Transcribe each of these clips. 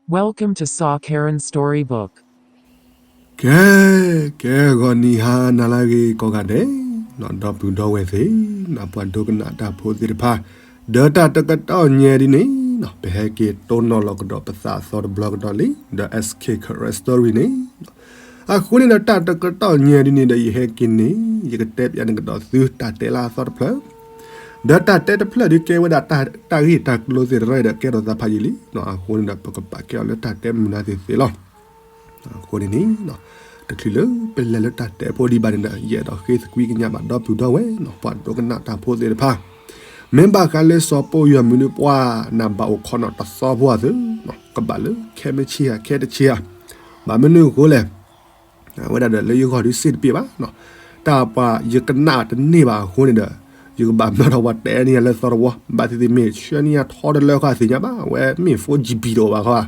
Welcome to Sa Karen Storybook. ကဲ, ကဲဂီၤနံၤဟါနၤလၢအဂ့ၤကိးဂၤဒဲး, ဒီပုၢ်ဒီဝဲၢ်သ့ၣ်, ပှၤဒိကနၣ်တၢ်ဖိသ့ၣ်တဖၣ်, ဒီးတၢ်တကတီၢ်ညါဒ်န့ၣ်, ပဟဲက့ၤတိၢ်နီၣ်လီၤကဒီးပသးအသီတဘျီကဒီးလံ, ဒီး S K Karen Story န့ၣ်, အဃိန့ၣ်ဒီး တၢ်တကတီၢ်ညါဒ်န့ၣ်ဒီး ယဟဲက့ၤန့ၣ် ယကတဲပျးန့ၢ်ကဒီးသုတၢ်တဲလၢအသီတဖျၢၣ် ဒီးတၢ်တဲတဖျၢၣ်ဒုးကဲဝဲဒၣ်တၢ်ဂ့ၢ်တၢ်ကျိၤသ့ၣ်တဖၣ်ဒီးကဲထီၣ်သးဖးယံာ်လံ, အဃိန့ၣ်ဒီး ပကပာ်ကဲအီၤလၢတၢ်တဲမုာ်နၤသ့ၣ်သ့ၣ်လီၤ. အဃိန့ၣ်န့ၣ်, တချုးလၢပလဲၤလၢတၢ်တဲဖိဒံးဘၣ်န့ၣ်ဒီး ယအဲၣ်ဒိးဃ့သကွံကညးဘၣ်ဒီပုၢ်ဒီဝဲၢ် ပှၤဒိကနၣ်တၢ်ဖိသ့ၣ်တဖၣ်, မ့ၢ်ဘၣ်ဃးလၢစီၤပီယီၤမုၢ်ဒုးပှၢ်နၢ်ဘၣ်အိၣ်ခိးနီၣ်တသီဖိအသိး, ကဘၣ်လၢခဲမုၢ်ဆ့ၣ်ဧါ ခဲတဆ့ဧါ, ဘၣ်မနုၤအဃိလဲၣ် အဝဲဒၣ်ဒီးလၢယဂီၢ်ဒုးစ့ၣ်တပ့ၢ်ဘၣ်, တၢ်ပှၤယကနၣ်တန့ၢ်ဘၣ်အဃိန့ၣ်ဒီး, ယကဘၣ်မၢထီၣ်ပှၤတဲန့ၢ်ယၤလၢသီတဝီ, ဘၣ်သ့ၣ်သ့ၣ်မ့ၢ်ဆှၢန့ၢ်ယၤထီတလၢဃီသ့ၣ်ညါဘၣ်, အဝဲမ့ၢ် four G B တအိၣ်ဘၣ်ဃီ,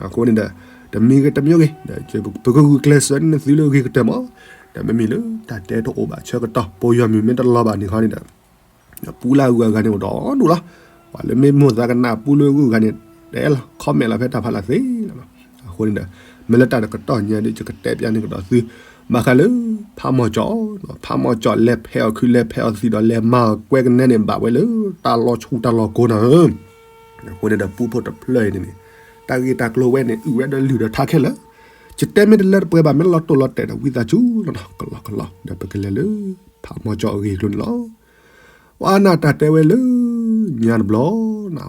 အဃိန့ၣ်ဒီး, တမံၤဂ့ၤတမံၤဂ့ၤ, ပကဂုာ်ကျဲးစၢးန့ၢ်သုလၢဂ့ၤကတၢၢ်မး, ဒီးမ့မ့ၢ်လၢတၢ်တဲတအိၣ်ဘၣ်ဆၢကတီၢ် ပီယီၤမုၢ်မ့ၢ်တလီၤဘၣ်န့ၣ်ခီန့ၣ်ဒီး ပူလၢအဂုၤအဂၤန့ၣ်အိၣ်ဒီးဒူၣ်လီၤ. ပှၤလၢမ့ၢ်မိၣ်သးကနၣ်ပူလၢအဂုၤအဂၤန့ၣ်, တဲလီၤ comment လီၤဖဲတၢ်ဖးလၢ်သ့လီၤ. အဃိန့ၣ်ဒီး, မ့ၢ်လၢတၢ်တကတီၢ်ညါဒီး ယကတဲပျးန့ၢ်ကဒီးသု, ဘၣ်ဃးလၢ, ဖးမီၢ်ကၠီၣ်, ဖးမီၢ်ကၠီၣ်လဲၤဖဲးအီၣ်ခုးလဲၤဖဲးအီၣ်သံးဒီးလဲၤမၤအီၣ်ကွဲကနဲန့ၣ် ဘၣ်ဝဲလၢတၢ်လီၤဆူၣ်တၢ်လီၤကိၤနၤဧၢ, အဃိန့ၣ်ဒီးပူဖိတဖျၢၣ်အံၤန့ၣ်န့ၣ်, တၢ်ဂ့ၢ်တၢ်ကျိၤဝဲန့ၣ် အုၣ်ဝဲဒီးလုၢ်ဒီးထါခဲလၢာ်, ယတဲမ့ၢ်တလၢတပှဲၤဘၣ် မ့ၢ်လီၤတိၢ်လီၤတဲာ်ဒီးဝံသးစူၤလီၤနီၤ ကလီကလီ, ဒီးပကလဲၤလၢ, ဖးမီၢ်ကၠီၣ်အဂ့ၢ်အကျိၤန့ၣ်လီၤ. ပှၤနၢ်တၢ်တဲဝဲလၢ, ညါတဘျီ,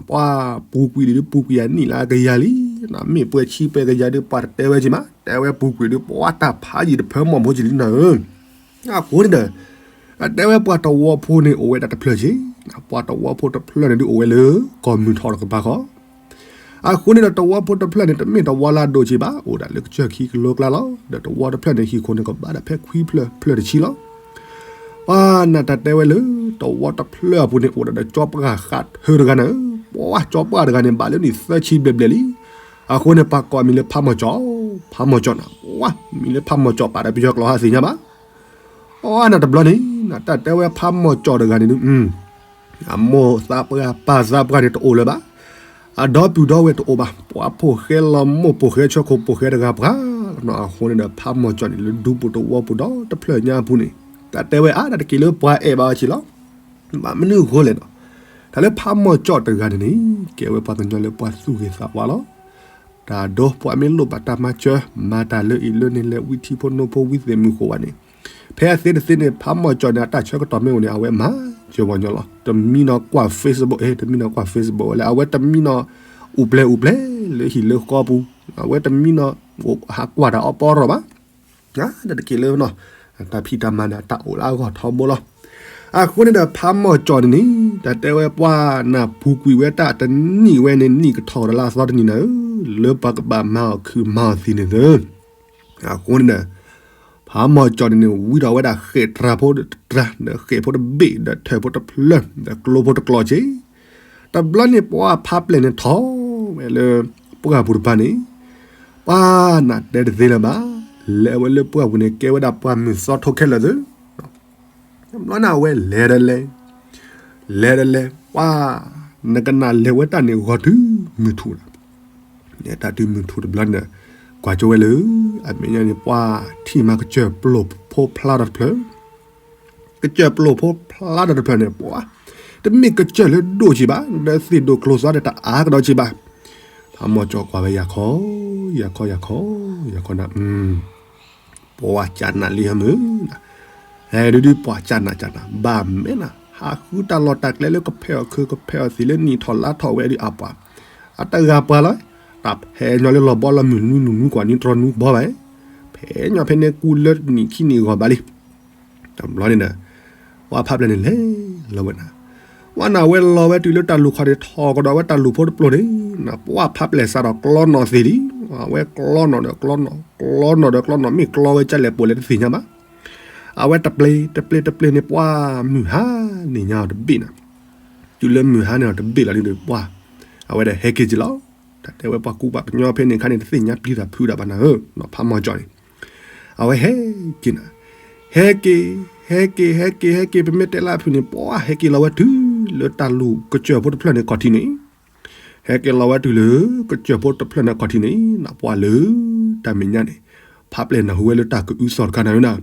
ပှၤပူၤကွံာ်ဒုးပူၤကွံာ်အနံၣ်လၢအကယၤလံ, မ့ၢ်ပှဲၤဆံပှဲၤကယၤဒုးပှၤတတဲဝဲက့ၤမး တဲဝဲပူၤကွံာ်ဒုးပှၤတၢ်ဖးယံာ်တဖၢမီၢ်ဖိကလံနၤဧၢ, အဃိန့ၣ်ဒီး, အတဲဝဲပှၤတဝီဖိန့ၣ်အိၣ်ဝဲဒၣ်တဖျၢၣ်က့ၤ, ပှၤတဝီဖိတဖျၢၣ်န့ၣ်ဒုးအိၣ်ဝဲလၢကီၢ်မုၢ်ထီၣ်တကပၤဃီ အဃိန့ၣ်ဒီးတဝီဖိတဖျၢၣ်န့ၣ် တမ့ၢ်တဝီလၢအဒိၣ်က့ၤဘၣ် အိၣ်ဒၣ်လၢကစၢၢ်ခံကလိကျါလီၤ, ဒီးတဝီတဖျၢၣ်န့ၣ် ဟံၣ်ခိၣ်န့ၣ်ကဘၣ်ဒၣ်ဖဲခွံဖျၢၣ်ဖျၢၣ်တဆံလီၤ. ပှၤနၢ်တၢ်တဲဝဲလၢ, တဝီတဖျၢၣ်အပူၤန့ၣ် အိၣ်ဒၣ်ဒီးကၠီပှၢ်ဃးထၢတဂၤန့ၣ်, ပှၤကၠီပှၢ်တဂၤန့ၣ် ဘၣ်လၢနံၣ်သၢဆံဘျဲၣ်ဘျဲၣ်လံ, အဃိန့ၣ် ပှၤကိးအမံၤလၢဖးမီၢ်ကၠီၣ်, ဖးမီၢ်ကၠီၣ်နၤ, ပှၤမံၤလၢဖးမီၢ်ကၠီၣ်ပာ်ဒီးပယီၤကျိာ်ဟးသ့ၣ်ညါဘၣ် အနၢ်တဘျီန့ၣ်, နၢ်တၢ်တဲဝဲဖးမီၢ်ကၠီၣ်တဂၤန့ၣ်ဒုး, အမိၢ်သးပှၢ်ပၢ်သးပှၢ်န့ၣ်တအိၣ်လၢၤဘၣ်, အဒီပုၢ်ဒီဝဲၢ်တအိၣ်ဘၣ်, ပှၤဖိၣ်ဃဲလီၤမိၢ်ပိာ်ဃဲဆၢခိၣ်ပိာ်ဃဲတဂၤပှၤလီၤနီၤ, အဃိန့ၣ်ဒီးဖးမီၢ်ကၠီၣ်န့ၣ်လၢဒူပူၤတဝီပူၤဒီတဖျၢၣ်ညါအပူၤန့ၣ်, တၢ်တဲဝဲအါတၢ်တက့ၢ်လၢပှၤအဲၣ်ဘၣ်အီၤက့ၤလီၤ. ဘၣ်မနုၤအဃိလဲၣ်နီၤ, တၢ်လၢဖးမီၢ်ကၠီၣ်တဂၤန့ၣ်န့ၣ်, ကဲဝဲပှၤကညီလၢပှၤသူၣ်ဂ့ၤသးဝါလီၤ. တၢ်ဒိပှၤမ့ၢ်လိၣ်ဘၣ်တၢ်မၤစၢၤ, မၤတၢ်လၢအံၤလၢန့ၣ်လၢဝံထံဖိနိဖိဝံသ့ၣ်မုၢ်ဃိးဘၣ်န့ၣ်, ဖဲအသ့တသ့န့ၣ် ဖးမီၢ်ကၠီၣ်န့ၣ် အတၢ်ဆၢကတီၢ်မ့ၢ်အိၣ်န့ၣ် အဝဲမၤစၢၤပှၤကညီလီၤ. တမံနီၤကွၢ် Facebook ဧ့, တမံနီၤကွၢ် Facebook ဝဲလၢ အဝဲတမံနီၤ, အိၣ်ပျဲၢ်အိၣ်ပျဲၢ်လၢဟံၣ်လၢဃီပူၤ, အဝဲတမံနီၤ, ဟးကွၢ်တၢ်အီပီရီၣ်ဘၣ် တၢ်ဖံးတၢ်မၤန့ၣ် တၢ်အိၣ်လၢအဂီၢ်ထီဘိလီၤ. အဃိန့ၣ်ဒီးဖးမီၢ်ကၠီၣ်န့ၣ်န့ၣ်, တၢ်တဲဝဲပှၤနၢ်ပူၤကွံာ်ဝဲတၢ်တနံၣ်ဝဲန့ၣ် နံၣ်ကထီၣ်ဒီးလၢအသီတနံၣ်နၤဧၢ, လၢပှၤကဘၣ်မၤအီၣ်ခုးမၤအီၣ်သံးန့ၣ်သၢ အဃိန့ၣ်ဒီး, ဖးမီၢ်ကၠီၣ်န့ၣ်န့ၣ် ဝံထီၣ်ဝဲဒၣ်ဃဲးတြၤဖိတြၤ, ဒီးဃဲးဖိတဘ့ၣ်, ဒီးထၢၣ်ဖိတဖျၢၣ်, ဒီးကျိဖိတကျိၤက့ၤ, တဘျီန့ၣ်ပှၤဖးပျဲၢ်န့ၣ်ထီၣ်ဝဲလၢ, ပှၢ်ပူၤတဖၣ်န့ၣ်, ပှၤနၢ်တဲတသ့လၢၤဘၣ်, လဲၤဝဲလၢပှၢ်ပူၤန့ၣ် ကဲဝဲဒၣ်ပှၢ်မုၢ်သီထိခဲလၢာ်သၢ တဘျီန့ၣ်အဝဲလဲၤဒီးလဲၤ, လဲၤဒီးလဲၤ, ပှၤ, နကနၣ်လဲၤဝဲတၢ်န့ၣ်ဂီၤတုၤမုၢ်ထူၣ်လီၤ. တၢ်တုၤမုၢ်ထူၣ်တဘျီန့ၣ်, ကွၢ်ကၠိဝဲလၢ, အမဲာ်ညါန့ၣ် ပှၤထံၣ်မးကစၢၢ်ပျိၢ်ဖိဖျါဒီးတဖျၢၣ် ကစၢၢ်ပျိၢ်ဖိဖျါဒီးတဖျၢၣ်န့ၣ် ပှၤ, တမ့ၢ်ကစၢၢ်လၢဒိၣ်က့ၤဘၣ်, ဒီးသ့ၣ်ဒိၣ်ကျိၤသီဒီးတအါကဒီးက့ၤဘၣ်. ဖးမီၢ်ကၠီၣ်ကွၢ်ဝဲယၤခီ, ယၤခီယၤခီ, ယၤခီနၤ, ပှၤကနၣ်လံဟမုၢ်, ဟဲဒုဒုပှၤကနၣ်ကနၣ် ဘၣ်မ့ၢ်နၤ, ဟးဃုတၢ်လီၢ်တၢ်ကျဲလၢကဖဲးအီၣ်ခုးကဖဲးအီၣ်သံးလၢနံၣ်ထီၣ်လါထီၣ်ဝဲဒုးအပှၤ, အတဂၤပှၤလီၤ, တၢ်ဖဲးညီလၢလီၤဘီလီၤမုၢ်နွံနုၢ်နွံကွၢ်နွံတြီနွံဘီဘၣ်, ဖဲးညီဖဲန့ၣ်ကူလၢနံၣ်ခံနံၣ်ဂီၢ်ဘၣ်လံ တဘျီန့ၣ်ဒီး, ပှၤဖးပျဲၢ်န့ၣ်လဲၤလီၤဝဲနၤ, ပှၤနၢ်ဝဲလီၤဝဲတုၤလၢတၢ်လူၢ်ခီၣ်န့ၣ်ထီၣ်ကဒီးဝဲတၢ်လူၢ်ဖိတပျိၢ်န့ၣ်, ပှၤဖးပျဲၢ်စးဒီးကျီနီၣ်သ့လံ, အဝဲကျီနီၣ်ဒီးကျီနီၣ်, ကျီနီၣ်ဒီးကျီနီၣ် မ့ၢ်ကျီဝဲကလဲၣ်ပိာ်လဲၣ်တသ့ၣ်ညါဘၣ်. အဝဲတပျ့ၤ, တပျ့ၤ, တပျ့ၤန့ၣ် ပှၤမုၢ်ဟါန့ၣ်ညါအီၤတဘ့ၣ်နၤ, တုၤလၢမုၢ်ဟါန့ၣ်အီၤတဘ့ၣ်လီၤန့ၣ်ဒီးပှၤ, အဝဲဒီးဟဲက့ၤက့ၤလီၤ. တၢ်တဲဝဲပှၤကူပှၤကညီဖဲန့ၣ်အခါန့ၣ် တသ့ၣ်ညါပျံၤတၢ်ဖုးတၢ်ဘၣ်နၤဧၢ, ဖးမီၢ်ကၠီၣ်န့ၣ် အဝဲဟဲက့ၤနၤ, ဟဲက့ၤ, ဟဲက့ၤ, ဟဲက့ၤ, ဟဲက့ၤ, ပမ့ၢ်တဲလၢအဖုၣ်န့ၣ် ပှၤဟဲက့ၤလီၤဝဲတုၤလၢတၢ်လူၢ်ကစၢၢ်ဖိတဖျၢၣ်န့ၣ်ခီၣ်ထံးန့ၣ်, ဟဲက့ၤလီၤဝဲတုၤလၢ ကစၢၢ်ဖိတဖျၢၣ်န့ၣ်အခီၣ်ထံးန့ၣ် နပှၢ်လၢ တၢ်မဲာ်ညါန့ၣ် ဖးပျဲၢ်နၢ်ဟူဝဲလၢတၢ်ကအုသီၣ်တခါနၤဧၢနၤ,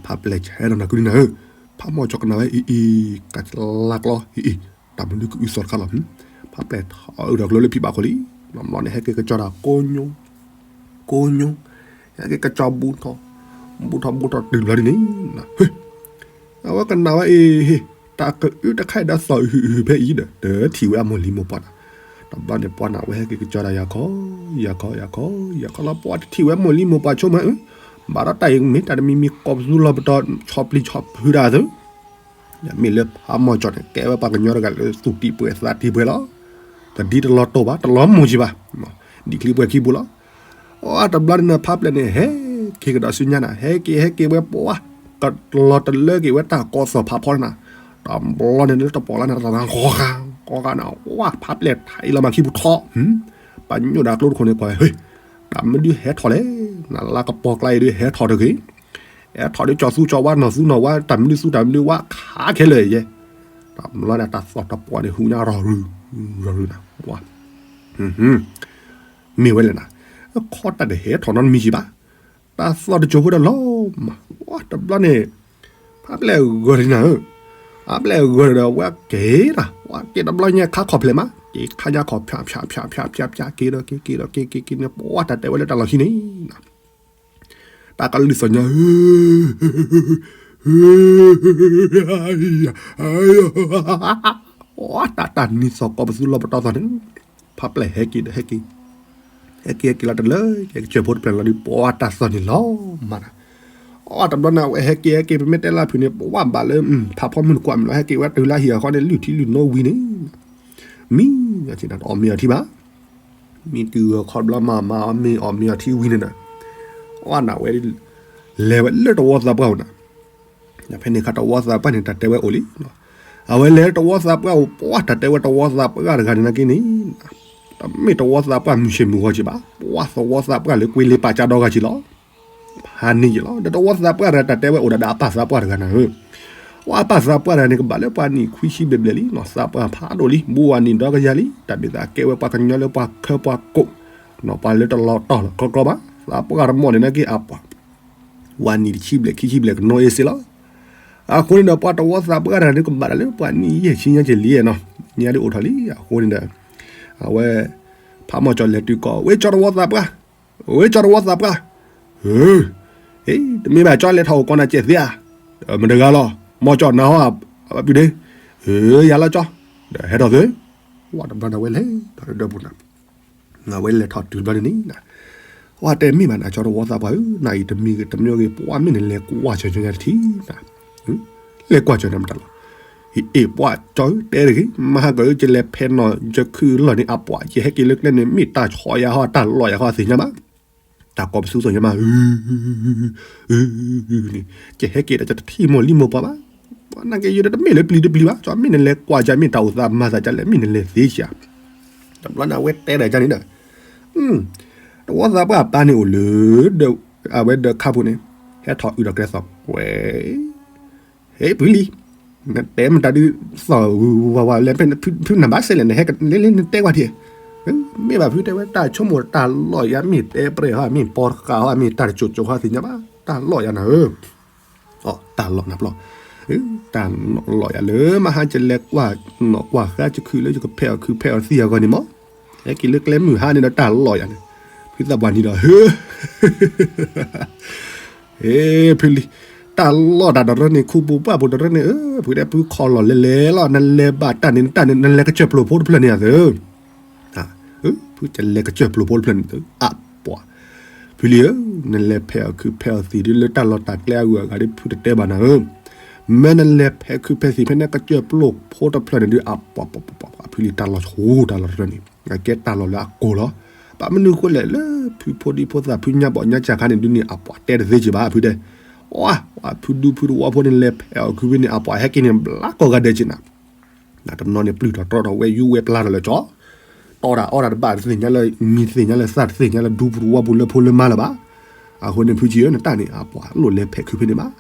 ဖးပျဲၢ်ဆဲးဒီးနၤကလုၢ်နၤဧၢ, ဖးမီၢ်ကၠီကနၣ်ဝဲအံၤအံၤ, ကးလါကျီအံၤအံၤ, တၢ်မနုၤကအုသီၣ်တခါလီၤ, ဖးပျဲၢ်ထီၣ်အုဒီးကျိလၢဖံဘၣ်ခိၣ်လံ, မီန့ၣ်ဟဲက့ၤကစီၤတၢ်ကိညိ ကိညိ, ဟဲက့ၤကစီၤဘူးထီၣ်, ဘူးထီၣ်ဘူးထီၣ်တုၤဘျီဒ်န့ၣ်, အဝဲကနၣ်ဝဲအံၤ, တၢ်ကအုတခါအံၤဒီးသီၣ်အုဟုအုဟုဖဲအံၤဒီး တထံၣ်ဝဲအမိၢ်လံၤမိၢ်ပှၢ်နီၤ, တဘျီန့ၣ်ပှၤနၢ်ဝဲဟဲက့ၤကစီၤတၢ်ယၤခီ, ယၤခီယၤခီယၤခီလီၤ, ပှၤတထံၣ်ဝဲမိၢ်လံၤမိၢ်ပှၢ်ဆိကမိၣ်, ဘၣ်ဒီးတၢ်အံၤမ့ၢ်တၢ်တမံၤမံၤကိးပသူလီၤပတီၢ် ဆီၣ်ပျံၤဆီၣ်ဖုးတၢ်သု မ့ၢ်လၢဖးမီၢ်ကၠီန့ၣ် ကဲဝဲပှၤကညီတဂၤလၢသူၣ်တံၢ်ပှဲၤသးတံၢ်ပှဲၤလီၤ, တဒ်တလီၤတိာ်ဘၣ် တလီၤမုာ်ကံဘၣ်, ဒ်ချံပှဲၤခံပူၤလီၤ, အတဘျီန့ၣ်ဖးပျဲၢ်န့ၣ် ဟဲက့ၤကဒီးဆူညါနၤ, ဟဲက့ၤဟဲက့ၤဝဲပှၤ, ကလီၤတလၢက့ၤဝဲတၢ်ကိးသီၣ်ဖးဖီနၤ, တဘျီန့ၣ်လၢတပီၢ်လၢနၤတသီၣ်ဂီၤဂၤ, ဂီၤဂၤနၤ, ဝဲဖးပျဲၢ်ထံးလီၤမၤခံပူၤထီၣ်, ပှၤညိၣ်ဒၣ်ကျိတခိၣ်န့ၣ်ကွၢ်ဝဲ, တၢ်မနုၤဟဲထီၣ်လဲၣ်, နလါကပီၤကျါအံၤဒုးဟဲထီၣ်တဂ့ၤ ဟဲထီၣ်ဒုးကၠီၤသူကၠီၤဝါနီၢ်သူနီၢ်ဝါ တၢ်မနုၤသူတၢ်မနုၤဝါခးခဲလၢာ်ယဲ, တဘျီန့ၣ်တၢ်သီၣ်တပီၢ်န့ၣ် ဟူညါရီၢ်ရူၤ ရီၢ်ရူၤနၤ, မ့ၢ်ဝဲလဲၣ်နၤ, ခီတၢ်တဟဲထီၣ်နီတမံၤကံဘၣ်, တၢ်သီၣ်တစိၤဖိဒီးလီၤမး, တဘျီန့ၣ် ဖးပျဲၢ်ဂၢၢ်လံနၤဧၢ, ဖးပျဲၢ်ဂၢၢ်ဒီးဝဲက့ၤတၢ်, ဝဲက့ၤတဘျီညါခါခီၣ်ဖျဲးမး, က့ၤခါညါခီၣ်ဖၠးဖၠးဖၠးဖၠးဖၠးက့ၤဒီးက့ၤက့ၤဒီးက့ၤက့ၤက့ၤန့ၣ် ပှၤတၢ်တဲဝဲလၢတၢ်လီၢ်ခံန့ၣ် တၢ်ကလုၢ်သီၣ်ညါ, တၢ်တၢ်နံၤသီၣ်ကိးပသူလီၤပတီၢ်သီၣ်န့ၣ်, ဖးပျဲၢ်ဟဲက့ၤဒီးဟဲက့ၤ, ဟဲက့ၤဟဲက့ၤလီၤတလၢ ကဲကစၢၢ်ဖိတဖျၢၣ်လီၤဒီး ပှၤတၢ်သီၣ်န့ၣ်လီၤမးနၤ, အတဘျီန့ၣ် အဝဲဟဲက့ၤဟဲက့ၤ ပမ့ၢ်တဲလၢဖုးန့ၣ် ပှၤဘၣ်လၢ ဖးဖီမုၢ်နကွၢ်မုၢ်လီၤ ဟဲက့ၤဝဲတုၤလၢဟံၣ်အဃီန့ၣ် လုၢ်ထံလုၢ်နိဝံၤန့ၣ် မံ, တအီၣ်မ့ၤအီထံဘၣ်, မံတုၤဂီၤခီဘျီမးမး မ့ၢ်အီၣ်မ့ၤအီထံဝံၤန့ၣ်ဒီး, အဝဲနၢ်ဝဲ လဲၤဝဲလၢတဝီသးပှၢ်အိၣ်နၤ, ဖဲန့ၣ်ခါတဝီသးပှၢ်န့ၣ် တၢ်တဲဝဲအိၣ်လံ, အဝဲလဲၤတဝီသးပှၢ်အိၣ် ပှၤတၢ်တဲဝဲတဝီသးပှၢ်တဂၤန့ၣ်နာ်က့န့ၣ်, တမ့ၢ်တဝီသးပှၢ်မုၢ်ဆ့ၣ်မုၢ်ဂီၤက့ဘၣ်, ပှၤသဝီသးပှၢ်လၢကွ့လ့ပာ်ကၢဒီဂၤက့လီၤ ဖးန့ၢ်ယံၤလီၤ. ဒီးတဝီသးပှၢ်တဂၤ တၢ်တဲဝဲအိၣ်ဒၣ်ဒီးအပၢ်သးပှၢ်တဂၤနၤဧၢ, အပၢ်သးပှၢ်တဂၤန့ၣ် ကဘၣ်လၢပှၤနံၣ်ခွံဆံဘျဲၣ်ဘျဲၣ်လံနီၤ, သးပှၢ်ဖးဒိၣ်လံ, ဘူးဝဲနံၣ်ဒီကယၤလံ, တၢ်ဘၣ်သးကဲဝဲပှၤကညီလၢပှၤခၢပှၤကိး, နီၤပှၤလၢတလီၤတီၢ်လီၤကျီကျီဘၣ်, သးပှၢ်တမီၢ်န့ၣ်နာ်က့အပှၤ, ဝဲနံၣ်တဆံဘျဲၣ်ခံဆံဘျဲၣ်ကနီၤအ့စ့လီၤ. အဃိန့ၣ်ဒီး ပှၤတဝီသးပှၢ်တဂၤန့ၣ် ကဘၣ်တၢ်လၢပှၤနံၣ်ယဲၢ်ဆံညါက့လံနီၤ, ညါဒ်အိၣ်ထီၣ်လံ. အဃိန့ၣ်ဒီး အဝဲ ဖးမီၢ်ကၠီလဲၤတုၤကိး ဝဲကၠီတဝီသးပှၢ်, ဝဲကၠီတဝီသးပှၢ်, ဧ့ တမ့ၢ်ဘၣ်ကၠီလဲၤထီၣ်အိၣ်ကိးနၤစဲးသ့ဧါ, မတဂၤလီၤ, မီၢ်ကၠီနၤဟီ အပုၢ်ဒ့, ဧ့ ယၤလီၤကၠီ, ဒီးဟဲထီၣ်သု, ဝဲတဘျီန့ၣ်ဝဲလဲၤထီၣ်ဒၢပူၤနၤ, အဝဲလဲၤထီၣ်တုၤတဘျီန့ၣ်န့ၣ်, ဝဲတဲမ့ၢ်ဘၣ်နၤကၠီတဝီသးပှၢ်ဧၢ, နၤအံၤတမံၤတမံၤဂ့ၤ ပှၤမ့ၢ်နလဲၤကွၢ်ကၠီညါတထံၣ်နၤ, လဲၤကွၢ်ကၠီန့ၣ်မတၤလီၤ. အ့ၣ် ပှၤကၠီဧၢ တဲတဂ့ၤ, မဟါကၢ ယလဲၤဖဲနီၣ်ယခုလီၢ်န့ၣ် အပှၤ ယဟဲက့ၤလၢကျဲန့ၣ် မ့ၢ်တၢ်ဆီၣ်ယၤဟီ တၢ်လီၢ်ယၤဟီသ့ၣ်ညါဘၣ်, တၢ်ကိးပသူသ့ၣ်ညါဘၣ်, န့ၣ် ယဟဲက့ၤဒီး ယတထံၣ်မိၢ်လံမိၢ်ပှၢ်ဘၣ်, ပှၤနာ်က့ယတမ့ၢ်လၢပျံၤတပျံၤဘၣ်, ကၠီမ့ၢ်နလဲၤကွၢ်ယၤ မ့ၢ်တၢ်အိၣ်သးမၤသးကၠီလဲၣ် မ့ၢ်နလဲၤသ့ဧါ, တဘျီန့ၣ် အဝဲတဲဒီးကၠီန့ၣ်ဒီး တဝီသးပှၢ်အပၢ်န့ၣ်အိၣ်လၢ အဝဲဒီးခါပူၤန့ၣ် ဟဲထီၣ်အုးဒီးကျဲသီၣ်ဝဲ, ဟဲဖုလံ, နတဲမတၤဒုးသီၣ်ဝါဝါလဲၣ်, ဖုနဘၣ်စဲးလဲၣ် နဟဲလဲၤလဲၤနတဲကွၢ်ထံၣ်, မ့ၢ်ဘၣ်ဖုတဲဝဲတၢ်ဆိကမိၣ်တၢ်လီၢ်ယၤ မ့ၢ်တဲပြဲၢ်ဟီ မ့ၢ်ပီတဃာ်ဟီ မ့ၢ်တၢ်တစိၤစိၤဟီသ့ၣ်ညါဘၣ်, တၢ်လီၢ်ယၤနၤဧၢ တၢ်လီၢ်နၤပျီ, တၢ်လီၢ်ယၤလၢမဟါ ယလဲၤကွၢ်နီၣ်ကွၢ်ဃါ ယခုၣ်လၢယကဖဲးအီၣ်ခုးဖဲးအီၣ်သံအဂီၢ်န့ၣ်မး, ဟဲက့ၤလၢကျဲမုၢ်ဟါန့ၣ်ဒီး တၢ်လီၢ်ယၤန့ၣ်, ဖုသးပှၢ်နံၤဒီး ဟ့ ဖုလံ, တၢ်လီၢ်တၢ်တရၢန့ၣ် ခူပူၤပှၢ်ပူၤတရၢန့ၣ်ဧၢ, ဖုတဲဖုခီလီၢ်လဲၤလဲၤလီၤ, နလဲၤဘၣ်တၢ်န့ၣ် တၢ်န့ၣ် နလဲၤကစၢၢ်ပျိာ်ဖိတဖျၢၣ်န့ၣ်ဧါသၢ ဖုကလဲၤကစၢၢ်ပျိာ်ဖိတဖျၢၣ်န့ၣ်သၢ အပှၤ, ဖုလံဧၢ, နလဲၤဖဲးအီၣ်ခုးဖဲးအီၣ်သံးဒ်လၢတၢ်လီၢ်တၢ်ကျဲအဂုၤအဂၤဒီး ဖုတတဲဘၣ်နၤဧၢ, မ့ၢ်နလဲၤဖဲးခုးဖဲးသံးဖဲန့ၣ် ကစၢၢ်ပျိာ်ဖိတဖျၢၣ်န့ၣ်ဒီး အပှၤပှၤပှၤပှၤ ဖုလံတၢ်လီၢ်ဆိတၢ်လီၢ်တရၢန့ၣ် အကဲတၢ်လီၢ်လၢအကိၢ်လီၤ, ဘၣ်မနုၤဃိလဲၣ် လၢဖုဖိဒံဖိသၣ်ဖုညါဘီၣ်ညါစၢ်ခါန့ၣ်ဒုးန့ၣ် အပှၤတဲတသ့က့ဘၣ် ဖုတဲ, အ ဖုဒူဖုတဝီဖိန့ၣ် လဲၤဖဲးအီၣ်ခုးဖဲန့ၣ် အပှၤဟဲက့ၤန့ၣ် ဘျါကိးဂၤဒဲးက့နၤ တနီၤန့ၣ် ပျုၢ်ထီၣ်တြီထီၣ်ဝဲ ယူးဝဲပျါထီၣ်လၢကၠီ, တီတၢ်အီတၢ်တဘၣ်တသ့ၣ်ညါလၢ မံၤတသ့ၣ်ညါလၢ သၣ်တသ့ၣ်ညါလၢ ဒူပူၤတဝီပူၤလၢဖိလၢမါလၢၤဘၣ်, အဃိန့ၣ်ဖုကံဧၢ နတၢ်န့ၣ် အပှၤလိၣ်လဲၤဖဲးခုဖဲန့ၣ်ဘၣ်.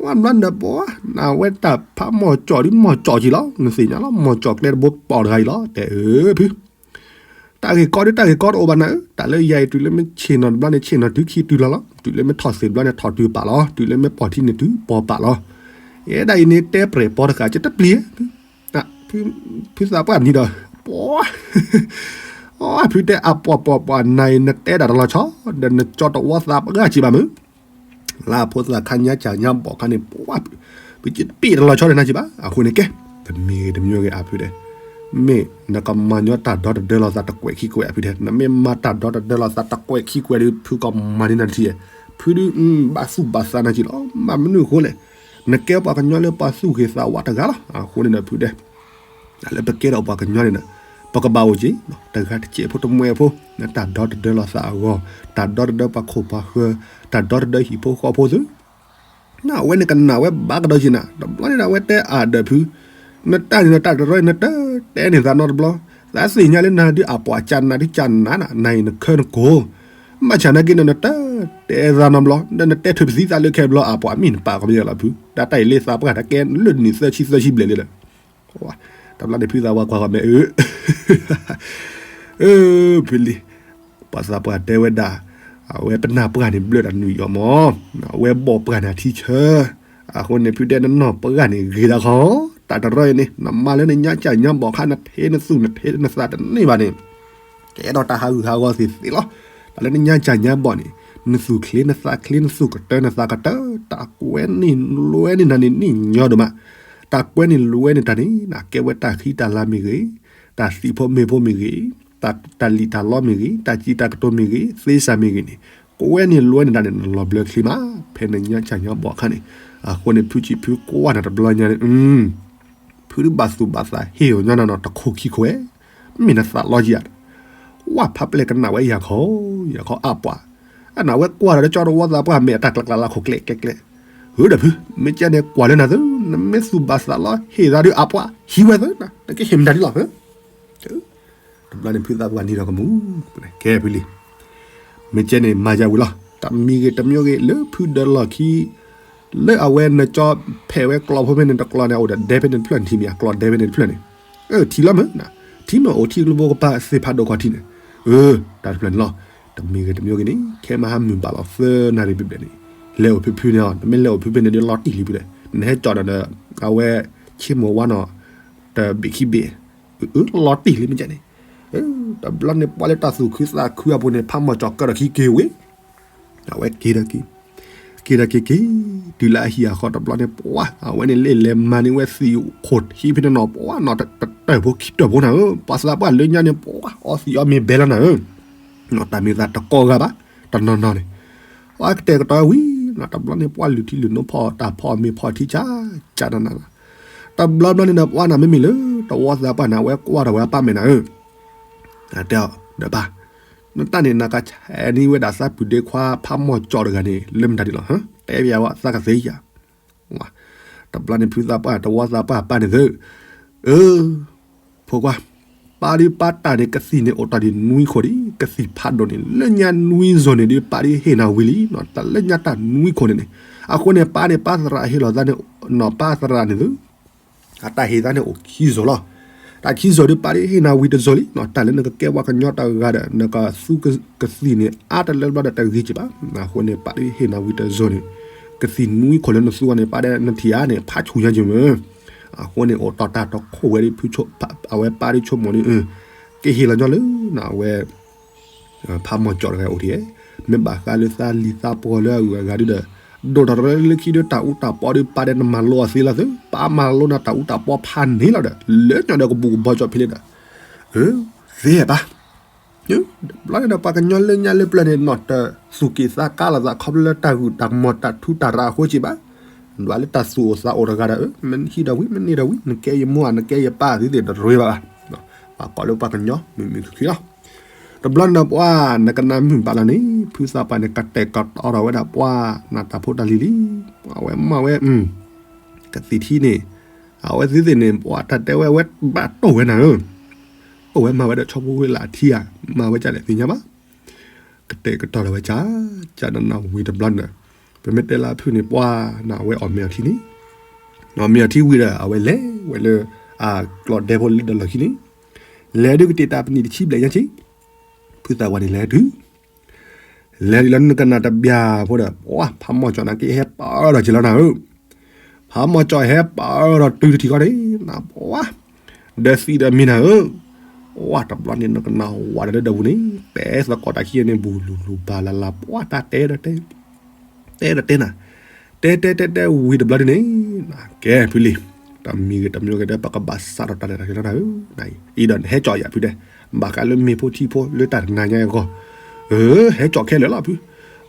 ဝဲဘျီနဘီ နဝဲတၢ်ဖးမီၢ်ကၠီၣ်ဒ်မီၢ်ကၠီၣ်ကံလီၤ နသ့ၣ်ညါလီၤ မီၢ်ကၠီၣ်ကျဲတဘိပီၣ်တဂၤအံၤလီၤ တဲအၢဖု တၢ်ဂ့ၢ်ကီဒ်တၢ်ဂ့ၢ်ကီတအိၣ်ဘၣ်နၤဧၢ တၢ်လၢယၤအံၤ တုၤလၢမ့ၢ်ဆ့ၣ်နီၤတဘျီန့ၣ် ဆ့ၣ်နီၤတုၤခံတုၤလီၤလီၤ တုၤလၢမ့ၢ်ထီၣ်သ့ၣ်တဘျီန့ၣ် ထီၣ်တုၤပာ်လီၤ တုၤလၢမ့ၢ်ပီၢ်ထံန့ၣ်တုၤပီၢ်ပာ်လီၤ ယဲဒၣ်အံၤန့ၣ် တဲပြဲၢ်ပီတဃာ် ကတပျံၤ ဖုသးပှၢ်နံၤဒီး ပှၤ ဖုတဲအပှၤပှၤပှၤနၤအံၤ နတဲဒၣ်တလီၤဆီ ဒီးနကၠီတဝီသးပှၢ်ကံဘၣ်မုၢ် လၢဖိသၣ်ခါညါကၢ်ညါဘီၣ်ခါန့ၣ် ပှၤ ပတပ့ၢ်တလီၤဆီဒီးနၤကံဘၣ် အဃိန့ၣ်ကဲ တမံၤဂ့ၤတမံၤဂ့ၤအဖုတဲ မ့ၢ်နကမၤညီတၢ်ဒီတဒၢလီၤသးတကွဲးခံကွဲးအဖုတဲ နမ့ၢ်မၤတၢ်ဒီတဒၢလီၤသးတကွဲးခံကွဲးဒီး ဖုကမၤန့ၢ်နၤတထံၣ် ဖုဒုး ဘၣ်သူၣ်ဘၣ်သးနၤကံလီၤ ဘၣ်မနုၤအဃိလဲၣ် နကဲပှၤကညီလၢပှၤသူၣ်ဂ့ၤသးဝါတဂၤလီၤ အဃိန့ၣ်ဒီးဖုတဲ လၢပကဲထီၣ်ပှၤကညီန့ၣ်ဒီး ပကဘၣ်အိၣ်က့ၤ တဂၤတစဲးဖိတမှဲးဖိ တၢ်ဒီတဒၢလီၤသးအဂီၢ် တၢ်ဒီတဒၢပှၤခိၣ်ပှၤဃၢၤ တၢ်ဒီတဒၢဟံၣ်ဖိဃီဖိသု နအဝဲန့ၣ်ကနၣ်ဝဲဘၣ်ကဒီးက့ၤနၤ တဘျီန့ၣ်ဒီးအဝဲတဲအါဒီးဖု နတၢ်န့ၣ်ဒီးတၢ်တရီအံၤ နတတဲန့ၢ်သးနီတဘျီ သးသ့ၣ်ညါလၢနၤဒုးအပှၤကၢ်နၤဒုးကၢ်နၤနၤ နၤအံၤနခၢနကိၤ မ့ၢ်ဆၣ်နာ်က့န့ၣ် နတတဲသးနီတဘျီ ဒီးနတဲထုးပသံသးလၢခဲဘျီအပှၤမ့ၢ်နပာ်ကမ့ၢ်လီၤဖု တၢ်တၢ်အံၤလၢသးပှၢ်တကဲလၢနံၣ်သၢဆံသၢဆံဘျဲၣ်လံဒီး တဘျီန့ၣ်ဖုသးပှၢ်ကွၢ်ဃီၤမဲာ်အၢ အၢ ဖုလံၤ ပှၤသးပှၢ်တဲဝဲဒၣ် အဝဲပနၢ်ပှၢ်န့ၣ်ဘျၢတၢ်နုာ်ယီၤမး အဝဲဘီၣ်ပှၢ်န့ၣ်အထံဆၢ အဃိန့ၣ်ဖုတဲနနီၢ်ပှၢ်န့ၣ်ဂ့ၤဒၣ်ခီ တၢ်တရီအံၤန့ၣ် နမၤလၢနညါကၢ်ညါဘီၣ်ခါ နထဲနသူၣ်နထဲနသးတန့ၢ်ဘၣ်န့ၣ် ကဲထီၣ်တၢ်ဟးဂူာ်ဟးဂီၤသ့ၣ်သ့ၣ်လီၤ. တၢ်လၢနညါကၢ်ညါဘီၣ်န့ၣ် နသူၣ်ချ့နသးချ့ နသူၣ်ကတၢၢ်နသးကတၢၢ် တၢ်ကွဲန့ၢ်လွဲန့ၢ်နၤန့ၣ်န့ၣ်ညီဒိၣ်မး. တၢ်ကွဲန့ၢ်လွဲန့ၢ်တၢ်န့ၣ် နကဲဝဲတၢ်ဃံတၢ်လၤမ့ၢ်ဂ့ၤ, တၢ်သံၣ်ဖိမ့ၢ်ဖိမ့ၢ်ဂ့ၤ, တၢ်လံၣ်တၢ်လီမ့ၢ်ဂ့ၤ, တၢ်စံးတၢ်ကတိၤမ့ၢ်ဂ့ၤ, သ့စၢ်မ့ၢ်ဂ့ၤန့ၣ် ကွဲန့ၢ်လွဲန့ၢ်တၢ်န့ၣ် နလီၤဘျၢချ့မး ဖဲနညါကၢ်ညါဘီၣ်အခါန့ၣ်. အဃိန့ၣ် ဖုဆံးဖုကွၢ်နၤတဘျီညါန့ၣ် ဖုဒုးဘၣ်သူၣ်ဘၣ်သးဟ့ၣ်အီၤညီနၤနီၤတခိၣ်ခံခိၣ်ဝဲ, မ့ၢ်နသးလီယၤ, ဝၢ်ဖးပျဲၢ်ကနၣ်ဝဲယၤခီ, ယၤခီအါပှၤ, အနၢ်ဝဲကွၢ်ဒီးတကၠီတဝီသးပှၢ်မဲာ်အတၢ်ကျးကျးလၢခိၣ်ကျဲကျဲကျဲ, ဧၢဒီးဖု, မ့ၢ်ကဲန့ၣ်ကွၢ်လၢနၤသု, နမ့ၢ်သူၣ်ဘၣ်သးလီဟ့ၣ်သးဒုးအါပှၤ, ဟံးဝဲသု, နကဟ့ၣ်မတၤဒ်လီၤ. တဘျီန့ၣ်ဖုသးပှၢ်နံၤဒီးကမူၣ်, ကဲဖုလံၤ မ့ၢ်ကဲန့ၣ် မၤယၤဝံၤလီၤ. တမံၤဂ့ၤတမံၤဂ့ၤ လၢဖုဒၢလီၢ်ခံ, လၢအဝဲနကၠီဖဲးဝဲကျီဖိဖဲန့ၣ်တကျီန့ၣ် အိၣ်ဒီးဒဲဖဲန့ၣ်တဖျၢၣ်န့ၣ် ထံၣ်မ့ၢ်ဧါ, ကျီဒဲဖဲန့ၣ်တဖျၢၣ်န့ၣ်, ထံၣ်လီၤမ့ၢ်, ထံၣ်မ့ၢ်အိၣ်ထံကျိဖိကပၤသ့ၣ်ဖးဒိၣ်ခီၣ်ထံးန့ၣ်, တၢ်တဖျၢၣ်န့ၣ်လီၤ. တမံၤဂ့ၤတမံၤဂ့ၤန့ၣ် ခဲမဟါမုၢ်ဘၣ်လီၤသၢနၣ်ရံၣ်ဘျဲၣ်ဘျဲၣ်န့ၣ်, လဲၤအိၣ်ဖုဖုန့ၣ်အီၤ နမ့ၢ်လဲၤအိၣ်ဖုဖုန့ၣ်ဒ်လီၤတံၢ်လံဖုလဲၣ်, နဟဲကၠီဒီး အဝဲ ဆ့မိၢ်ဝါနီၤ တဘ့ၣ်ခံဘ့ၣ် လီၤတံၢ်လံမ့ၢ်ကဲန့ၣ်, တဘျီန့ၣ်ပှၤလၢတၢ်သူၣ်ခုသးခုအပူၤန့ၣ် ဖးမီၢ်ကၠီၣ်ကၢဒီးခံက့ၤဝံၤ, အဝဲက့ၤဒီးက့ၤ, က့ၤဒီးက့ၤက့ၤ, တုၤလၢအဟံၣ်အဃီတဘျီန့ၣ် ပှၤ အဝဲန့ၣ်လၢလဲၤမၤန့ၢ်ဝဲသံးခိၣ်ထံဖဲန့ၣ်နီၤ ပှၤနီၤတတၢၢ်ဖိခံတၢၢ်ဖိနၤဧၢ, ပှၤသးပှၢ်လၢညါန့ၣ် ပှၤအီသံးအီမ့ၤဘဲလီၤနၤဧၢ, နီၤတၢ်မ့ၢ်သးတကီဂၤဘၣ်, တနီၤနီၤန့ၣ် ပှၤကတဲာ်ကတီၤဝံၤ, နီၤတဘျီန့ၣ် ပှၤလုၢ်ထံလုၢ်နိဖီတၢ်ဖီမ့ၤဖီထံကၢ် ကၢ်နၤနၤ, တဘျီဘျီန့ၣ်ဒီးပှၤနၤမ့မ့ၢ်လၢ တဝီသးပှၢ်န့ၣ် အဝဲကွၢ်ထီၣ်ဝဲအပၢ်မဲာ်နၤဧၢ, တဲအီၤဒီးပၢ်, နတၢ်န့ၣ် နကဆဲးန့ၢ်ဝဲဒၣ်သးပုၢ်ဒ့ခွါဖးမီၢ်ကၠီၣ်တဂၤန့ၣ် လၢမတၤဒ်လီၤ, တဲပယၤဝဲသးကသ့ဧါ, တဘျီန့ၣ် ဖုသးပှၢ် တဝီသးပှၢ်ပၢ်န့ၣ်သၢ, အၢ ဖိခွါ, ပၢ်ဒုးပၢ်တၢ်န့ၣ် ကသံၣ်န့ၣ်အိၣ်တ့ၢ်ဒံးနွံခိၣ်ဒံး, ကသံၣ်ဖးဒိၣ်န့ၣ် လၢညါနွံစိၤန့ၣ်ဒုး ပၢ်ဒုးဟ့ၣ်နၤဝံၤလံ, တၢ်လၢညါတၢ်နွံခိၣ်န့ၣ်န့ၣ်, အဃိန့ၣ် ပၢ်န့ၣ် ပၢ်သရၣ်ဟ့ၣ်လီၤသးန့ၣ်, နီၢ်ပၢ်သရၣ်န့ၣ်သု အတၢ်ဟ့ၣ်သးန့ၣ်အိၣ်ခံစိၤလီၤ. တၢ်ခံစိၤဒုး ပၢ်ဒုးဟ့ၣ်နၤဝံၤတစိၤလံ, တၢ်လၢနကကဲပှၤကညီတဂၤဒီး နကသူကသံၣ်န့ၣ် အါတလၢဘျီဒီးတဂ့ၤက့ၤဘၣ်, အဃိန့ၣ် ပၢ်ဒုးဟ့ၣ်နၤဝံၤတစိၤန့ၣ်, ကသံၣ်နွံခိၣ်လၢနသူန့ၣ် ပၢ်ဒုးနထံၣ်ဧါန့ၣ် ဖးဆူၣ်ညါက့ၤမ့ၢ်, အဃိန့ၣ် အိၣ်တီၢ်တၢ်တခိၣ်ဝဲဒၣ် အဝဲပၢ်ဒုးဆိကမိၣ်ဒုး, ကဟ့ၣ်လီၤညီလၢ အဝဲ ဖးမီၢ်ကၠီၣ်တဂၤအိၣ်ထံၣ်, မ့ၢ်ဘၣ်ဃးလၢသးလံၤသးပှီၤလၢအဂုၤအဂၤဒုဒီး, ဒိၣ်ထီၣ်တရၢလၢခံဒု တၢ်အူတၢ်ပီဒု ပၢ်ဒဲးနမၤလိအီၤသ့လီၤသု, ပၢ်မၤလိနၤတၢ်အူတၢ်ပီဖးန့ၣ်လီၤဒီး လၢညီဒီးကဘူၣ်ကဘီကၠီၣ်ဖဲလဲၣ်ဒီး, သ့ဘၣ်, တဘျီန့ၣ်ဒီး ပှၤကညီလၢညါလၢပျၢၤန့ၣ် နီၢ်တသူၣ်က့ၣ်သးကါလိာ်သးခီဖျိလၢတၢ်ဂုၢ်တၢ်မီၢ်တၢ်ထူးတၢ်ရၤအဃိက့ၤဘၣ်, ဒွးလၢတၢ်သူၣ်အိၣ်သးအိၣ်တဂၤဒီး မ့ၢ်ဟံးဒီးဝံၤ မ့ၢ်န့ၢ်ဒီးဝံၤ နကဲယမိၢ်ဧါ နကဲယပၢ်သ့ၣ်တရ့ဘၣ်ဘၣ်, ပှၤကိးလၢပှၤကညီမုၢ်မုၢ်ခုၣ်ခုၣ်လီၤ. တဘျီန့ၣ်ဒီးပှၤ နကနၣ်မုာ်ဘၣ်လီၤန့ၣ် ဖုသးပှၢ်န့ၣ် ကတဲာ်ကတီၤထီၣ်ဝဲဒၣ်ပှၤ နတၢ်ဖိတၢ်လံၤလံ, အဝဲမၤဝဲ ကသံၣ်ထံန့ၣ်, အဝဲသ့ၣ်သ့ၣ်န့ၣ် ပှၤတၢ်တဲဝဲ အဝဲဘၣ်တိၢ်ဝဲနၤဧၢ, တိၢ်ဝဲမၤဝဲဒီးဆီဖိဝ့လၢအထံဧါ, မၤဝဲဒ်လဲၣ်သ့ၣ်ညါဘၣ်. ကတဲာ်ကတီၤဒီးဝဲကၢ်, ကၢ်နးနးဝံၤတဘျီန့ၣ်, ပမ့ၢ်တဲလၢအဖုၣ်န့ၣ် ပှၢ်နၤအဝဲအီၣ်မ့ၤအီထံန့ၣ်, အီၣ်မ့ၤအီထံဝံၤဒီး အဝဲလဲၤဝဲလၢ အကျီၢ်ဒဲဖိလၢဒီးလီၢ်ခံန့ၣ်, လဲၤဒုးကတ့ၢ်တၢ်ပနံာ်တဆံဘျဲၣ်ညါက့ၤ, ဖုသးပှၢ်န့ၣ်လဲၤတုၤ လဲၤဒ်လၢနကနၣ်တဘျီဖိဒီး ပှၢ်ဖးမီၢ်ကၠီၣ်နာ်က့ ဟဲပၢၢ်ဒီးက့ၤလီၤနၤဧၢ, ဖးမီၢ်ကၠီၣ်ဟဲပၢၢ်ဒီးတုၤတထံၣ်ဃီန့ၣ် နပှၢ် ဒီးသံဒီးမ့ၢ်နၤဧၢ, ပှၢ်တဘျီန့ၣ် နကနၣ်ဝးဒီးလၢဒၢးပူၤန့ၣ် တဲသကိးတၢ်ခံန့ၣ် ဘူးလူၤလူၤဘၣ်လၢ်လၢ် ပှၢ်တၢ်တဲဒီးတဲ တဲဒီးတဲနၤ, တဲတဲတဲတဲဝံၤတဘျီဒ်န့ၣ်, ကဲဖုလံၤ, တမံၤဂ့ၤတမံၤဂ့ၤဒီး ပကဘၣ်စးထီၣ်တၢ်ရဲၣ်တၢ်ကျဲၤလီၤနၤဧၢ, အံၤဒီးနဟဲကၠီၣ်ယၤဖုတဲ, ဘၣ်ဃးလၢမ့ၢ်ဖိထံဖိလၢတၢ်တနၤညါအဂီၢ်, အၢ ဟဲကၠီၣ်ခဲလၢာ်လီၤဖု,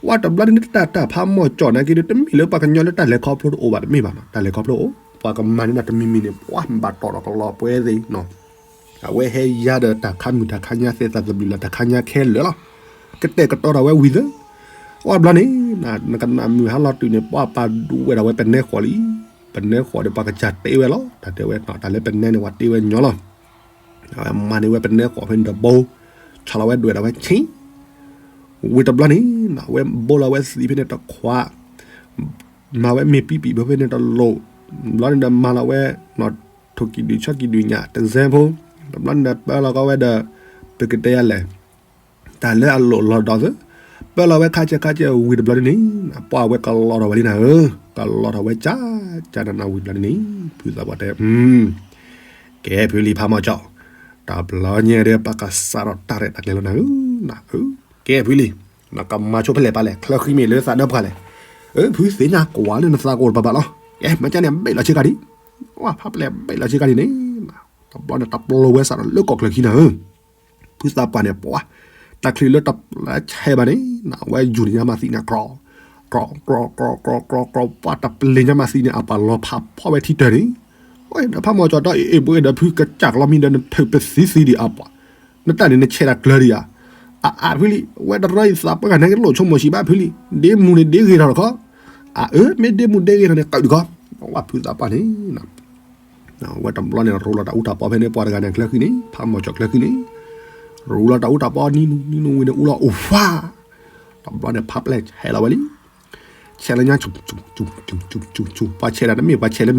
ပှၢ်တဘျီန့ၣ် တၢ်တၢ်ဖးမီၢ်ကၠီၣ်နာ်က့ဒီး တမ့ၢ်လၢပှၤကညီလၢတၢ်လဲၤခီဖျိတအိၣ်ဘၣ်တမ့ၢ်ဘၣ်နီၤ, တၢ်လဲၤခီဖျိအိၣ်, ပှၤကမၤန့ၢ်နၤတမံၤမံၤန့ၣ် ပှၢ်ဘၣ်တီၢ်ဒီးကလီၤပှဲၤသ့နီၤ အဝဲဟဲယါဒီးတၢ်ခါမုၢ်တၢ်ခါညါသဲသးသဘျုးလၢတၢ်ခါညါခဲလၢာ်လီၤ. ကတဲာ်ကတီၤဒီးဝဲဝံၤသၢ, ပှၢ်ဘျီန့ၣ်, နကနၣ်မုၢ်ဟါလီၤတုၤန့ၣ် ပှၢ်ပာ်ဒူဝဲဒၣ်ဝဲပနဲဃီၤလံ, ပနဲဃီၤဒီးပှၤကစၢ်တ့ဝဲလီၤ, တၢ်တဲဝဲ တၢ်လၢပနဲန့ၣ် ပှၤတ့ဝဲညီလီၤ. အဝဲမၤန့ၢ်ဝဲပနဲဃီၤဖဲန့ၣ်တဘိ, ဆီၣ်လီၤဝဲဒွဲၣ်ဒီးဝဲဆ့ ဝံၤတဘျီန့ၣ်, အဝဲဘိလီၤဝဲသံးဖဲန့ၣ်တခွး, မၤဝဲမ့ၢ်ပံပံၣ်ဖိဖဲန့ၣ်တလိၣ်, ဘျီန့ၣ်ဒီးမၤလီၤဝဲ, ထိၣ်ကံၣ်ဒုၣ်ဆီကံၣ်ဒုၣ်ညၣ်တစဲဖိ, တဘျီန့ၣ်ဒီးပၢလီၤကီဝဲဒီး, ပကတဲယၤလဲၣ်, တၢ်လၢအလိၣ်လီၤဒီးသၢ, ပၢလီၤဝဲခါဆဲးခါဆဲးဝံၤတဘျီန့ၣ်, ပှၢ်ဝဲကလီၤထီၣ်ဝဲလံနၤဧၢ, ကလီၤထီၣ်ဝဲကၢ်, ကၢ်နးနးဝံၤတဘျီန့ၣ်, ဖုသးပှၢ်တဲ, ကဲဖုလံၤဖးမီၢ်ကၠီၣ်, တဘျီညါဒီးပကစးထီၣ်တၢ်ရဲၣ်တၢ်ကျဲၤလီၤနၤဧၢ, ကဲဖုလံၤ, နကမၤဆိဖဲလဲၣ်ပၢ်လဲၣ် ချၢဃံမ့ၢ်လၢသးနၢပှၢ်လဲၣ်, ဖုသ့ၣ်ညါကွၢ်လၢနသးကအိၣ်တပၤဘၣ်လီၤ, ကဲမ့ၢ်ကၢ်န့ၣ်ဘ့ၣ်လီၤဆ့ကၤဒံး, ပှၢ်ဖးပျဲၢ်ဘ့ၣ်လီၤဆ့ကၤဒံးန့ၣ်, တဘျီန့ၣ်တပျိဝဲစးဒီးလၢကီၢ်ချၢဃံနၤဧၢ ဖုသးပှၢ်န့ၣ် ပှၤ, တၢ်ချံလၢတပျဲဆဲးဘၣ်န့ၣ်, အဝဲယူၤန့ၣ်ညါမးသံန့ၣ် ကြီ, ကြီ, ကြီ, ကြီ, ကြီ, ကြီ, ပှၢ်တပျ့ၤညါမးသံန့ၣ် အပှၤလီၤဖးဖီဝဲထံတၢၢ်န့ၣ်, အဝဲဒီးဖးမီၢ်ကၠီၣ်ဒီးအ့ၣ်အ့ၣ်ဘိအ့ၣ်ဒီး ဖုကစၢ်ကလီမံဒီး နထုးပသံသံဒံးအပှၤ, နတၢ်န့ၣ်နဆဲးတၢ်ကျၢၤဒံးဧါ, အအါဖုလံၤ, ဝဲတရီအံၤသးပှၢ်ဂၤန့ၣ်ကလိၣ်ဆိကမိၣ်ဆံးဘၣ်ဖုလံၤ, ဒ့မူန့ၣ်ဒ့ဂ့ၤထီၣ်တခီ, အအၢ မ့ၢ်ဒ့မူဒ့ဂ့ၤထီၣ်န့ၣ် ကဒုးခီ, ဝဲဖုသးပှၢ်န့ၣ် ဝဲတဘျီန့ၣ် ရူလီၤတၢ်အူတၢ်ပီဖဲန့ၣ် ပှၤတဂၤန့ၣ် ချၢဃံန့ၣ် ဖးမီၢ်ကၠီၣ်ချၢဃံန့ၣ်, ရူလီၤတၢ်အူတၢ်ပီနံၤနံၤနံၤနံၤဝံၤန့ၣ် အူလီၤအိၣ်ဖး, တဘျီန့ၣ် ဖးပျဲၢ်ဆဲးလီၤဝဲလံ, ဆဲးလီၤညါ ဆူၣ်ဆူၣ်ဆူၣ်ဆူၣ်ဆူၣ် ပှၤဆဲးဒၣ်တမ့ၢ်ပှၤဆဲးလၢ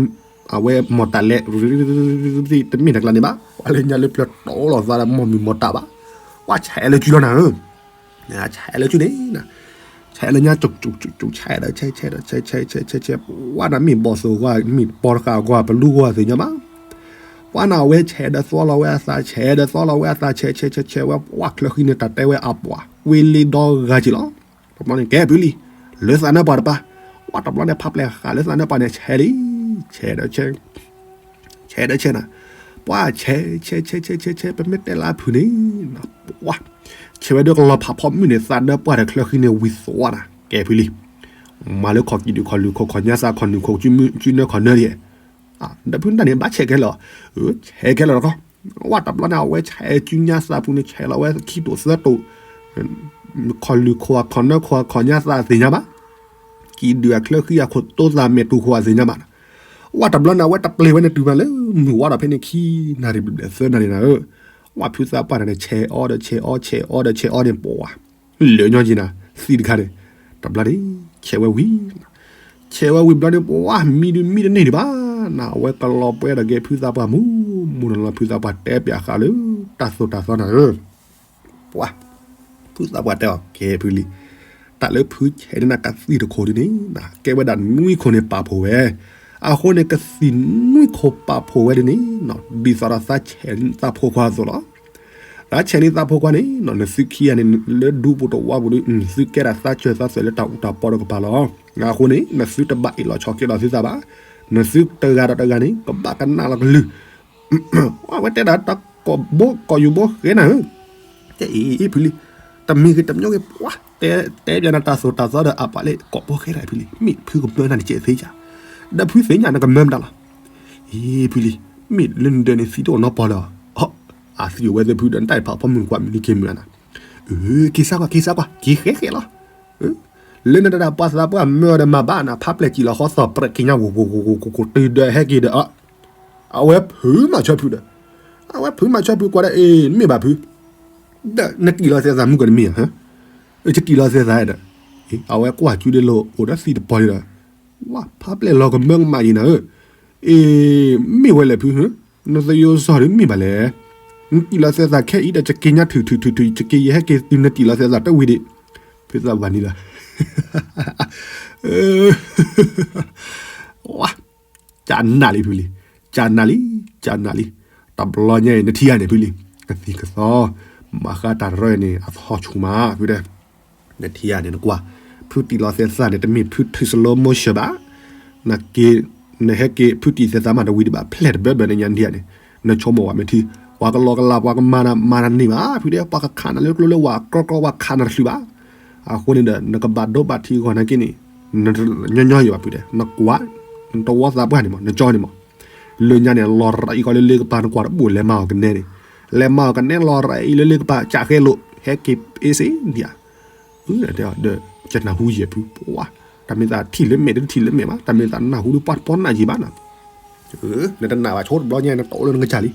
အဝဲမီၢ်တၢ်လဲၤ တမ့ၢ်တကျါန့ၣ်ဘၣ်, ပှၤလၢညါလၢပျၢၤတီလီၤသးဒီးမီၢ်မုၢ်မီၢ်တၢ်ဘၣ်, ပှၤဆဲးလၢစုလီၤနၤဧၢ ဆဲးလၢစုန့ၣ်, ဆဲးလၢညါ ဆူၣ်ဆူၣ်ဆူၣ်ဆူၣ် ဆဲးဒီးဆဲး ဆဲးဒီးဆဲး ဆဲးဆဲးဆဲးဆဲး ပှၤနၤမ့ၢ်ဘီၣ်သိၣ်ဂီၢ် မ့ၢ်ပီတဃာ်ဂီၢ် ပလူဂီၢ်သ့ၣ်ညါဘၣ်, ပှၤနၤဝဲဆဲးဒီးသီလီၤဝဲအသး ဆဲးဒီးသီလီၤဝဲအသး ဆဲးဆဲးဆဲးဆဲးဝဲ ပှၤချၢဃံန့ၣ် တၢ်တဲဝဲအပှၤ ဝ့ၤလ့ဒီဂၤက့ၤလီၤ, တဘျီန့ၣ် ကဲဖုလံၤ, လၢသးနၢပှၢ်တပၤ, ပှၤတဘျီန့ၣ် ဖးပျဲၢ်ဃာ်လၢသးနၢပှၢ်န့ၣ် ဆဲးလံ, ဆဲးဒီးဆဲး ဆဲးဒီးဆဲးနၤ, ပှၤဆဲး ဆဲး ဆဲး ဆဲး ဆဲး ဆဲး ပမ့ၢ်တဲလၢအဖုၣ်န့ၣ်, ပှၤ ဆဲးဝဲဒၣ်ကလီၤဖးဖီမုၢ်န့ၣ် သးနၢပှၢ်ဒီးချၢဃံန့ၣ်ဝံၤသီနၤ, ကဲဖုလံၤ, မၤလၢခီၣ်ကံၣ်ဒုၣ်ခီၣ်လုၢ်ခီၣ်ခီၣ်ညါသးခီၣ်နုာ်ခီၣ်ကုနၢခီၣ်နၢဒံး, ဒီးဖုနတၢ်န့ၣ် ဘၣ်ဆဲးခဲလၢာ်, ဆဲးခဲလၢာ်တခီ, ပှၤတဘျီန့ၣ် အဝဲဆဲးစုညါသးပူၤန့ၣ် ဆဲးလီၤဝဲခံတိာ်သၢတိာ် ခီၣ်လုၢ်ခိၣ်အခီၣ်နၢခိၣ်အခီၣ်ညါသးသ့ၣ်ညါဘၣ်, ကံၣ်ဒုၣ်အချၢဃံအခိၣ်တိသးမဲာ်တူၢ်ခိၣ်အသ့ၣ်ညါဘၣ်, ပှၤတဘျီန့ၣ် အဝဲတပျ့ၤဝဲန့ၣ်တုၤမးလၢ မုၢ်ဝါထီၣ်ဖဲန့ၣ်ခံနၣ်ရံၣ်ဘျဲၣ်သၢနၣ်ရံၣ်နၤဧၢ, ပှၤဖုသးပှၢ်တၢ်န့ၣ် ဆဲးအီၤဒီးဆဲးအီၤ ဆဲးအီၤဒီးဆဲးအီၤန့ၣ် ပှၤ လၢာ်ညီက့ၤနၤ သံတခါန့ၣ်, တဘျီန့ၣ် ဆဲးဝဲဝံၤ ဆဲးဝဲဝံၤဘျီန့ၣ် ပှၤမံဒုးမံတန့ၢ်ဒံးဘၣ်, နအဝဲကလီၤပှဲၤဒီးကဲဖုသးပှၢ်မူ, မူနီၤလီၤဖုသးပှၢ်တဲပၠးဃာ်လၢ တၢ်သိၣ်တၢ်သီနၤဧၢ, ပှၤ ဖုသးပှၢ်တဲအီၤ ကဲဖုလံၤ, တၢ်လၢဖုဆဲးန့ၢ်နၤကသံၣ်တခိၣ်ဒ်န့ၣ် ကဲဝဲဒၣ်နွံခိၣ်န့ၣ်ပာ်ဖှိၣ်ဝဲ, အဃိန့ၣ် ကသံၣ်နွံခိၣ်ပာ်ဖှိၣ်ဝဲဒ်န့ၣ် ဒ်သိးဒီးသးဆဲးသးဖိခွါအသိးလီၤ. သးဆဲးန့ၢ်သးဖိခွါန့ၣ် နသုခံဂၤန့ၣ် လၢဒူပူၤတဝါပူၤဒီး နသုကဲဒၣ်သးစၢၤသးသွဲၣ်လၢတၢ်အူတၢ်ပီတကပၤလီၤ. အဃိန့ၣ် နသုတဘၣ်အ့ၣ်လိာ်ဆိးက့လိာ်သုသးဘၣ်. နသုတဂၤဒီးတဂၤန့ၣ် ကဘၣ်ကနၣ်လီၤကလုၢ် အဝဲတဲဒၣ်တၢ်ကိးဘိကိးယူၤဘိဃဲနၤဧၢ, တဲအံၤဖုလံၤ, တမံၤဂ့ၤတမံၤဂ့ၤ ပှၤတဲပၠးနၤတၢ်သိၣ်တၢ်သီဒီးအပှၤလၢကိးဘိဃဲနၤဖုလံၤ, မ့ၢ်ဖုကမၢနၤန့ၣ်ကဲသ့ဧါ, ဒီးဖုသ့ၣ်ညါနကမၢမတၤလီၤ. အံၤဖုလံၤ, မ့ၢ်လၢနဒၢးန့ၣ်သံတအိၣ်နီတပီၢ်လၢၤ, အသံဝဲသ့ၣ်ဖုဒီးနတၢ်အံၤဖးဖီမုၢ်နကွၢ်မုၢ်နက့ၤမုၢ်နၤ, က့ၤစၢ်ကွၢ် က့ၤစၢ်ကွၢ် က့ၤဃဲဃဲလီၤ. လၢနတဒၣ်ပှၤသးပှၢ်မၢအီၤဒီးမၤဘၣ်နၤ ဖးပျဲၢ်ကံၤလီၤဃီသီၣ်ပြဲးက့ၤညါ ဝိၤဝိၤဝိၤဝိၤ တုၤဒီးဟဲက့ၤဒီး အဝဲဖုမၤဆၢဖုဒီး အဝဲဖုမၤဆၢဖုကွၢ်ဒီး အ့ၣ် မ့ၢ်ဘၣ်ဖု, ဒီးနကံၣ်လီၤသဲသးမုၣ်ကီးတမ့ၢ်ဧါ, ယတံၢ်လီၤသဲးသးဒီး, အဝဲကွၢ်ကၠူဒ်လိာ်အိၣ်ဒီးသံတပီၤလံဒီး, ဝါ ဖးပျဲၢ်လီၤကမၢကမၣ်ယံၤနၤဧၢ, အ့ မ့ၢ်ဝဲလဲၣ်ဖု, နသယိၤစီၤဒ်မ့ၢ်ဘၣ်လဲၣ်, နတံၢ်လီၤသဲးသးခဲအံၤဒီး ယက့ၤညါထုးထုးထုးထုး ယက့ၤယဟဲက့ၤတုၤနတံၢ်လီၤသဲးသးတဝံၤဒံး, ဖုသးပှၢ်န့ၣ်ဒီး ဝါ ကနၣ်လံဖုလံ, ကနၣ်လံ, ကနၣ်လံ, တဘျီညါအံၤ နထံၣ်ဧါန့ၣ်ဖုလံ, ကသံၣ်ကသီ, မၤဃါတၢ်ရၢန့ၣ် အသဟီၣ်ဆူၣ်မး ဖုတဲ, နထံၣ်ဧါန့ၣ် နကွၢ်, ဖုတံၢ်လီၤသဲးသးန့ၣ် တမ့ၢ်ဖုထုး slow motion ဘၣ်, နက့ၤ, နဟဲက့ၤ ဖုတံၢ်သဲးသးမးတဝံၤဒံးဘၣ် ဖျဲၣ်တဘၢဘၢန့ၣ်ညါနထံၣ်ဧါန့ၣ်, နဆိကမိၣ်ဝဲမ့ၢ်ထံ, ပှၤကလီကလီ ပှၤကမၤနၤ မၤနၤတန့ၢ်ဘၣ် ဖုတဲ, ပှၤကခးနၤလၢကျိလၢဝၤ ကြီကြီ ပှၤခးနၤတချုးဘၣ် အဃိန့ၣ်ဒီး နကဘၣ်ဒိဘၣ်ထံးဂီၢ်နာ်က့န့ၣ်, ညီညီယံၤဘၣ်ဖုတဲ, နကွၢ်, နတဝီသးပှၢ်န့ၣ်မး နကၠီန့ၣ်မး, လၢညါန့ၣ် လီၤရၤအံၤဃီလၢလ့ကပၤ နကွၢ်တဘၣ်လဲၤမၤအီၤကနဲန့ၣ်, လဲၤမၤအီၤကနဲ လီၤရၤအံၤလၢလ့ကပၤ ကးဃဲလိာ် ဟဲက့ၤအ့စ့ဒံးဧါ, ဒီး ကနၢ်ဟူယဲၢ်ဖု, ပှၤ, တၢ်မ့ၢ်သးထံၣ်လၢမဲာ်တထံၣ်လၢမဲာ်ဘၣ်, တၢ်မ့ၢ်သးနၢ်ဟူလၢပှၤတပီနၢ်ယံၤဘၣ်နၤ, နတနာ်ဘၣ်ဆိတဘျီညါ နတအိၣ်လၢနကစၢ်လံ,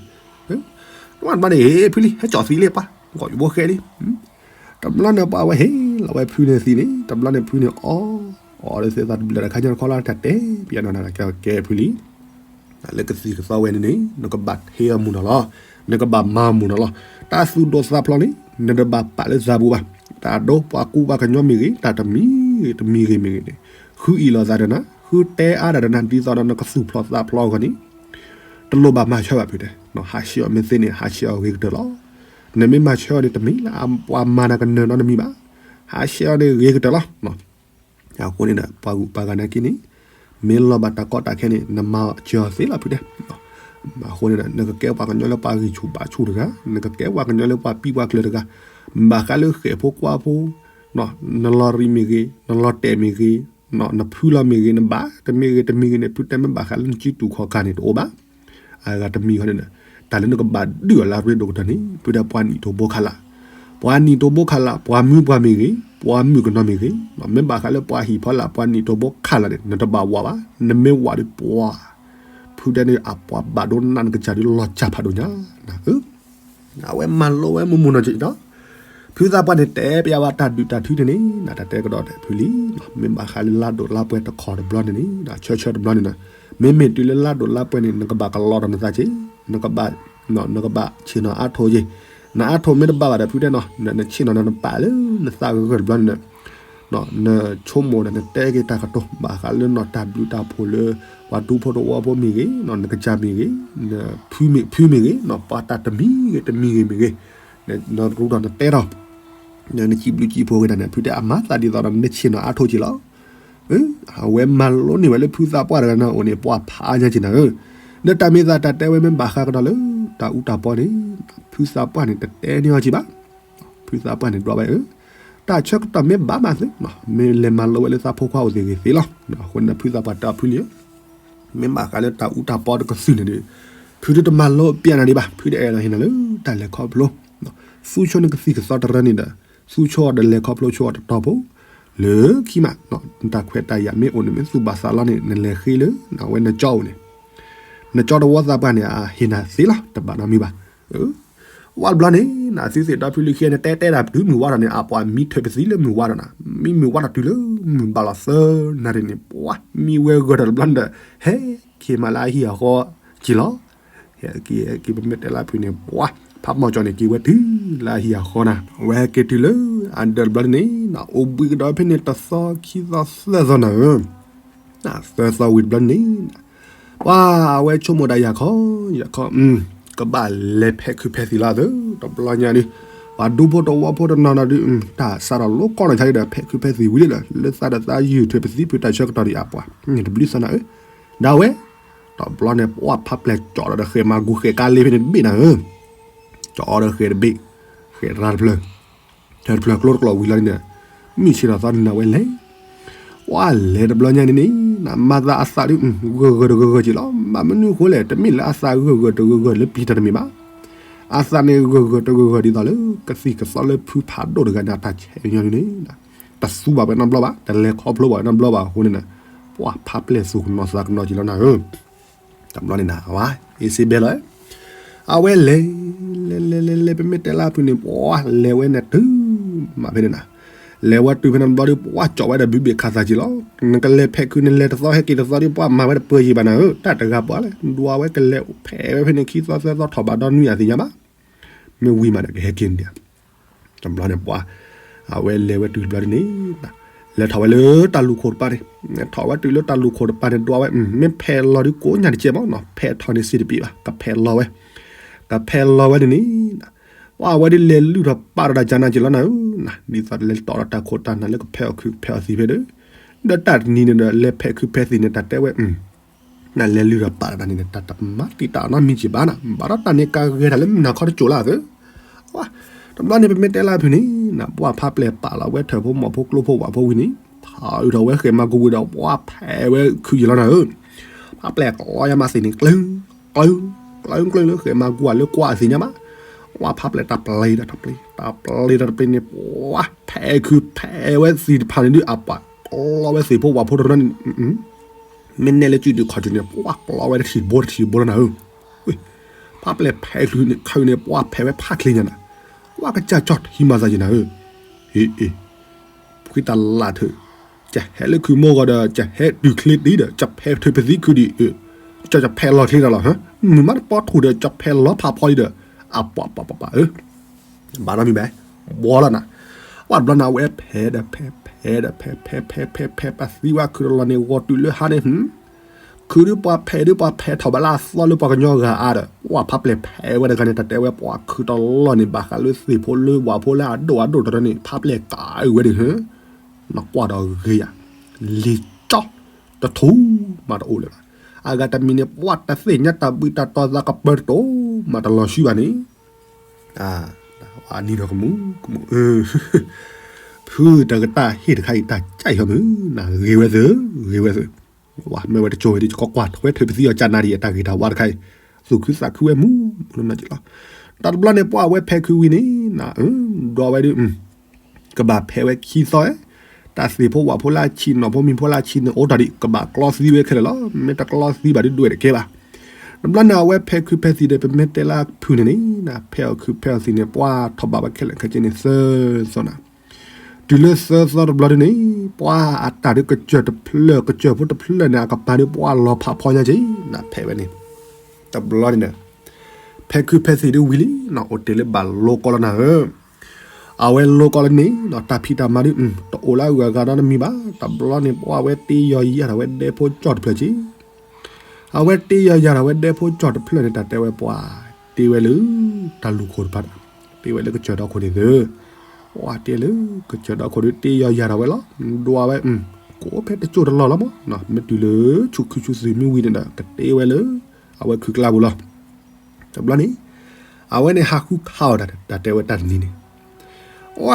တဘျီန့ၣ် ဖုလံ ဟဲကၠီၣ်သံလံပှၤ, ကီၢ်ယဘိဃဲလံ, တဘျီန့ၣ်ပှၤဝဲဟ့ၣ်လီၤဝဲဖုန့ၣ်သံန့ၣ် တဘျီန့ၣ်ဖုန့ၣ်အီၣ်, အီၣ်ဒီးသဲးသးတဘျၢၣ်တခါညါတခီလၢ တၢ်တဲပျဲနီၤနၤ ကဲဖုလံ လၢကသံၣ်ကသီဝဲန့ၣ်န့ၣ် နကဘၣ်ဟ့ၣ်အီၤမုာ်နီၤလီၤ, နကဘၣ်မၤမုာ်နီၤလီၤ, တၢ်သူၣ်ဒိၣ်သးဖျိးန့ၣ် နတဘၣ်ပာ်လၢသးပူၤဘၣ်, တၢ်ဒိပှၤကူပှၤကညီမ့ၢ်ဂ့ၤ တၢ်တမံၤဂ့ၤတမံၤဂ့ၤမ့ၢ်ဂ့ၤန့ၣ် ဃုအံၣ်လိာ်သးဒီးနၤ ဃုတဲအါတၢ်ဒီးနၤ ဒ်သိးဒီးနကသူၣ်ဖျိးသးဖျိးအဂီၢ်န့ၣ် တလိၣ်ဘၣ်မၤဆၢဘၣ်ဖုတဲ, ဟးဆှဲးအီၤမ့ၢ်သ့န့ၣ် ဟးဆှဲးအီၤဂ့ၤကတၢၢ်လီၤ, နမ့ၢ်မၤဆၢအီၤန့ၣ် တမ့ၢ်လၢပှၤမၤနၤကနၢၤနီတမံၤဘၣ်, ဟးဆှဲးအီၤန့ၣ်ဂ့ၤကတၢၢ်လီၤ အဃိန့ၣ်ဒီး ပှၤဂုၤပှၤဂၤနာ်က့န့ၣ် မ့ၢ်လီၤဘၣ်တၢ်ကီတၢ်ခဲန့ၣ် နမၤစၢၤအီၤသ့လီၤဖုတဲ, အဃိန့ၣ်ဒီး နကကဲပှၤကညီလၢပှၤဂံၢ်ဆူၣ်ဘါဆူၣ်တဂၤ, နကကဲပှၤကညီလၢပှၤပံးပှၤကျၢၤတဂၤ, ဘၣ်ဃးလၢဃဲၣ်ဖိကွၢ်ဖိ, နလီၤရံမ့ၢ်ဂ့ၤ, နလီၤတဲာ်မ့ၢ်ဂ့ၤ, နဖုလီၤမ့ၢ်ဂ့ၤ, နဘၣ်တမ့ၢ်ဂ့ၤတမံၤဂ့ၤန့ၣ် ဖုတဲမ့ၢ်ဘၣ်ဃးလၢနစုတူာ်ခီၣ်ခါန့ၣ်တအိၣ်ဘၣ်, အဂၤတမံၤဃီန့ၣ်ဒီး တၢ်လၢနကဘၣ်ဒုးအီၤလၢအရ့ဒိၣ်ကတၢၢ်န့ၣ် ဖုတဲပှၤနံၣ်ထိးဘိခးလး, ပှၤနံၣ်ထိးဘိခးလး ပှၤမုၢ်ပှၤမ့ၢ်ဂ့ၤ, ပှၤမုၣ်ကနီၤမ့ၢ်ဂ့ၤ, မ့ၢ်ဘၣ်ဃးလၢပှၤဟံၣ်ဖီလာ် ပှၤနံၣ်ထိးဘိခးလးန့ၣ် နတဘၣ်ဝးဘၣ်, နမ့ၢ်ဝးဒီးပှၤ, ဖုတဲန့ၣ် အပှၤဘၣ်ဒိနးနကစၢ်ဒုးလီၤစၢ်ဖးဒိၣ်ညါ, အဝဲမၤလိဝဲမုာ်မုာ်နီၢ်နီၢ်နီၤ, ဖုသးပှၢ်န့ၣ် တဲပျဲဝဲတၢ်ဒုးတၢ်ထုန့ၣ်န့ၣ် တၢ်တဲကဒီးဖုလံ, မ့ၢ်ဘၣ်ဃးလၢလါဒိၣ်လါပှဲၤတခီတဘျီန့ၣ်န့ၣ် ဆၢဆၢတဘျီန့ၣ်နီၤ, မ့မ့ၢ်တုၤလၢလါဒိၣ်လါပှဲၤန့ၣ် နကဘၣ်ကလီဒီးနသးက့, နကဘၣ်, နကဘၣ်ဆ့ၣ်နီၤအါထိးက့, နအါထိးမ့ၢ်တဘၣ်ဘၣ်ဒီးဖုတဲနီၤ နဆ့ၣ်နီၤနပာ်လၢနသးဂၢၢ်ဂၢၢ်တဘျီန့ၣ် နဆိကမိၣ်ဒီးနတဲက့ၤတၢ်ကတိၤ ဘၣ်ဃးလၢနီၢ်တၢ်ဘျုးတၢ်ဖှိၣ်လၢ ပှၤဒူဖိတဝီဖိမ့ၢ်ဂ့ၤ, နကစၢ်မ့ၢ်ဂ့ၤ, ဖုမ့ၢ်ဂ့ၤ, ပှၤတၢ်တမံၤဂ့ၤတမံၤဂ့ၤမ့ၢ်ဂ့ၤ, နရူဒီးနတဲထီၣ်, နစံးဘျုးစံးဖှိၣ်က့ၤတၢ်န့ၣ် ဖုတဲအမၤသးဒ်သိးဒီးနဆ့ၣ်နီၤအါထိးက့လီၤ. အဝဲမၤလိန့ၢ်ဝဲလၢဖုသးပှၢ်တဂၤန့ၣ်အိၣ်န့ၣ် ပှၤဖးညါက့နၤဧၢ, ဒီးတၢ်မ့ၢ်သးတၢ်တဲဝဲမ့ၢ်ဘၣ်ဃးကဒီးလၢ တၢ်အူတၢ်ပီန့ၣ် ဖုသးပှၢ်န့ၣ် တတဲန့ၢ်အီၤက့ဘၣ် ဖုသးပှၢ်န့ၣ်ဒွးဝဲဧၢ, တၢ်ဆၢကတီၢ်မ့ၢ်ဘၣ်မးသု, မ့ၢ်လဲၤမၤလိဝဲလၢသးဖိခွါအိၣ်သ့ၣ်ဂ့ၤသ့လီၤ. အဃိန့ၣ်ဖုသးပှၢ်တဲအီၤဖုလံဧၢ, မ့ၢ်ဘၣ်ဃးလၢတၢ်အူတၢ်ပီတကသုၣ်န့ၣ်ဒီး ဖုဒုတမၤလိပျဲနၤဒံးဘၣ်, ဖုဒုအဲၣ်ဒိးဟ့ၣ်နၤလၢတၢ်လဲၤခီဖျိ, သူဆိန့ၣ်ကသံၣ်ကသီတရၢန့ၣ်ဒီး သူဆိအီၤဒီးလဲၤခီဖျိဆိအီၤတတီၤဖိ, လၢခံမး တၢ်ခွဲးတၢ်ယာ်မ့ၢ်အိၣ်န့ၣ် မ့ၢ်သူၣ်ဘၣ်သးလီန့ၣ် နလဲၤဃ့လၢ အဝဲနကၠီအိၣ်န့ၣ် နကၠီတဝီသးပှၢ်န့ၣ် အဟ့ၣ်နၤသ့လီၤ တဘၣ်နီတမံၤဘၣ်. ဝဲတဘျီန့ၣ် နသုသ့ၣ်ဒီဖုလံၤခံဂၤန့ၣ် တဲတဲဒၣ်တုၤမုၢ်ဝါထီၣ်န့ၣ် အပှၤမံထွဲးပသံလၢမုၢ်ဝါထီၣ်နၤ, မံမုၢ်ဝါထီၣ်တုၤလၢမုၢ်ဘၣ်လီၤသၢနၣ်ရံၣ်န့ၣ် ပှၤမံဝဲဂၢၢ်ထီၣ်တဘျီန့ၣ်ဒီး ဟဲက့ၤမးလၢအဟံၣ်အဃီက့ၤလီၤ. ဟဲက့ၤ ဟဲက့ၤပမ့ၢ်တဲလၢဖုန့ၣ် ပှၤဖးမီၢ်ကၠီန့ၣ် က့ၤဝဲတုၤလၢအဟံၣ်အဃီနၤ, အဝဲဟဲက့ၤတုၤလၢအဒၢးတဘျီန့ၣ် အိၣ်ဘှံးကဒီးဖဲန့ၣ် တသီခံသီသၢသီနၤဧၢ သၢသီဝံၤတဘျီန့ၣ် ပှၤအဝဲဆိကမိၣ်ဒၣ်ယၤခီ ယၤခီ ကဘၣ်လဲၤဖဲးခုးဖဲးသံၣ်လီၤသု တဘျီညါဒုး ပှၤဒူဖိတဝီဖိတနီၤနီၤဒုး တၢ်စးထီၣ်လိကီနံၤဆါဒုးဒီး ဖဲးခုးဖဲးသံၣ်ဝံၤလံဒီး လၢသးဒီးသးယုၢ်ထွဲးပသံဖုးတၢ်ဆၢကတီၢ်ဒံးအပှၤ တဘျုးသီနၤဧၢ ဒၣ်ဝဲ တဘျီန့ၣ် ပှၤဖးပျဲၢ်ကၠီဒီးဃဲးမၤဂူာ်ဃဲးကါလ့ဖဲန့ၣ်တဘ့ၣ်နၤဧၢ ကၠီဒီးဃဲးတဘ့ၣ် ဃဲးရၤတဖျၢၣ် ထၢတဖျၢၣ်ကျိတကျိဝံၤလီၤန့ၣ် မုၢ်ဆ့ၣ်ထီၣ်သီနၤဝဲလဲၤ ပှၤလဲၤတဘျီညါန့ၣ်န့ၣ် နမၤသးအသးဒုး ဂၢၢ်ဂၢၢ်တဂၢၢ်ဂၢၢ်က့လီၤ ဘၣ်မနုၤအဃိလဲၣ် တမ့ၢ်လၢအသးဂၢၢ်ဂၢၢ်တဂၢၢ်ဂၢၢ်လၢပျံၤတၢ်တမ့ၢ်ဘၣ် အသးန့ၣ်ဂၢၢ်ဂၢၢ်တဂၢၢ်ဂၢၢ်ဒ်သိးလၢ ကသံၣ်ကသီလၢဖုဖးဒိၣ်တဂၤန့ၣ် အတၢ်ဆဲးညီန့ၣ် တသူဘၣ်ဝဲနီတဘျီဘၣ် တလဲၤခီဖျိဘၣ်ဝဲနီတဘျီဘၣ်အဃိန့ၣ် ပှၤဖးပျဲၢ်သူၣ်ကနီၤသးကနီၤက့လီၤနၤဧၢ တဘျီန့ၣ်နၤ အဝဲ အ့စ့ဘဲလီၤ အဝဲလဲၤ လဲၤလဲၤလဲၤလဲၤ ပမ့ၢ်တဲလၢဖုန့ၣ် ပှၤလဲၤဝဲန့ၣ်တုၤ မးဖဲန့ၣ်နၤ လဲၤဝဲတုၤဖဲန့ၣ်တဘျီဒီး ပှၢ်ကၠီၣ်ဝဲဒီးဘုဘ့ၣ်ခးသးက့ၤလီၤ. နကလဲၤဖဲးခုး နလဲၤတသီ ဟဲက့ၤတသီဒီး ပှၢ်မၤဝဲတပၢၤယံၤဘၣ်နၤဧၢ, တၢ်တဂၤပှၤလဲၣ်, ဒွးဝဲကလဲၤဖဲးဝဲဖဲန့ၣ် ခံသီသၢသီ ထီၣ်ဘးဒီနွံအသ့ၣ်ညါဘၣ်, မ့ၢ်ဝံၤမးဒီးကဟဲက့ၤန့ၣ် တဘျီန့ၣ်ပှၤ အဝဲလဲၤဝဲတုၤတဘျီဒ်န့ၣ် လဲၤထီၣ်ဝဲလၢတၢ်လူၢ်ခိၣ်တပၤန့ၣ်, ထီၣ်ဝဲတုၤလၢတၢ်လူၢ်ခိၣ်တပၤန့ၣ် ဒွးဝဲ မ့ၢ်ဖဲးလီၤဒီးကိးညါတကဲမးနီၤ, ဖဲးထီၣ်န့ၣ်စ့တပ့ၤဘၣ်, ကဖဲးလီၤဝဲ, ကဖဲးလီၤဝဲဒ်န့ၣ် ပှၤဝဲဒ်လဲၤလုၢ်ထီၣ်ပာ်ဒီးတၢ်ကၢနၤက့ၤလီၤနၤဧၢ, ဒ်သိးလဲၤတီၣ်ဒီးတၢ်ခိၣ်တၢ်နၢ်လၢကဖဲးအီၣ်ခုးဖဲးအီၣ်သံးဖဲဒီး, ဒီးတၢ်တနံၤန့ၣ်ဒီး လဲၤဖဲးခုးဖဲးသံးန့ၣ် တၢ်တဲဝဲ နလဲၤလုၢ်ထီၣ်ပာ်ဒီးတၢ်န့ၣ် တၢ်တမၤတံာ်တာ်နီတမံၤက့ၤဘၣ်နၤ, ဘၣ်ဒီးတၢ်န့ၣ်ကဂဲၤတၢ်လၢမုၢ်နၤခီတစိၤလၢအသၢ တဘျီန့ၣ် ပမ့ၢ်တဲလၢအဖုၣ်န့ၣ် ပှၢ်ဖးပျဲၢ်ပာ်လီၤဝဲထၢၣ်ဖိမီၢ်ဖိကျိဖိဝၣ်ဖိဝံၤန့ၣ် ထီၣ်အုးထီၣ်ဝဲဃဲးမၤကူဝံၤဒီး ပှၢ်ဖဲးဝဲခုးယံၤလီၤနၤဧၢ, ဖးပျဲၢ်ကျီယါမးသ့ၣ်န့ၣ် ကျၢ ကျၢ ကျၢ ကျၢလၢဃဲးမၤကူဝံၤလၢကွၢ်အသ့ၣ်ညါမး, ပှၢ်ဖးပျဲၢ်တၢ်ပျ့ၤဒီးတၢ်ပျ့ၤ တၢ်ပျ့ၤဒီးတၢ်ပျ့ၤန့ၣ် ပှၢ်ဖဲးခုးဖဲးဝဲသ့ၣ်တဖၣ်န့ၣ်ဒုး အပှၢ်ကျီဝဲသ့ၣ်ဖိဝၣ်ဖိတရၢန့ၣ် မ့ၢ်နဲၣ်လၢစုဒုးခီၣ်ထံးန့ၣ် ပှၢ်ကျီဝဲတထံၣ်တဘိတထံၣ်တဘိလီၤနၤဧၢ, ဖးပျဲၢ်ဖဲးခုးန့ၣ် ခါအုးန့ၣ် ပှၢ်ဖဲးဝဲဖးချ့ညါနၤ, ပှၢ်ကစၢ်ကၠီၣ်ထံမၤသးယံၤနၤဧၢ, အ့ အ့ ဖှံတၢ်လၢ်ထၢၣ်, ကဟဲလၢခုးမိၢ်ဂီၤဒီး ကဟဲတုၤချ့တံၢ်ဒီး ကဖဲးထၢၣ်ပသံခုးဒံး, ကဖဲးလီၤချ့တၢ်လီၤ, မုၢ်မးတပီထူၣ်ဒီး ကဖဲးလီၤဖးဖီလံဒီး, အပှၤပှၤပှၤပှၤဧၢ, ဘၣ်နီတမံၤဘၣ်, ဘီလီၤနၤ, ပှၢ်တဘျီန့ၣ် အဝဲဖဲးဒီးဖဲး ဖဲးဒီးဖဲး ဖဲးဖဲးဖဲးဖဲး ပသံဝဲခုးတလီၤန့ၣ် ဂီၤတုၤလၢဟါန့ၣ် ခုးဒုးပှၤဖဲးဒုးပှၤဖဲးထီၣ်ဘၣ်လၢအသီလၢပှၤကညီဂၤအါဒီး ပှၢ်ဖးပျဲၢ်ဖဲးဝဲတဂၤန့ၣ် တၢ်တဲဝဲပှၤခုးတလီၤန့ၣ် ဘၣ်ဃးလၢသ့ၣ်ဖိလၢဝၣ်ဖိလၢအဒိၣ်အဒိၣ်တရၢန့ၣ် ဖးပျဲၢ်ကးအုးဝဲဒၣ်, နကွၢ်ဒီးဂ့ၤယၤ, လံာ်ကၠီ တထူၣ်မးတအိၣ်လၢၤဘၣ်, အဂၤတမံၤန့ၣ် ပှၢ်တသ့ၣ်ညါတၢ်ဘှံးတၢ်တီၤသးကပၢၤတတိၤမးတလီၤဆှံဘၣ်န့ၣ် အနံၤဒီးကမူၤကမူၤ, ဖုတၢ်ကတၢၢ်ဟ့ၣ်တခါအံၤ တၢ်ကၠဲးဟီမုၢ်နၤ ဂ့ၤဝဲသု, ဂ့ၤဝဲသု, မ့ၢ်ဝဲတကၠိဝဲဒ်ကကွၢ်ထွဲထွဲပသံအီၤကၢ်နါဒံး အတၢ်ဂ့ၤတၢ်ဝါတခါအံၤ, သူၣ်ခုသးခုဝဲမူမူနကလီၤ, တၢ်တဘျီန့ၣ် ပှၢ်ဝဲဖဲးခုးဝံၤန့ၣ်, ဒွးဝဲဒုး ကဘၣ်ဖဲးဝဲခံသီ, တၢ်သ့ၣ်ဖိဝၣ်ဖိလၢအဆံး နီၢ်ဖိမံၤဖိလၢအဆံးန့ၣ် အိၣ်တၢ်ဒံး ကဘၣ်ကျီသံဝဲခဲလၢာ်လီၤ. မ့ၢ်တကျီသံဘၣ်ဒုး ဒွဲၣ်တကဲဘၣ်. တဘျီန့ၣ် အဝဲဖဲးခုးဖဲးသံးဒီး ပမ့ၢ်တဲလၢအဖုၣ်န့ၣ်န့ၣ်, ဖဲးအီၣ်ခုးဖဲးအီၣ်သံးန့ၣ် ပှၢ်ထီၣ်ဘးဝဲခဲလၢာ်ခဲဆ့န့ၣ် သၢသီနၤ. တုၤလၢသၢသီတဘျီဒုးန့ၣ်, ပှၢ်အတၢ်ဒုးကစၢၢ်တဖျၢၣ် ကစၢၢ်ဖိတဖျၢၣ်န့ၣ် အကပၤဒုးပှၢ်လီၤဖးဖီညါက့ၤနၤ ဖဲးဝဲန့ၣ်. တဘျီန့ၣ်ဒီး ဖဲးခုးဖဲးသံးဒုးဝံၤလံ, အိၣ်တ့ၢ်လၢဘၣ်လိကီလီၤနၤဧၢ. အဝဲလိကီလီၤန့ၣ်, တၢ်ဖံးတၢ်မၤဒုး တအိၣ်လၢအဂၤနီတမံၤဘၣ်. တဘျီန့ၣ် ပှၢ်ဝဲတ့ယီၤယၤထီၣ်ဝဲဒဲဖိကၠီၣ်တဖျၢၣ်က့ၤ. အဝဲတ့ယီၤယၤထီၣ်ဝဲဒဲဖိကၠီၣ်တဖျၢၣ်န့ၣ် တၢ်တဲဝဲပှၢ်, တ့ဝဲလၢ တၢ်လူၢ်ခိၣ်တဖၣ်ဒီး, တ့ဝဲလၢကစၢၢ်ဒီခိၣ်န့ၣ်သၢ. ပှၢ်တ့လၢကစၢၢ်ဒီခိၣ်ဒုး တ့ယီၤယၤထီၣ်ဝဲလီၤ. ဒွးဝဲ, ကိးဖဲတစိၢ်တလီၢ်လီၤမး, မ့ၢ်တုၤလၢဆူၣ်ခုဆူၣ်သံးမ့ၢ်ဝံၤန့ၣ်ဒီး ကတ့ဝဲလၢ အဝဲခုးကျါပူၤလီၤ. တဘျီန့ၣ် အဝဲန့ၣ်ဟးဃုခးအီၣ်တၢ်, တၢ်တဲဝဲတၢ်တနံၤန့ၣ်,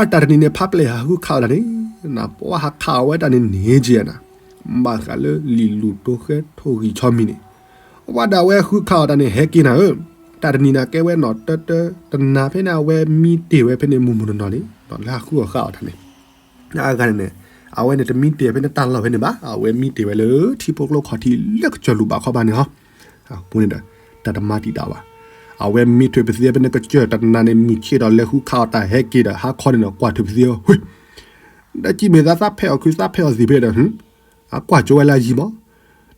အတၢ်တနံၤန့ၣ် ဖးပျဲၢ်ဟးဃုခးအီၣ်တၢ်န့ၣ်, ပှၢ်ဟးခးအီၣ်ဝဲတၢ်န့ၣ်န့ၣ်က့ၤနၤ, ဘၣ်ဃးလၢလံာ်လူၢ်တိဃဲထိၣ်ဂံၢ်ဆီမံၤန့ၣ်, အဝဲဒၣ်ဝဲဟးဃုခးအီၣ်တၢ်န့ၣ် ဟဲက့ၤနၤဧၢ. တၢ်တနံၤန့ၣ်ကဲဝဲနီၢ်တၢတၢ, တနၤဖဲန့ၣ် အဝဲမံတ့ၢ်ဝဲဖဲန့ၣ် မုၢ်မုၢ်နီၢ်နီၢ်န့ၣ်, လၢဟးဃုအီၣ်ဃာ်အီၣ်တၢ်န့ၣ် အဂၤန့ၣ်န့ၣ်, အဝဲန့ၣ်တမံတ့ၢ်ဖဲန့ၣ်တၢ်လီၢ်ဖဲန့ၣ်ဘၣ်. အဝဲမံတ့ၢ်ဝဲလၢထံဖိကျိခီၣ်ထံးလၢကစၢၢ်လူၢ်ဘၣ်ခီဘၣ်န့ၣ်လီၤ. အဃိန့ၣ်ဒီး တၢ်တမၤတံာ်တာ်ဘၣ်. အဝဲမံထွဲပသံဖဲန့ၣ်ကစၢၢ်တနၤန့ၣ် မုၢ်ဆ့ၣ်ဒီးလဲၤဃုခးအီၣ်တၢ်ဟဲက့ၤဒီး ဟါခီန့ၣ်ဒီးကွၢ်ထွဲပသံဝဲ, ဒီးစံးမ့ၢ်သးသးဖဲးအီၣ်ခုးသးဖဲးအီၣ်သံးဖဲဒီး အကွၢ်ကၠိဝဲလၢအယံၤမး,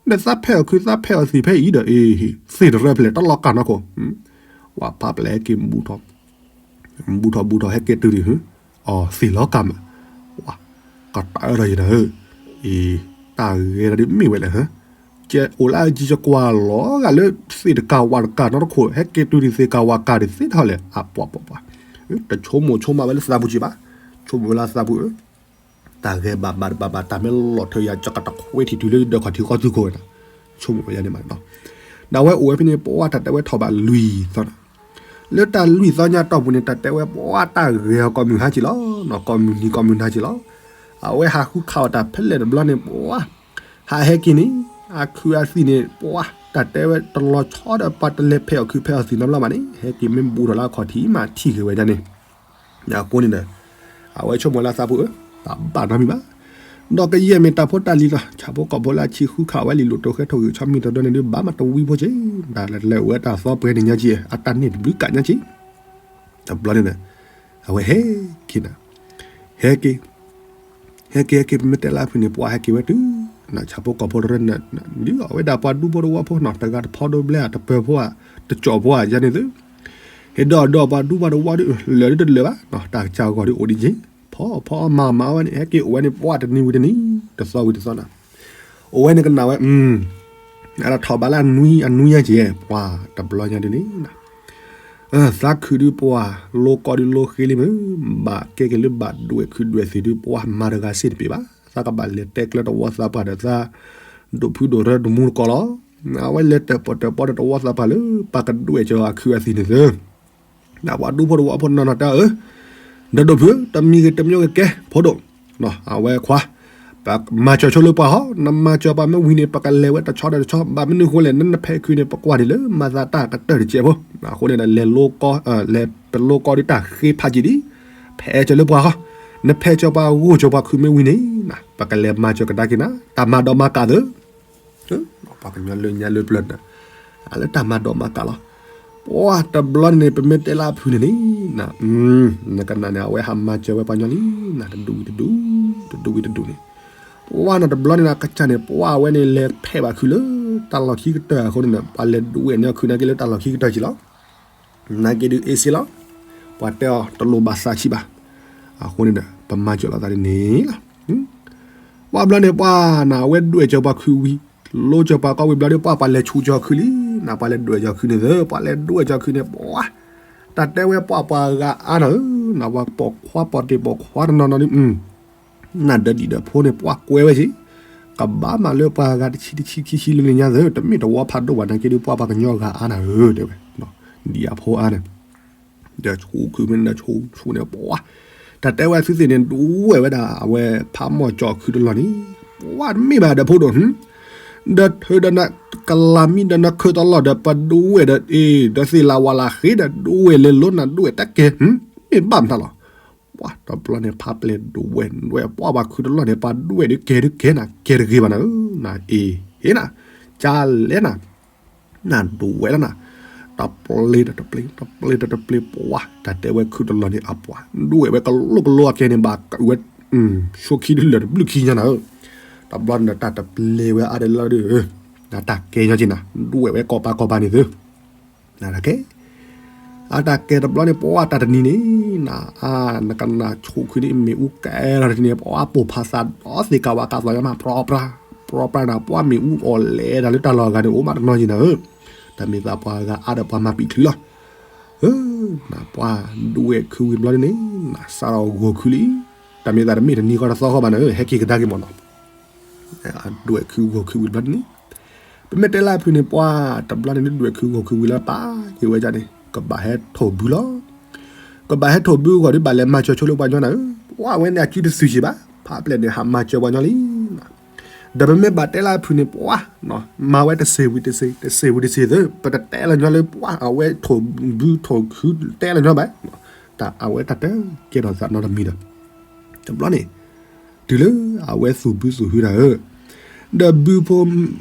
ဒီးသးဖဲးအီၣ်ခုးသးဖဲးအီၣ်သံးဖဲအံၤဒီး အ့ သ့ၣ်တရၢဖျဲၣ်တလီၤကၢ်နီၢ်ခိၣ်, ပှၢ်ဖးပျဲၢ်ဟဲက့ၤ ဘူးထီၣ်ဘူးထီၣ်ဟဲက့ၤတုၤဒံး, အီ သ့ၣ်လီၤကၢ်မး, ကတၢၢ်ထီၣ်ယံၤနၤဧၢ, အ့ တၢ်ဂဲၤတၢ်ဒုးမ့ၢ်ဝဲလဲၣ်, ကဲအိၣ်လၢအယံၤ ယကွၢ်လီၤဂာ်လၢ သ့ၣ်တကၢ်ဝၣ်တကၢ်နီၢ်တခိၣ် ဟဲက့ၤတုၤဒံးသ့ၣ်ကၢ်ဝၣ်ကၢ်ဒံးသ့ၣ်ထီၣ်လဲၣ်, အပှၢ်ပှၢ်ပှၢ်, တဆိကမိၣ်ဆိကမးဝဲလၢသးပူၤက့ဘၣ်, ဆိကမိၣ်ဝဲလၢသးပူၤဧၢ တၢ်ဂဲၤဘၣ်ဘၣ်တဘၣ်ဘၣ် တၢ်မ့ၢ်လီၤထၢယၤ ကကတခွဲထံတုၤလၢဒၢးခီၣ်ထံးဃီသွူခိၣ်ဝဲဒၣ်, ဆိကမိၣ်ဝဲယၤန့ၣ်မးနီၤ, ဒီးအဝဲအိၣ်ဝဲဖဲန့ၣ် ပှၢ်တၢ်တဲဝဲထီၣ်ဘးလွံၢ်သီနီၤ, လၢတၢ်လွံၢ်သီညါတီၢ်ပူၤန့ၣ် တၢ်တဲဝဲပှၢ်တၢ်ဂဲၤအီၤကိးမုၢ်ဟါက့ၤလီၤ, ကိးမုၢ်နံၤကိးမုၢ်နၤက့ၤလီၤ, အဝဲဟးဃုခးအီၣ်တၢ်ဖဲလဲၣ်တဘျီန့ၣ် ပှၢ် ဟးဟဲက့ၤန့ၣ် အခုအသံၣ်န့ၣ် ပှၢ်တၢ်တဲဝဲတလီၤဆီဒီးပှၤတလဲၤဖဲးအီၣ်ခုးဖဲးအီၣ်သံၣ်နီတဘျီဘၣ်န့ၣ် ဟဲက့ၤမ့ၢ်ဘူးထီၣ်လၢအခီၣ်ထံးမးထံၣ်ဂ့ၤဝဲဒၣ်န့ၣ်, အဃိန့ၣ်ဒီး အဝဲဆိကမိၣ်လၢသးပူၤဧၢ, တၢ်ဘၣ်နီတမံၤဘၣ်, ဒီးကယဲၢ်မ့ၢ်တၢ်ဖိတၢ်လံၤလီၤ, ဆၣ်ဖိကီၢ်ဖိလၢအဆံးဃုခးဝဲလံာ်လိာ်တိၤဃဲထိၣ်ဂံၢ်ဆီမံၤတဒၢန့ၣ်ဒုး ဘၣ်မးတဝံဖိက့ၤ, တၢ်လဲၤအိၣ်ဝဲတၢ်သီပှဲၤန့ၣ်ညါက့ၤ, အတၢ်န့ၢ်တဘျုးကးညါက့ၤ, တဘျီန့ၣ်ဒီး အဝဲဟဲက့ၤနၤ, ဟဲက့ၤ ဟဲက့ၤဟဲက့ၤ ပမ့ၢ်တဲလၢအဖုၣ်န့ၣ် ပှၤဟဲက့ၤဝဲတုၤ ဆၣ်ဖိကီၢ်ဖိတရၢန့ၣ် ဒ်အဝဲဒၣ်ပှၤဒူဖိတဝီဖိနီၤ တဂၤတဖီဒိဘျဲ တပၢၤဖိဧါ တကၠီၣ်ဖိဧါ ယၤန့ၣ်သု ဟ့ၣ်ဒီးဒီးပှၤဒူပှၤတဝီဒီး လၢာ်ဒ်တလၢာ်ဘၣ် တၢ်ကစၢ်ဂီၤဒ်အိၣ်ဒ်ယ့ၣ် ဖီဖီမၤမၤဝဲန့ၣ် ဟဲက့ၤအိၣ်ဝဲန့ၣ် ပှၤတနံၤဝံၤတနံၤ တသီဝံၤတသီနီၤ အိၣ်ဝဲန့ၣ်ကနၣ်ဝဲ အတထီၣ်ဘးလၢအနွံအနွံညါက့ၤ ပှၤတဘျီညါဒ်န့ၣ် သးခုဒုးပှၤ လိကီဒုးလိဃ့လံမ့ၢ် ဘၣ်ကဲက့ၤလၢဘၣ်ဒွဲၣ်ခုဒွဲၣ်သံးဒုးပှၤမၤတဂၤစ့ၢ်တပ့ၤဘၣ် သးကဘၣ်လဲၤတဲကျၢတဝီသးပှၢ်ဒီးသး ဒိၣ်ဖုဒိၣ်ရၢတမူတကိးလီၤ အဝဲလဲၤတၢၣ်ပီၣ်တၢၣ်ပီဒီးတဝီသးပှၢ်လၢ ပှၤကဒွဲၣ်ကီၤအခုအသံးန့ၣ်သၢ ပှၤဒူဖိတဝီဖိနီၢ်နီၢ်တဲအၢ ဒီးဒိၣ်ဖု တမံၤဂ့ၤတမံၤဂ့ၤကဲ ဖိဒိၣ် အဝဲခွါ ပမၤစၢၤဆိလၢပှၤဟီ နမၤစၢၤပှၤမ့ၢ်ဝံၤန့ၣ် ပကလဲၤဝဲတဆီဒီးတဆီ ဘၣ်မနုၤအဃိလဲၣ် နနဖဲးခုန့ၣ် ပကွၢ်န့ၣ်လၢမၤသးတၢ်ကတၢၢ်တစဲးဖိ အဃိန့ၣ်ဒီး လဲၤလိကီ လဲၤပလိကီဒ်တၢ်ဃ့ဖးကံးဒံး ဖဲးစၢၤလၢပှၤဟီ နဖဲးစၢၤပှၤဂိၢ်စၢၤပှၤခုမ့ၢ်ဝံၤန့ၣ် ပကလဲၤမၤစၢၤကဒါက့ၤနၤ တၢ်မၤဒီးမၤကးသၢ ပှၤကညီလၢညါလၢပျၢၤန့ၣ် အလၢတၢ်မၤဒီးမၤကးလီၤ ပှၤတဘျီန့ၣ် ပမ့ၢ်တဲလၢအဖုၣ်န့ၣ်န့ၣ် နကနၣ်န့ၣ် အဝဲဟးမၤစၢၤဝဲပှၤညီလံ နတဒူဝံၤတဒူ တဒူဝံၤတဒူန့ၣ် ပှၤန့ၣ်တဘျီန့ၣ် အကစၢ်န့ၣ် ပှၤအဝဲန့ၣ်လဲၤဖဲးဘၣ်ခုလၢ တၢ်လီၢ်ခံကတၢၢ်အဃိန့ၣ် ပှၤလဲၤဒွဲၣ်န့ၢ်အီၤခုနာ်က့လၢတၢ်လီၢ်ခံကတၢၢ်က့ၤလီၤ နာ်က့ဒုးအ့စ့လီၤ ပှၤတဲအီၤတလိၣ်ဘၣ်သးဆံးဘၣ် အဃိန့ၣ်ဒီးပမၤစၢၤလီၤသးဒ်န့ၣ်လီၤ ပှၤဘျီန့ၣ်ပှၤနဝဲဒွဲၣ်စၢၤပှၤခုဝံၤ လိစၢၤပှၤကီဝံၤဘျီဒီး ပှၤပှၤလဲၤဆူၣ်စၢၤခုလံ နပှၤလဲၤဒွဲၣ်စၢၤခုန့ၣ်သၢ ပှၤလဲၤဒွဲၣ်စၢၤခုန့ၣ် ပှၤ တၢ်တဲဝဲပှၤပှၤဂၤအါနၤဧၢ နပှၤပိာ်ခွါပိာ်တ့ၢ်ပိာ်ခွါတနီၤနီၤဒ် နဒၢဒံၣ်ဒၢဖိန့ၣ် ပှၤကွဲဝဲက့ၤ ကဘၣ်မၤလၢပှၤဂၤတဆံတဆံခံဆံလၢလၢညါသၢ တမ့ၢ်တဝီဖးဒိၣ်ဘၣ်နာ်က့ဒုး ပှၤပှၤကညီဂၤအါနၤဧၢ တဲဝဲ ဒံၣ်အဖိအါန့ၣ် ဒီးဆူၣ်ခုမ့ၢ်ဒီးဆူၣ်ဆူၣ်န့ၣ် ပှၤ တၢ်တဲဝဲသုသ့ၣ်န့ၣ် ဒွဲၣ်ဝဲဒၣ် အဝဲဖးမီၢ်ကၠီၣ်ခုတလီၢ်န့ၣ် ပှၤတမ့ၢ်ဘၣ်ဒီးဖိဒိၣ် ဒီးထုးဒီးနကလၤမံဒီးနခၢၣ်တလီၢ်ဒီး ပဒွဲၣ်ဒီးအ့ၣ် ဒီးသ့ၣ်လၤဝါလၤဃ့ဒီး ဒွဲၣ်လဲၤလိနၤ ဒွဲၣ်တကဲ မ့ၢ်ဘၣ်မတၤလီၤ ပှၤတဘျီန့ၣ် ဖးပျဲၢ်ဒွဲၣ် ဒွဲၣ်ပှၤပှၤခုတလီၢ်န့ၣ် ပှၤဒွဲၣ်ဒုးကဲဒုးကဲနၤ ကဲတဂ့ၤဘၣ်နၤဧၢ နအ့ၣ် ဟ့နၤ ကၢ်လဲၣ်နၤ နဒွဲၣ်လီၤနၤ တပျ့ၤဒီးတပျ့ၤ တပျ့ၤဒီးတပျ့ၤ ပှၤ တၢ်တဲဝဲခုတလီၢ်န့ၣ် အပှၤ ဒွဲၣ်ဝဲကလိကလိအကဲန့ၣ် ဘၣ်ဝဲ ဆိခံဒုးလၢာ်တဘျုးခံညါနၤဧၢ တဘျီန့ၣ်ဒီး တၢ်တပျ့ၤဝဲအါဒၣ်လၢဒုး နတၢ်ကဲညီက့ၤနၤ ဒွဲၣ်ဝဲကိးပၤကိးပၤန့ၣ်သု နတၢ်ကဲ အတၢ်ကဲတဘျီန့ၣ် ပှၤတၢ်တနံၤန့ၣ် န နကနၣ်ဆိၣ်ခုန့ၣ် မ့ၣ်အူကဲထီၣ်တနံၤန့ၣ် ပှၤပိာ်ဖးသးဒီးသ့ၣ်ကးဝးကးသီညါမး ပြီပြါ ပြီပြါနၤ ပှၤမ့ၣ်အူအီၣ်လဲၤတၢ်လၢတၢ်လီၢ်အဂၤန့ၣ် အိၣ်မးတနီၤက့ၤနၤဧၢ တၢ်မ့ၢ်သးပှၤဂၤအါဒီးပှၤမၤပံာ်ချုးလီၤ နပှၤဒွဲၣ်ခုဝံၤဘျီန့ၣ် နစးထီၣ်ဂီၤခုလံ တၢ်မ့ၢ်သးတမ့ၢ်တနံၤဃီတသီဃီဘၣ်နၤဧၢ ဟဲက့ၤကဒါက့ၤမ့ၢ်နီၤ ဒွဲၣ်ခုဂီၤခုဝံၤဘျီန့ၣ် ပမ့ၢ်တဲလၢအဖုၣ်န့ၣ် ပှၤတဘျီန့ၣ် ဒွဲၣ်ခုဂီၤခုဝံၤလၢပာ်က့ၤဝဲဒၣ်န့ၣ် ကဘၣ်ဟဲထိၣ်ဘုလီၤ ကဘၣ်ဟဲထိၣ်ဘုအဂီၢ်ဒီး ဘၣ်လဲၤမၤစၢၤဆိလၢပှၤညီနၤဧၢ ပှၤဝဲန့ၣ်အစုတသုးက့ၤဘၣ် ဖးပျဲၢ်န့ၣ် ဟးမၤစၢၤပှၤညီလံ ဒီးပမ့ၢ်ဘၣ်တဲလၢအဖုၣ်န့ၣ် ပှၤ မၤဝဲတစ့ၢ်ဝံၤတစ့ၢ် တစ့ၢ်ဝံၤတစ့ၢ်သၢ ပတတဲလၢၤညီလၢပှၤ အဝဲထိၣ်ဘုထိၣ်ခုတဲလၢၤညီဘၣ် တၢ်အဝဲတၢ်တကဲထီၣ်သးနီတမံၤဒီး တဘျီန့ၣ် တုၤလၢအဝဲသူၣ်ဘုသူၣ်ဟုနၤဧၢ, ဒီးဘုဖိ,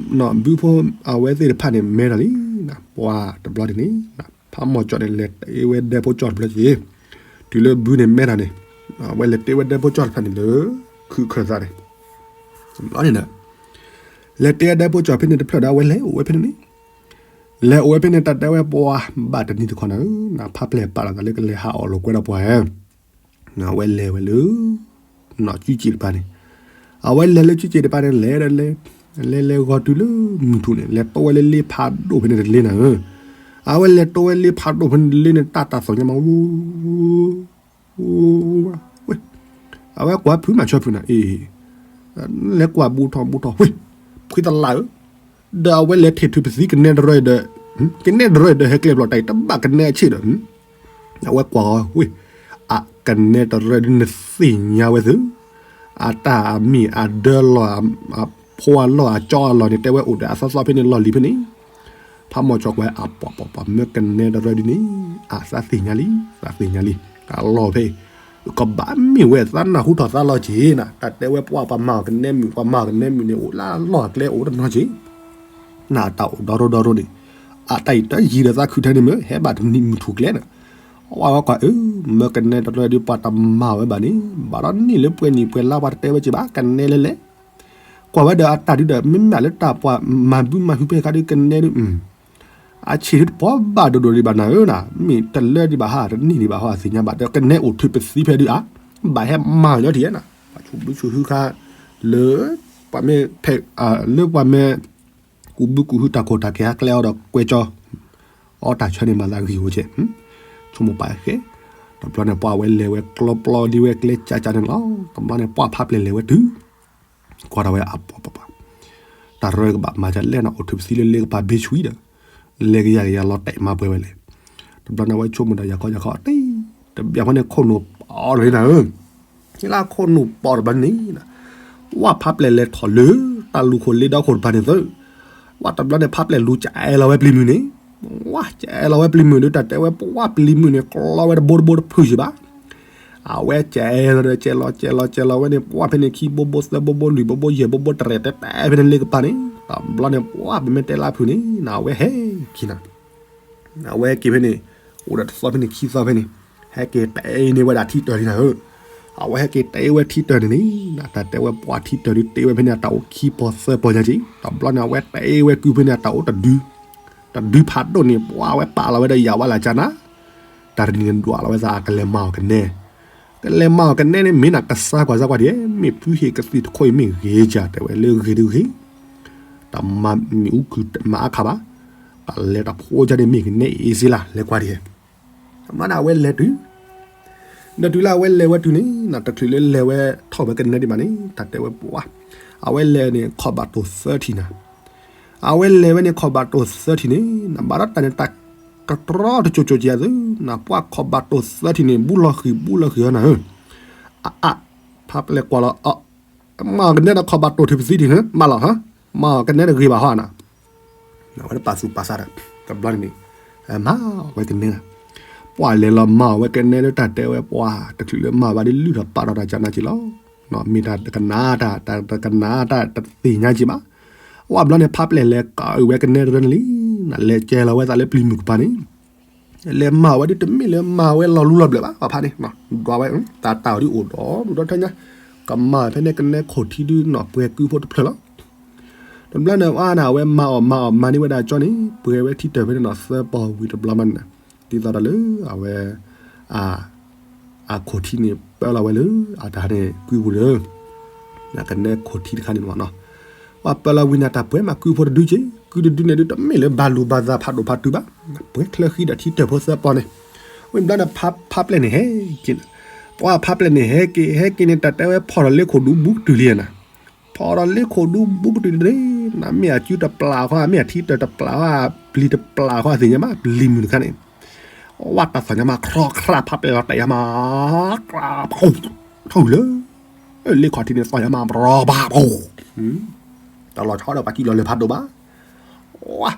ဘုဖိအဝဲသ့ၣ်တဖၣ်န့ၣ်မဲထီၣ်လံ, ပှၤတဘျီန့ၣ်န့ၣ် ဖးမီၢ်ကၠီၣ်န့ၣ် လဲၤတ့ဝဲဒဲဖိကၠီၣ်တဖျၢၣ်က့ၤ, တုၤလၢဘုန့ၣ်မဲထီၣ်န့ၣ် အဝဲလဲၤတ့ဝဲဒဲဖိကၠီၣ်တဖျၢၣ်န့ၣ်လၢ ခုၣ်ခၢၣ်သးန့ၣ်, တဘျီန့ၣ်ဒီး လဲၤတ့ဝဲဒဲဖိကၠီၣ်ဖဲန့ၣ်တဖျၢၣ်ဒီး အဝဲလဲၤအိၣ်ဝဲဖဲန့ၣ်န့ၣ်, လဲၤအိၣ်ဝဲဖဲန့ၣ် တၢ်တဲဝဲပှၤဘၣ်တနံၤတခီနၤဧၢ, ဖးပျဲၢ်ပာ်လီၤသးလၢကလဲၤဟးအီၣ်လိာ်ကွဲဒီးပှၤဧၢ အဝဲလဲၤဝဲလၢ နီၢ်စုစ့ၣ်တပၤန့ၣ်, အဝဲလဲၤလၢစုစ့ၣ်တပၤန့ၣ် လဲၤဒီးလဲၤ, လဲၤလဲၤဂီၤတုၤလၢမုၢ်ထူၣ်န့ၣ် လဲၤတိဝဲလၢလ့ဖးဒိၣ်ဖဲန့ၣ်တလ့နၤဧၢ, အဝဲလဲၤတိဝဲလ့ဖးဒိၣ်ဖဲန့ၣ်တလ့န့ၣ် တၢ်တၢ်သီၣ်ညါမး, ဝဲ, အဝဲကွၢ်ဖုးမးဆီဖုးနၤအံၤ, လဲၤကွၢ်ဘူးထီၣ်ဘူးထီၣ် ဝ့ၢ်, ဖှံသလၢ်ဧၢ, ဒီးအဝဲလဲၤထံၣ်ထုးပသံကနဲတရၢဒီး, ကနဲတရၢဒီးဟဲကျဲဘျီတၢ်အံၤ တဘၣ်ကနဲအဆ့ၣ်ဒီး အဝဲကွၢ်အီၤ ဝ့ၢ်, အကနဲတရၢဒ်နသ့ၣ်ညါဝဲသု, အတၢ်အမံၤအဒၢလီၢ်, အဖိအလီၢ်အကၠီအလီၢ်န့ၣ် တဲဝဲအိၣ်ဒီးအသီသီဖဲန့ၣ်လီၢ်လံၤဖဲန့ၣ်, ဖးမီၢ်ကၠီၣ်ကွၢ်အပှၤပှၤပှၤမၢကနဲတရၢဒ်န့ၣ်, အသးသ့ၣ်ညါလံ, သးသ့ၣ်ညါလံ, အလီၢ်ဖဲ ကဘၣ်မ့ၢ်ဝဲသးနၢ်ဟူထီၣ်သးလီၤက့ၤနၤ, တၢ်တဲဝဲပှၤပှၤမၤအီၤကနဲမုၢ် ပှၤမၤအီၤကနဲမုၢ်န့ၣ် အိၣ်လၢလီၢ်အကျဲအိၣ်တနီၤက့ၤ နတၢ်အိၣ်ဒီရိဒီရိန့ၣ်, အတၢ်အံၤတယံၤဒီးသးခုထဲန့ၣ်မ့ၢ် ဟဲဘၣ်တနံၤမုၢ်ထူၣ်ကျဲန့ၣ်, ဝဲကွၢ်အၢ မၢကနဲတရၢဒုး ပှၤတမၤဝဲဘၣ်န့ၣ် ဘၣ်ဒီးနံၣ်လၢပှဲၤနံၣ်ပှဲၤလါ ပှၤတတဲဝဲက့ၤဘၣ် ကနဲလဲၣ်လဲၣ်. ကွၢ်ဝဲဒီးအတၢ်ဒုးဒီး မ့မ့ၢ်လၢတၢ်ပှၤမၤဘုမၤဟုဖဲခါဒုး ကနဲဒုး အဆံးဒုးတပီၤဘၣ်ဒိၣ်ဒိၣ်ဒံးဘၣ်နၤဧၢနၤ, မ့ၢ်တလၢဒံးဘၣ်ဟါ တနံၣ်ဒံးဘၣ်ဟါ အသ့ၣ်ညါဘၣ်ဒီး ကနဲအိၣ်ထုးပသံဖဲဒုးအါ, ဘၣ်ဟဲမၤညီထံၣ်နၤ, ပှၤဆိဘုဆိဟုခါ လၢ ပှၤမ့ၢ်ဖဲ လၢပှၤမ့ၢ် ကူးဘုကူးဟုတၢ်ခိၣ်တၢ်ခံဟးကျဲအီၤဒီးကွဲကၠီ အီတၢ်ဆၢန့ၣ်မၤသးဂ့ၢ်အိၣ်ကဲ, ဆိကမိၣ်ပာ်ဃဲ, တဘျီန့ၣ်ပှၢ်ဝဲလဲၤဝဲကျီပျီဒ်ဝဲကျဲကၠးကၠးန့ၣ်လီၤ. တဘျီန့ၣ်ပှၢ်ဖးပျဲၢ်လဲၤဝဲတုၤ ကွၢ်ထီၣ်ဝဲအပှၢ်ပှၢ်ပှၢ်, တၢ်ရၢကဘၣ်မၤဒ်လဲၣ်နီၤ အိၣ်ထုးပသံလၢလ့ကပၤဘ့ဆွံဒီး လဲၤကယၤကယၤလီၤတဲာ်မၤပှဲၤဝဲလဲၣ်. တဘျီန့ၣ်အဝဲဆိကမိၣ်ဒီးယၤခီယၤခီတ့ၢ်, တဘျီဖဲန့ၣ်ခိၣ်နူာ်ပီၣ်ရ့နၤဧၢ လၢခိၣ်နူာ်ပီၣ်တဘျီန့ၣ် ဝဲဖးပျဲၢ်လဲၤထီၣ်လၢ တၢ်လူၢ်ခိၣ်လ့ဒီခိၣ်တဖၣ်န့ၣ်သၢ, ဝဲတဘျီန့ၣ်ဖးပျဲၢ်လူၤကအဲၣ်လီၤဝဲပျံၤမုၢ်န့ၣ်, ဝဲကအဲၣ်လီၤဝဲပျံၤမုၢ်ဒီး တၢ်တဲဝဲပှၢ်ပျံၤမုၢ်န့ၣ် ကျီဝဲတဘိတဘိတဖုၣ်ယံၤဘၣ်. အဝဲကအဲၣ်လီၤဒီးကဲလီၤကဲလီၤကဲလီၤဝဲန့ၣ် ပှၢ်ဖဲန့ၣ်ခံဘိဘိသၢဘိဘိလွံၢ်ဘိဘိယဲၢ်ဘိဘိတရဲၣ်တဲာ်တဲာ်ဖဲန့ၣ်လ့ကပၤန့ၣ် တဘျီန့ၣ် ပှၢ်ပမ့ၢ်တဲလၢဖုၣ်န့ၣ် နအဝဲဟဲက့ၤနၤ အဝဲဟဲက့ၤဖဲန့ၣ် အိၣ်ဒီးတသီဖဲန့ၣ်ခံသီဖဲန့ၣ် ဟဲက့ၤတဲန့ၢ်ဝဲဒၣ်ထံတၢၢ်န့ၣ်နၤဧၢ, အဝဲဟဲက့ၤတဲဝဲထံတၢၢ်န့ၣ်န့ၣ် တၢ်တဲဝဲပှၢ်ထံတၢၢ်ဒုးတဲဝဲဖဲန့ၣ် အတၢ်အိၣ်ခံပီၤသၢပီၤညါက့ၤ တဘျီန့ၣ် အဝဲတဲဝဲကုၢ်ဖဲန့ၣ် အတၢ်အိၣ်တဒု တဒုဖးဒိၣ်န့ၣ် ပှၢ်ဝဲပာ်လီၤဝဲဒီးယၤဝဲလၢကၠးနၤ, တၢ်တနံၤန့ၣ်ဒွးလီၤဝဲသး ကလဲၤမၤအီၤကနဲ ကလဲၤမၤအီၤကနဲန့ၣ် မ့ၢ်နၤကစၢ်ကွၢ်စၢ်ကွၢ်ဒံး မ့ၢ်ဖုဟ့ၣ်ကသံၣ်တခိၣ်အံၤမ့ၢ်ဂ့ၤကၠး တဲဝဲလၢဂ့ၤတဂ့ၤ တၢ်မၤမ့ၣ်အူခုၣ်မၤအါခါဘၣ်, တၢ်လဲၤတၢ်ဖိကၠၢန့ၣ် မ့ၢ်ကနဲအံၤစ့လၢ် လဲၤကွၢ်ဒံး, တဘျီန့ၣ် အဝဲလဲၤတုၤ, ဒီးတုၤလၢအဝဲလဲၤဝဲတုၤန့ၣ် တချုးလၢလဲၤဝဲထီၣ်ဝဲကနဲဒံးဘၣ်န့ၣ် တၢ်တဲဝဲပှၢ်, အဝဲလဲၤန့ၣ် ခီၣ်ဘၣ်တိၢ်သၢထံၣ်နၤ, အဝဲလဲၤဝဲန့ၣ် ခီၣ်ဘၣ်တိၢ်သၢထံၣ်န့ၣ် နဘၣ်ဒီးတၢ်န့ၣ် တၢ်ကတြီတကၠိၤကၠိၤကယၤသု, နပှၢ်ခီၣ်ဘၣ်တိၢ်သၢထံၣ်န့ၣ် ဘူးလီၤဃံၤ ဘူးလီၤဃံၤဟီနၤဧၢ, အအ ဖးပျဲၢ်ကွၢ်လီၤ မၤကနဲဒီးခီၣ်ဘၣ်တိၢ်ထုးပသံထံၣ် မးလီၤ, မၤကနဲတဂ့ၤဘၣ်ဟီနၤ, အဝဲပာ်သူၣ်ပာ်သးဒီး တဘျီန့ၣ် မၤဝဲကနဲနၤ, ပှၢ်လဲၤလီၤမၤဝဲကနဲလၢတၢ်တဲဝဲပှၢ် တချုးလၢမၤဘၣ်ဒ်လုၢ်ထီၣ်ပာ်ထီၣ်တၢ်ကၠးနၤက့ၤလီၤ, မ့ၢ်တၢ်တကနၣ်တၢ် တၢ်တကနၣ်တၢ်တသ့ၣ်ညါက့ၤဘၣ်, အဝဲဘျီန့ၣ် ဖးပျဲၢ်လဲၤကးအုးဝဲကနဲတရၢန့ၣ်လံ, နလဲၤကဲလီၤဝဲသးလၢပျံၤမုၢ်ကပၤန့ၣ် လဲၤမၤဝဲဒ်တမ့ၢ်လၢမၤဝဲလီၤလူလီၤဘျၢၣ်ဘၣ် ပှၢ်ဖးန့ၣ်, ဒွးဝဲ တၢ်တၢ်အီၤဒ်အိၣ်ဒီးဒူၣ်ဒီထၢညါ, ကမၤဖဲန့ၣ်ကနဲခိၣ်ထံဒုးနီၢ်ပှဲၤကုဖိတဖျၢၣ်လီၤ, တဘျီန့ၣ်အါန့ၣ် အဝဲမၤအီၣ်မၤအီၣ်မၤန့ၢ်ဝဲဒၣ်ကၠီန့ၣ် ပှဲၤဝဲထံတၢၢ်ဖဲန့ၣ်နီၢ်သၢပီၢ်ဝံၤတဘျီမးန့ၣ်, ဒ်သိးဒီးလၢအဝဲ အခိၣ်ထံန့ၣ် ပၢလီၤဝဲလၢ အတၢ်န့ၣ် ကုဖိလၢ ကနဲခိၣ်ထံတခါန့ၣ်မးနီၤ, ပှၤပၢလီၤဝံၤန့ၣ် တၢ်ပှဲၤမးကုဖိတဒုက့ၤ, ကုတဒုန့ၣ်ဒုး တမ့ၢ်လၢဘၣ်လိာ်ဘၣ်သးဖးဒိၣ်ဖးတုၤဘၣ်, ပှဲၤချၢဃံဒီးထံတၢၢ်ဖိသၢပီၢ်န့ၣ်, ဝံၤဘျီန့ၣ် ဖးပျဲၢ်န့ၣ်ဟဲက့ၤ, ပှၤဖးပျဲၢ်န့ၣ်ဟဲက့ၤ ဟဲက့ၤန့ၣ် တၢ်တဲဝဲဖီၣ်ဒီးလ့ခိၣ်ဒူဘူးကတုၤလံနၤ, ဖီၣ်ဒီးလ့ခိၣ်ဒူဘူးကတုၤန့ၣ်, နမ့ၢ်အစုတပျၢ်ဃီ မ့ၢ်အထံတၢၢ်တပျၢ်ဃီ ပျံၤတပျၢ်ဃီ သ့ၣ်ညါမး ပျံၤမုၢ်တခါန့ၣ် ဝဲတၢ်သီၣ်ညါမး ခြီခြီ ဖးပျဲၢ်လီၤတဲာ်ညါမး, ထီၣ်လၢ လ့ခီၣ်ထံးန့ၣ် သီၣ်ညါမး ဘြီဘၣ်ဘီ, တၢ်လီၤဆီဒီးပှၤကံၣ်လီၤလၢဖးဒိၣ်ဘၣ်, ဝဲ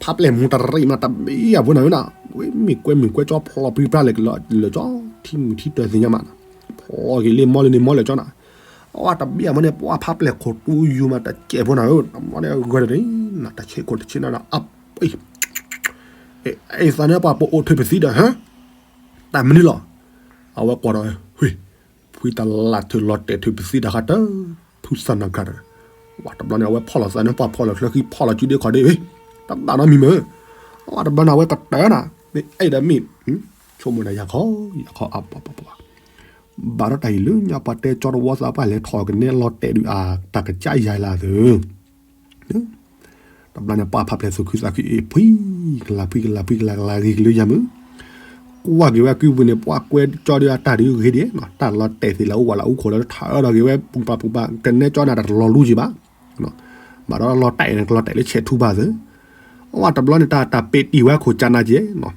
ဖးပျဲၢ်မူတရံးမး တဘ့ၣ်အဖိနၤဧၢနၤ, ဝဲမ့ၢ်ကွဲမုၢ်ကွဲကၠီ ဖျီၣ်ပြံပြါလဲၤကလၢာ်ကၠီ, ထံမုၢ်ထံတၢၢ်သ့ၣ်ညါမး, ဖျီၣ်က့ၤလ့မီလၢန့ၣ်မီလၢာ်ကၠီနၤ, ဝဲတဘ့ၣ်အဖိန့ၣ် ပှၤဖးပျဲၢ်ခိၣ်တူယူၤမး တကဲးဖိနၤဧၢ, တမီန့ၣ်ဂၢၢ်တန့ၣ် တဆဲးခိၣ်တဆဲးနၤ အပ အ့ သးန့ၣ်ပှၤပအိၣ်ထုးပသံဒီး ဟၢ တၢ်မနုၤလီၤ, အဝဲကွၢ်ဒီး ဝ့ၢ် ဖှံတလၢ်ထုးလီၤတဲာ်ထုးပသံတၢ်ဃးတၢ် ဖုသၣ်နၤဂၤဒီး ဝဲတဘျီန့ၣ် အဝဲဖီၣ်လီၤသးန့ၣ် ပှၤဖီၣ်လီၤချၢဃံ ဖီၣ်လီၤစုဒ့ခီၣ်ဒ့ ဝ့ၢ် တဘၣ်နီတမံၤမ့ၢ်, ဝဲတဘျီန့ၣ် အဝဲကတၢၢ်နၤ မ့ၢ်အဲၣ်ဒီးမ့ၢ် ဆိကမိၣ်ဒီးယၤခီ ယၤခီအပှၤပှၤပှၤ ဘၣ်ဒီးတၢ်အံၤလၢညါပှၤတဲကၠီတဝီသး ပှၤလဲၤထီၣ်ကနဲလီၤတဲာ်ဒုးအတၢ်ကစၢ်ယၤလၢသၢ တဘျီန့ၣ် ပှၤဖးပျဲၢ်သူၣ်ခုသးခုအ့ၣ် ဖှံကလၤဖှံကလၤဖှံကလၤကလၤဂ့ၤကလၢယၤမုၢ်, ကွၢ်က့ၤဝဲကုပူၤန့ၣ် ပှၤကွဲကၠီဒုးအတၢ်ဒုးဂ့ၤဒံး တၢ်လီၤတဲာ်သ့ၣ်လၢအအိၣ်ဝဲလၢအူခိၣ်လၢထးအၢဒီးဂ့ၤဝဲ ပူၤပာ်ပူၤပာ် ကနဲကၠီန့ၣ် တၢ်တလီၤလူက့ၤဘၣ်, ဘၣ်ဒီးလီၤတဲာ်န့ၣ် ကလီၤတဲာ်လၢဆဲးထူဘၣ်သၢ, အဝဲတဘျီန့ၣ် တၢ်တၢ်ပ့းတံၢ်ဝဲခိၣ်ကၠးနၤက့ၤ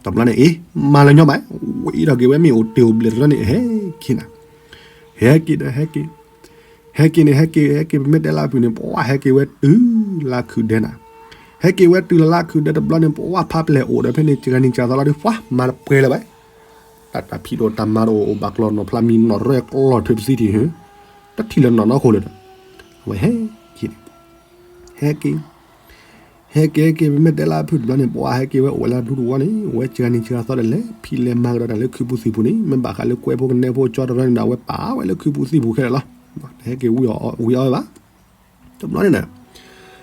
တဘျီန့ၣ် အ့ မၤလၢညီဘၣ်, ဝံၤဒီးက့ၤဝဲမ့ၢ်အိၣ်တ့ၢ်အိၣ်ဘျဲၣ်တဘျီန့ၣ် ဟဲက့ၤနၤ, ဟဲက့ၤဒီးဟဲက့ၤ, ဟဲက့ၤန့ၣ် ဟဲက့ၤ ဟဲက့ၤ ပမ့ၢ်တဲလၢအပူၤန့ၣ် ပှၤဟဲက့ၤဝဲတုၤလၢခုၣ်ဒဲနၤ, ဟဲက့ၤဝဲတုၤလၢလၢခုၣ်ဒဲတဘျီန့ၣ် ပှၤဖးပျဲၢ်အိၣ်ဒီးဖဲန့ၣ် ကဂၤနံၤကၢ်သီလီၤဒုး ပှၤမၤတပှဲၤလၢၤဘၣ်, တၢ်တၢ်ဖံးဒိၣ်တၢ်မၤတအိၣ် အိၣ်ဘၣ်ကျီၢ်နီၢ်ဖျါမံၤနီၢ်ရဲၣ်ကျီၢ်ထုးပသံထံၣ် တထံၣ်လၢၤနီၢ်နီၢ်ခိၣ်လၢၤဒီး အဝဲဟဲက့ၤန့ၣ် ဟဲက့ၤ ဟဲက့ၤ ဟဲက့ၤဟဲက့ၤ ပမ့ၢ်တဲလၢအဖုၣ်တဘျီန့ၣ် ပှၤဟဲက့ၤဝဲအိၣ်ဝဲလၢအဒူတဝီန့ၣ် အဝဲစှၤနံၤစှၤသီဒီး လဲၤဖံးလဲၤမၤကဒီးတၢ်လၢခုးပူၤသံၣ်ပူၤန့ၣ် မ့ၢ်ဘၣ်ဃးလၢကွဲဖိကနဲဖိ ကၠီတရၢန့ၣ်ဒီး အဝဲပာ်ဝဲလၢခုးပူၤသံၣ်ပူၤခဲလၢာ်လီၤ. တဟဲက့ၤဝံၤအီၤဝဲဘၣ်. တဘျီန့ၣ်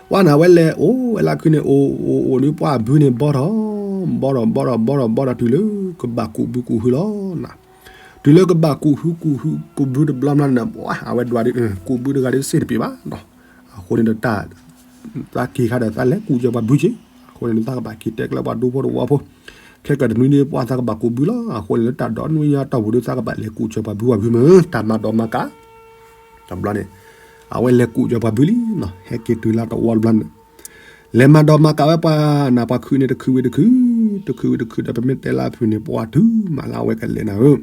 ပှၤန့ၣ် အဝဲလဲၤအိၣ်ဝဲလၢခုးန့ၣ် အိၣ်အိၣ်အိၣ်ဒီးပှၤအဘုန့ၣ် ဘီထီၣ် ဘီထီၣ်ဘီထီၣ်ဘီထီၣ်ဘီထီၣ် တုၤလၢကဘၣ်ကူးဘုကူးဟုလီၤ. တုၤလၢကဘၣ်ကူးဟုကူးဟုကူးဘုတဘျီဘျီန့ၣ် ပှၤအဝဲဒွးဒ် ကူးဘုတဂၤဒ်စ့ၢ်တပ့ၤဘၣ်. အဃိန့ၣ်ဒီးတၢ် သးက့ၤခါဒီး သးလဲၤကူးစၢၤပှၤဘုက့ၤ. အဃိန့ၣ် သးကဘၣ်က့ၤတဲကျဲပှၤဒူဖိတဝီဖိ ခဲကတနွံဒ်ပှၤသးကဘၣ်ကူးဘုလီၤ. အဃိန့ၣ်လၢတၢ်ဒီနွံညါတီၢ်ပူၤဒီး သးကဘၣ်လဲၤကူးစၢၤပှၤဘုပှၤဘုမ့ၢ် တၢ်မၤဒီးမၤကး တဘျီန့ၣ် အဝဲလဲၤကူးစၢၤပှၤဘုလံနီၤ. ဟဲက့ၤတုၤလၢတဝီတဘျီန့ၣ် လဲၤမၤဒီးမၤကးဝဲပှၤနၤ ပှၤခုးန့ၣ် တခုးဝံၤတခုး, တခုးဝံၤတခုးဒီး ပမ့ၢ်တဲလၢအဖုၣ်န့ၣ် ပှၤတုၤမးလၢအဝဲကလဲၤနၤဧၢ,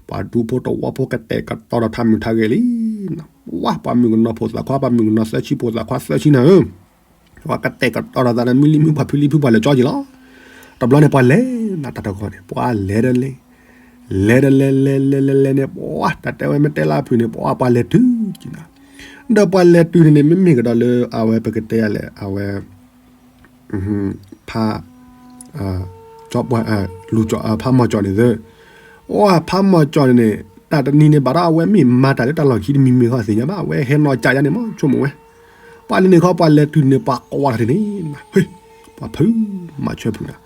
ပှၤဒူဖိတဝီဖိကတဲာ်ကတီၤဒီးထးမုၢ်ထးဂဲၤလံ. ဝါ ပှၤမုၣ်ကနီၤဖိသၣ်ခွါ ပှၤမုၣ်ကနီၤသၢဆံဖိသၣ်ခွါသၢဆံနၤဧၢ, ပှၤကတဲာ်ကတီၤဒီးသးဒီး မုၢ်လံမုၢ်ပှၢ်ဖုလံဖုပှၢ်လဲၤကၠီက့ၤလီၤ. တဘျီန့ၣ် ပှၤလဲၤနၤတၢ်တဂီၤန့ၣ် ပှၤလဲၤဒီးလဲၤ လဲၤဒီးလဲၤလဲၤလဲၤလဲၤလဲၤန့ၣ် ပှၤတၢ်တဲဝဲမ့ၢ်တဲလၢအဖုၣ်န့ၣ် ပှၤပှၤလဲၤတုၤက့ၤနၤ, ဒီးပှၤလဲၤတုၤန့ၣ်န့ၣ် မ့မ့ၢ်ကဒီးလၢအဝဲပကတဲယၤလဲၣ် အဝဲ ဖး ကၠီပှၢ် လူၤကၠီ ဖးမီၢ်ကၠီန့ၣ်သၢ, အိၣ်ဖးမီၢ်ကၠီန့ၣ်န့ၣ် တၢ်တနံၤန့ၣ် ဘၣ်ဒီးအဝဲမ့ၢ်မၤတၢ်လၢတၢ်လီၢ်ခံတမံၤမံၤဃီသ့ၣ်ညါဘၣ် အဝဲဟဲနီၢ်ကၠးယါန့ၣ်မ့ၢ်ဆိကမိၣ်ဝဲ, ပှၤလၢန့ၣ်ခီ ပှၤလဲၤတုၤန့ၣ် ပှၤကွၢ်ထီၣ်န့ၣ် ဟ့ၣ် ပှၤဖုးမၤဆၢဖုးနၤ,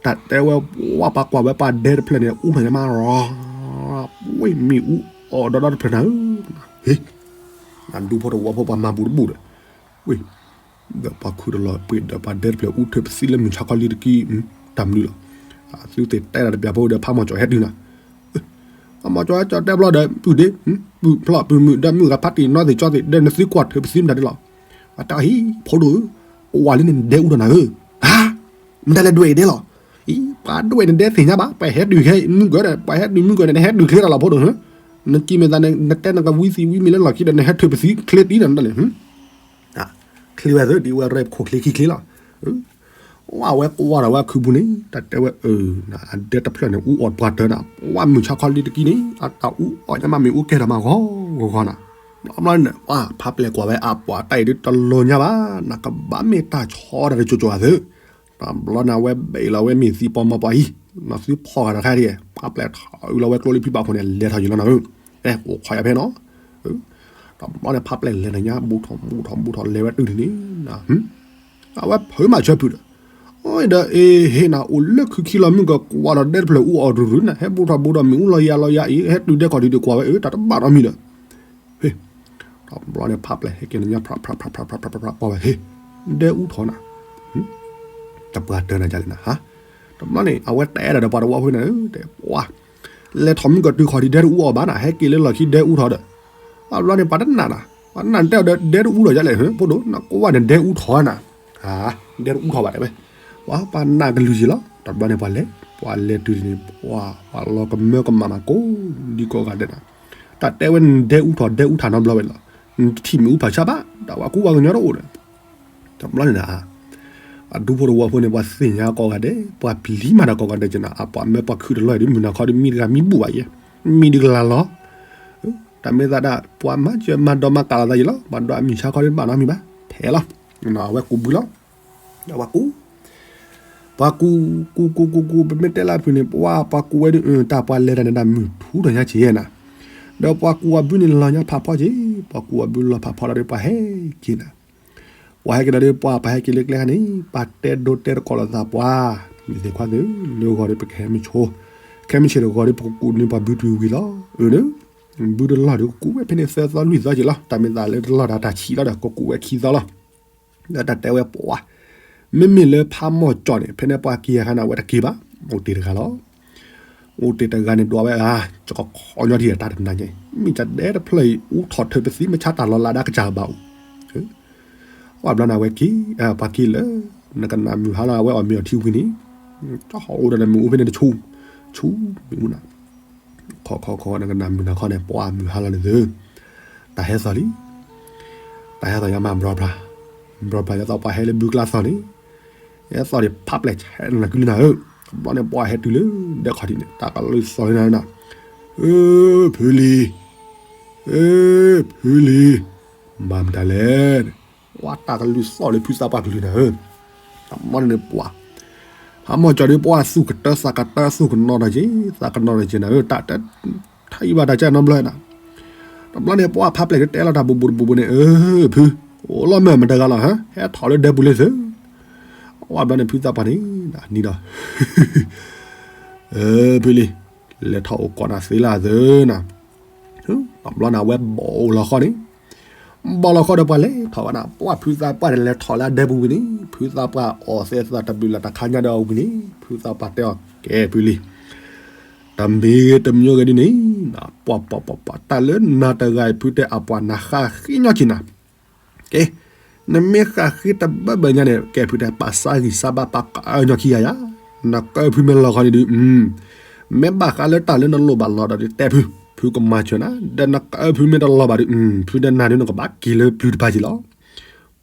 တၢ်တဲဝဲ ဝါ ပှၤကွၢ်ဝဲပှၤဒဲတဖျၢၣ်န့ၣ် အူထီၣ်ညါမးရီ ဝ့ၢ်မ့ၣ်အူအီၣ်ဒီဒီတဖျၢၣ်နၤဧၢ, ဟ့ၣ် နဒူဖိတဝီဖိပှၤမၤဘူးတဘူးဒီး ဝ့ၢ် ဒီးပှၤခုးတလီၤပှ့ၤဒီးပှၤဒဲတဖျၢၣ်အူထၢၣ်ပသံလၢမုၢ်ဆါခီလံတက့ၢ်, တၢ်မနုၤလီၤ, သုသ့ၣ်တဲတၢ်တဘျီဖိဒီးဖးမီၢ်ကၠီဟဲတုၤနၤ, ဖးမီၢ်ကၠီဟဲကၠီတဲဘျီဒီး ပုၢ်ဒ့ ပုၢ်ဖျီၣ်ပုၢ်မုၣ်ဒီးမုၢ်ဂၤဖးတံၢ်နီသ့ၣ်ကၠီသ့ၣ်ဒီး နသုကွၢ်ထၢၣ်ပသံမတၤဒ်လီၤ, အတၢ်ဟံၣ်ဖိဒိၣ်ဧၢ, ပှၤလၢန့ၣ်နဒဲအူထီၣ်နၤဧၢ, ဟါ မတၤလဲၤဒွဲၣ်အံၤဒဲလီၤ, အံၤ ပှၤဒွဲၣ်နဒဲသ့ၣ်ညါဘၣ် ပှၤဟဲတုၤခဲမုၢ်ကၢဒီး ပှၤဟဲတုၤမုၢ်ကၢဒီး နဟဲတုၤချ့ထီၣ်လီၤဖိဒိၣ်ဧၢ, နကံၢ်မ့ၢ်သးန့ၣ် နတဲနကဝံသံဝံမ့ၢ်လၢလီၢ်ခံဒီး နဟဲထုးပသံချ့တံၢ်ဒီးနတၢ်လဲၣ်, ချ့ဝဲသ့ၣ်ဒ်ဝဲရဲၣ်ခိၣ်ချ့ခံချ့လီၤ, ဝဲကွၢ်ဒီးဝဲခုးပူၤန့ၣ် တၢ်တဲဝဲ အၢ အဒဲတဖျၢၣ်န့ၣ် အူအီၣ်ပှၤတၢၢ်နၤ, ဝဲမုၢ်ဆါခီလံတက့ၢ်န့ၣ် အတၢ်အူအီၣ်ညါမးမ့ၢ်အူကဲထီၣ်မးဂီၤဂီၤဂီၤနၤ, ဘျီဘျီန့ၣ် ဝဲဖးပျဲၢ်ကွၢ်ဝဲအပှၤတၢ်အံၤဒ်တလိၤညါဘၣ် နကဘၣ်မ့ၢ်တၢ်ဆီတၢ်တစိၤစိၤအသး တဘျီန့ၣ် အဝဲဘ့ၣ်လီၤဝဲမ့ၢ်သံပီမီၤပှၤအံၤ, နသုဖီၣ်ဂၤတခါဒံး, ပှၤပျဲၢ်ထီၣ်အုးလီၤဝဲကျိလံဖံဘၣ်ခိၣ်န့ၣ် လဲၤထီၣ်ယံၤလီၤနၤဧၢ, အဲ အိၣ်ခိးယၤဖဲနီၤ, တဘျီန့ၣ် ဖးပျဲၢ်လဲၤနၤညါ ဘူးထီၣ်ဘူးထီၣ်ဘူးထီၣ်လဲၤဝဲတုၤန့ၣ်, အဝဲဖုးမၤဆၢဖုးဒီး, အဒီးအ့ဟ့ၣ်နၤ အိၣ်လၢခုးခံလီၤမုၢ်ကၢကွၢ်ဒီးဒဲတဖျၢၣ်အူအီၣ်ရူၤရူၤန့ၣ် ဟဲဘူးထီၣ်ဘူးထီၣ်မ့ၢ်အူလီၤယၤလီၤယၤအံၤ ဟဲတုၤဒဲခီၣ်ဒံးဒံးကွၢ်ဝဲအၢ တၢ်တဘၣ်နီတမံၤဒီး ဟ့ၣ်, တဘျီန့ၣ် ဖးပျဲၢ်ဟဲက့ၤနၤညါ ဖးဖးဖးဖးဖးဖးကွၢ်ဝဲဟ့ၣ်, ဒဲအူထီၣ်နၤ, တပှၢ်တၢၢ်နၤဒ်လဲၣ်နၤ, တဘျီန့ၣ် အဝဲတဲဒၣ်ဒီးပှၤတဝီဖိန့ၣ် တဲပှၤ, လဲၤထီၣ်မုၢ်ကၢတုၤခီၣ်ဒံးဒဲတအူအီၣ်ဘၣ်နၤ ဟဲက့ၤလၢလီၢ်ခံဒဲအူထီၣ်ဒီး, တဘျီန့ၣ် ပှၤတနာ်နၤ, ပှၤတနာ်နတဲအီၤဒီး ဒဲတအူထီၣ်ဒ်လဲၣ် ဖိဒိၣ် နကွၢ်န့ၣ်ဒဲအူထီၣ်နၤ, ဒဲတအူထီၣ်ဘၣ်တဲဝဲ, ပှၤပှၤနာ်ကလုၢ်ယံၤလီၤ တဘျီန့ၣ် ပှၤလဲၤ ပှၤလဲၤတုၤန့ၣ် ပှၤ ပှၤလီၤကမၢကမၣ်မးကိးဒံကိးဂၤဒဲးနၤ, တၢ်တဲဝဲနဒဲအူထီၣ်ဒဲအူထီၣ်နီတဘျီဝဲလီၤ, နတထံၣ်မ့ၣ်အူဖးဆါဘၣ် ဒီးပှၤကူပှၤကညီတအိၣ်ဒီး တဘျီန့ၣ်နၤ, အဒူဖိတဝီဖိန့ၣ် ပှၤသ့ၣ်ညါကိးဂၤဒဲး ပှၤပျံၤမးဒီးကိးဂၤဒဲးက့နၤ အပှၤမၢပှၤခုးတလီၢ်အံၤဒ် မုၢ်နၤခီဒ်မံတဂၤမံဘူၣ်ဘၣ်ယဲ, မံတကလးလီၤ, တၢ်မ့ၢ်သးဒၣ် ပှၤမၤစၢၤမၤဒီးမၤကးလီၤသးယံၤလီၤ ပှၤဒီးအမုၢ်ဆါခီဒ်ဘၣ်နီတမံၤဘၣ် ဖဲလီၤ, အဝဲကူးဘုလီၤ, ဒီးပှၤကူး ပှၤကူး ကူး ကူး ပမ့ၢ်တဲလၢအဖုၣ်န့ၣ် ပှၤ ပှၤကူးဝဲဒ် တၢ်ပှၤလဲၤတၢ်န့ၣ် တၢ်မုၢ်ထူထီၣ်ညါက့ၤနၤ, ဒီးပှၤကူးအဘုန့ၣ်လီၤညါဖးဖီက့ၤ, ပှၤကူးအဘုလီၤဖးဖီလီၤဒီး ပှၤဟဲက့ၤနၤ, ပှၤဟဲက့ၤဒီး ပှၤ ပှၤဟဲက့ၤလၢကျဲခါန့ၣ် ပှၤတဲဒိတဲတကိးလိာ်သးပှၤ, မ့ၢ်သ့ၣ်ခွါသ့ၣ် လၢဂီၤဒီး ပကဟဲမုၢ်ဆိ, ခဲမုၢ်ဆ့ၣ်တဂီၤဒီး ပကကူးန့ၢ်ပှၤဘုတုၤဝံၤလီၤ, အၢ ဘုတလီၢ်ဒီး ကကူးဝဲဖဲန့ၣ် သၢသီလွံၢ်သီက့ၤလီၤ, တၢ်မ့ၢ်သးလၢတလီၢ်ဒီးတၢ်ဆံးလီၤဒီး ကကူးဝဲခံသီလီၤ ဒီးတၢ်တဲဝဲပှၤ, မ့မ့ၢ်လၢဖးမီၢ်ကၠီၣ်န့ၣ် ဖဲန့ၣ်ပှၤက့ၤယၤခါန့ၣ် အဝဲတက့ၤဘၣ်, အိၣ်တ့ၢ်တဂၤလီၤ, အိၣ်တ့ၢ်တဂၤန့ၣ် ဒွးဝဲဧါ, ကခီညီထံၣ်တၢ်တနၤညါ, မ့ၢ်ကဒဲတဖျၢၣ်အံၤ အူထီၣ်ထၢၣ်ပသံမဆါတၢ်လီၤလးဒၣ်ကစၢ်ဘၣ်အိၣ်, ပှၤဘျီန့ၣ် အဝဲက့ၤ, ပှၤက့ၤလၢ နကနၣ်မုၢ်ဟါလီၤ အဝဲအီၣ်မ့ၤအီထံဝံၤန့ၣ်, ကၠီၣ်ဟီၣ်အိၣ်ဒီးနမ့ၣ်အူဖဲန့ၣ်တဆူ, ဆူမ့ၣ်အူနၤ ခီခီခီ နကနၣ်မုၢ်နၤခီန့ၣ် ပှၤမုၢ်ဟါလီၤန့ၣ်သု, တၢ်ဟဲသီၣ်လံ, တၢ်ဟဲသီၣ်ညါမး ဘျီဘျီ, ဘျီဘျီယသီၣ်ပှၤဟဲလၢဘုကျါသီၣ်န့ၣ်, ဟဲသီၣ်န့ၣ် ဖးပျဲၢ်ဆဲးနၤကလုၢ်နၤဧၢ, တဘျီန့ၣ် ပှၤဟဲတုၤလၢဒဲခီၣ်ထံးန့ၣ် တၢ်ကလုၢ်သီၣ်လံနၤ, အၢ ဖုလံၤ, အၢ ဖုလံၤ, မၤမတၤလဲၣ်, ပှၤတၢ်ကလုၢ်သီၣ်လၢဖုသးပှၢ်ကလုၢ်နၤဧၢ, တဘျီန့ၣ်ပှၢ် ဖးမီၢ်ကၠီၤဒီးပှၢ်သူၣ်ကတၢသးကတၢ သူၣ်ကနီၤထီၣ်က့ၤ သးကနီၤထီၣ်က့ၤနၤဧၢ တၢ်တထံၣ်ဘၣ်တၢ်ကဲနီတဘျီနၤ. တဘျီန့ၣ် ပှၢ်ဖးပျဲၢ်ကတဲလီၤတၢ်ဘူးဘူးတဘူးဘူးန့ၣ် အၢ ဖု အိၣ်လီၤမၢ်မတဂၤလီၤ ဟဲထီၣ်လၢဒဲပူၤလံသု. ဝဲဘျီန့ၣ် ဖုသးပှၢ်န့ၣ် နံၤဒီး ဖုလံ လဲၤထီၣ်အိၣ်ကိးနၤသ့လၢသုနၤ. တဘျီန့ၣ် အဝဲဘီၣ်အိၣ်လီၤဃီန့ၣ် ဘီၣ်လီၤဃီဒီးပှၢ်လဲၤထီၣ်ဝဲနၤ ပှၢ်ဖုသးပှၢ်န့ၣ် လဲၤထီၣ်လၢအဒဲပူၤဝံၤန့ၣ် ဖုသးပှၢ်အီၣ်သဲသးတဘျုးလၢ်တခါညါဒီးအဝံၤန့ၣ် ဖုသးပှၢ်တဲအီၤ ကဲဖုလံ တမံၤဂ့ၤတမံၤဂ့ၤဒ်န့ၣ် ပှၢ်ပှၢ်ပှၢ်ပှၢ် တၢ်လၢနၤတဂၤအံၤ ဖုတဲအပှၢ်နၤဃၣ်ဃ့ညီက့ၤနၤ ကဲ နမ့ၢ်ဃၣ်ဃ့တဘၢဘၢညါန့ၣ် ကဲဖုတဲ ပာ်စၢ်ဂံၢ်စၢ်ဘါ ပာ်ကညီခံဂၤယၤ နကၢဖုမ့ၢ်လီၤဃီန့ၣ်ဒုး မ့ၢ်ဘၣ်ဃးလၢတၢ်လၢနလိၣ်ဘၣ်လီၤဒီးဒုးတဲဖု ဖုကမၤစၢၤနၤ ဒီးနကၢဖုမ့ၢ်တလီၤဘၣ်ဒုး ဖုဒီးနၤဒုးနကဘၣ်က့ၤလၢပျုၤတပၤက့ၤလီၤ.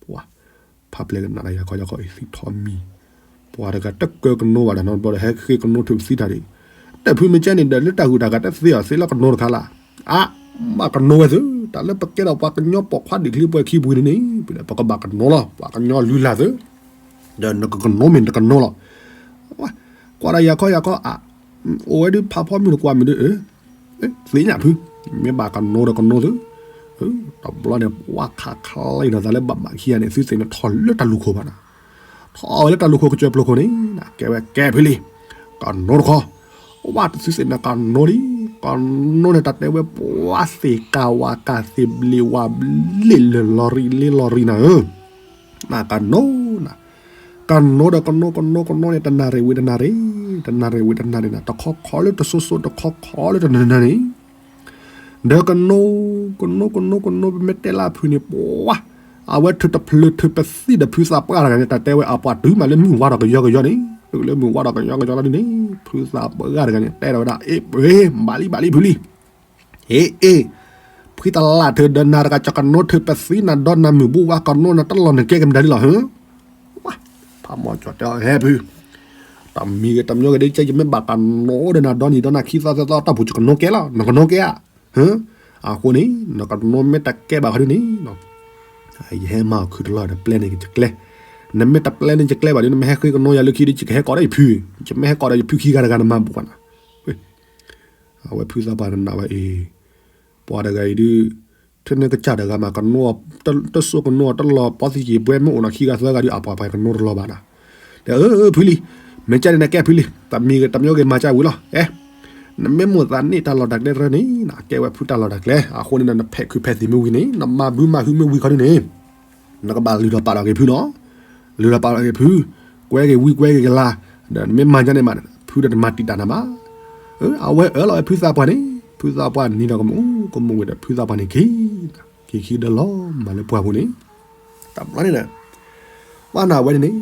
ပှၢ် ဖးပျဲၢ်ကနၣ်ဒီးယၤခီယၤခီအံၤ သံထီၣ်မံၤ ပှၤတဂၤတကၢကနိဘၣ်ဒီးနီတဘျီဒီး ဟဲဃ့ကနိထုးပသံတၢ်ဒံး တၢ်ဖုမ့ၢ်ကဲန့ၣ်ဒီး လၢတၢ်ဂုၤတၢ်ဂၤတသ့အီၤသ့လၢကနိတခါလၢ် အါ ဘၣ်ကနိဝဲသု တၢ်လၢပကဲဒီးပှၤကညီပိာ်ခွါဒံးချံပှဲၤခံပူၤန့ၣ်န့ၣ် ပကဘၣ်ကနိလီၤ ပှၤကညီလုၢ်လၢ်သု ဒီးနကကနိမ့ၢ်နကနိလီၤ ကွၢ်ဒီးယၤခီယၤခီအါ အိၣ်ဝဲဒုးဖးဖီမုၢ်တကွၢ်မုၢ်ဒုး သ့ၣ်ညါဖု မ့ၢ်ဘၣ်ကနိဒီးကနိသု တဘျီန့ၣ် ပှၢ်ခးခးလံဒီးသးလၢဘၣ်မးခံဂၤန့ၣ် သုသ့ၣ်န့ၣ်ထီၣ်လၢတၢ်လူၢ်ခိၣ်ဘၣ်နၤ ထီၣ်ဝဲလၢတၢ်လူၢ်ခိၣ်ကစၢၢ်ပျိၢ်ခိၣ်န့ၣ် ကဲဝဲကဲဖုလံ ကနိတခီ ဝဲသုသ့ၣ်န့ၣ်ကနိလံ ကနိန့ၣ်တၢ်တဲဝဲ ပှၢ်သ့ၣ်ကၢ်ဝးကၢ်သ့ၣ်ဘျ့ဝးဘျ့လၢာ်လီၤရံလ့လီၤရံနၤဧၢ နကနိနၤ ကနိဒီးကနိကနိကနိန့ၣ် တနၣ်ရံၣ်ဝံၤတနၣ်ရံၣ် တနၣ်ရံၣ်ဝံၤတနၣ်ရံၣ်နၤ တခီခီလၢတစိၤစိၤ တခီခီလၢတနၢၤနၢၤန့ၣ် ဒီးကနိ ကနိကနိကနိ ပမ့ၢ်တဲလၢဖုန့ၣ် ပှၢ် အဝဲထုးတဖျၢၣ်ထုးပသံဒီးဖုသးပှၢ်တဂၤန့ၣ် တၢ်တဲဝဲအပှၤတုၤမးလၢမုၢ်ဝါဒီးကယီကယီန့ၣ် တုၤလၢမုၢ်ဝါဒီးကယီကယီလီၤဒ်န့ၣ် ဖုသးပှၢ်တဂၤန့ၣ် တဲဒီးဝဲဒၣ် အ့ ဘၣ်လံဘၣ်လံဖုလံ ဟ့ၣ်အ့ၣ် ဖှံသလၣ်ထုးဒီးနၤတဂၤ ကကနိထုးပသံနၤဒီးနၤမုၢ်ဘူၣ်ဝါကနိနၤတလီၢ်နကဲက့ၤမတၤဒ်လီၤဟၢ ဖးမီၢ်ကၠီတဲအီၤ ဟဲဖု တမံၤဂ့ၤတမံၤဂ့ၤဒ်ကဲ ယမ့ၢ်ဘၣ်ကနိဒီးနၤ ဒီနံၤဒီနၤခံသီသၢသီတီၢ်ပူၤ ယကနိကဲလီၤ နကနိကဲဧါ ဟၢ အဃိန့ၣ် နကနိမ့ၢ်တကဲဘၣ်ဃီဒ်န့ၣ် ယဟဲမၤအီၤခုတလီၤဒီး ပျဲန့ၣ်ယကျဲ နမ့ၢ်တပျဲန့ၣ်ယကျဲဘၣ်ဒ် နမ့ၢ်ဟဲဃ့ကနိယၤလၢခံဒ် ယကဟဲကိးဒီးယဖု ယမ့ၢ်ဟဲကိးဒီးယဖုခံဂၤတဂၤ နမၤဘူးဘၣ်နၤ အဝဲဖုသးပှၢ်နးဝဲအံၤ ပှၤတဂၤအံၤဒုး ထဲန့ၣ်ကစၢ်တဂၤမး ကနိ တစိၢ်ကနိတလီၢ် ပီသယံၤပှဲၤ မ့ၢ်အိၣ်နၤခံဂၤသၢဂၤဒုး အပှၤပှၤကနိတလီၢ်ဘၣ်နၤ ဒီးအၢ ဖုလံ မ့ၢ်ကဲန့ၣ်နကဲဖုလံ တမံၤဂ့ၤတမံၤဂ့ၤမၤကၢ်ဝံၤလီၤ အဲ နမ့ၢ်မိၣ်သးန့ၢ်တၢ်လီၢ်တၢ်ကျဲတရၢန့ၣ် နကဲဝဲဖုတၢ်လီၢ်တၢ်ကျဲ အဃိန့ၣ် နဖဲးခုးဖဲးသံးမ့ၢ်ဝံၤန့ၣ် နမၤဘုမၤဟုမ့ၢ်ဝံၤခီဒ်န့ၣ် နကဘၣ်လုၢ်ထီၣ်ပာ်လီၤက့ၤဖုနီၤ လုၢ်ထီၣ်ပာ်လီၤက့ၤဖု ကွဲက့ၤဝံကွဲက့ၤကလၤ ဒီးနမ့ၢ်မၤကၢ်န့ၣ်မး ဖုဒီးတမၤတံာ်တာ်နၤဘၣ် အဝဲအၢၣ်လီၤဝဲဖုသးပှၢ်န့ၣ် ဖုသးပှၢ်နံၤဒီးကမူးကမူးဝံၤဒီး ဖုသးပှၢ်န့ၣ်က့ၤ က့ၤခံဒီးလီၤမၤလၢပှၢ်ပူၤန့ၣ် တဘျီန့ၣ်ဒီး ပှၢ်နၤဝဲန့ၣ်န့ၣ်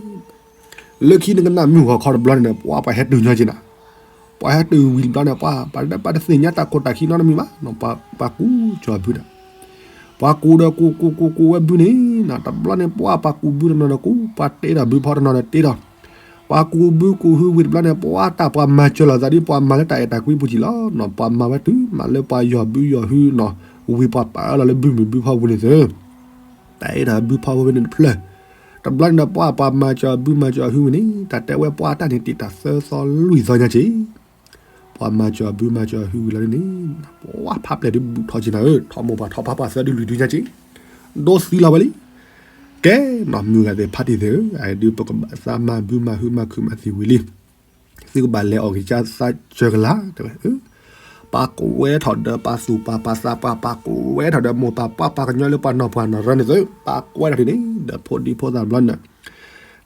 လၢခံနကနၣ်မုၢ်ဂီၤခီတဘျီန့ၣ်ဒီး ပှၢ်ပှၤဟဲတုၤညီက့ၤနၤ ပှၤဟဲတုၤဝံၤတဘျီန့ၣ် ပှၢ်ပှၤတသ့ၣ်ညါတၢ်ခိၣ်တၢ်ခံနီတမံၤဘၣ် ပှၤကူကၠီၤဘုဒီး ပှၤကူဒီးကူကူကူကူဝဲဘုန့ၣ် တဘျီန့ၣ် ပှၢ်ပှၤကူဘုတနီၤဒီးကူ ပှၤတ့ဒီးဘုဖီတနီၤဒီးတ့ဒီး ပှၤကူဘုကူဟုဝံၤတဘျီန့ၣ် ပှၢ်တၢ်ပှၤမၤစၢၤလီၤသးဒ် ပှၤမၤလၢတၢ်အဲၣ်တၢ်ကွံပူၤကံလီၤနီၤ ပှၤမၤဝဲတုၤမးလၢပှၤယီၤဘုယီၤဟုနီၤ ဝံၤပှၤပာ်အၢလီၤလၢဘုမုၢ်ဘုဖီပူၤန့ၣ်သၢ တၢ်အဲၣ်တၢ်ဘုဖီဝဲန့ၣ်တဖျၢၣ် တဘျီန့ၣ်ဒီး ပှၢ်ပှၤမၤစၢၤဘုမၤစၢၤဟုဝံၤန့ၣ် တၢ်တဲဝဲပှၢ်တၢ်န့ၣ်တ့ၢ်တၢ်သၢသီလွံၢ်သီညါက့ၤ ပှၤမၤစၢၤဘုမၤစၢၤဟုဝံၤလီၤန့ၣ် ပှၢ်ဖးပျဲၢ်ဒုးဘူးထီၣ်က့ၤနၤဧၢ ထီၣ်မိၢ်ပှၢ်ထီၣ်ဖးပှၢ်သၢဒုးလွံၢ်ဒုညါက့ၤ ဒိသံလီၤဝဲလံ ကဲနီၤ မုၢ်ဂၤသ့ၣ်ဖးတံၢ်သ့ၣ်ဧၢ အဒုးပကဘၣ်သးမၤဘုမၤဟုမၤခုးမၤသံဝံၤလံ သုကဘၣ်လဲၤအီၣ်က့ၤကၢ်သးစၢၤကလၤ တဲဝဲ ပှၤကဝဲထီၣ်ဒီးပှၤသူၣ်ပှၢ်ပှၤသးပှၢ် ပှၤကဝဲထီၣ်ဒီးမိၢ်ပၢ်ပှၢ်ပှၤကညီလၢပှၤနီၢ်ပှၢ်နီၢ်ရၢန့ၣ်သု ပှၤကဝဲထီၣ်ဒ်န့ၣ် ဒီးဖိဒံဖိသၣ်တဘျီန့ၣ်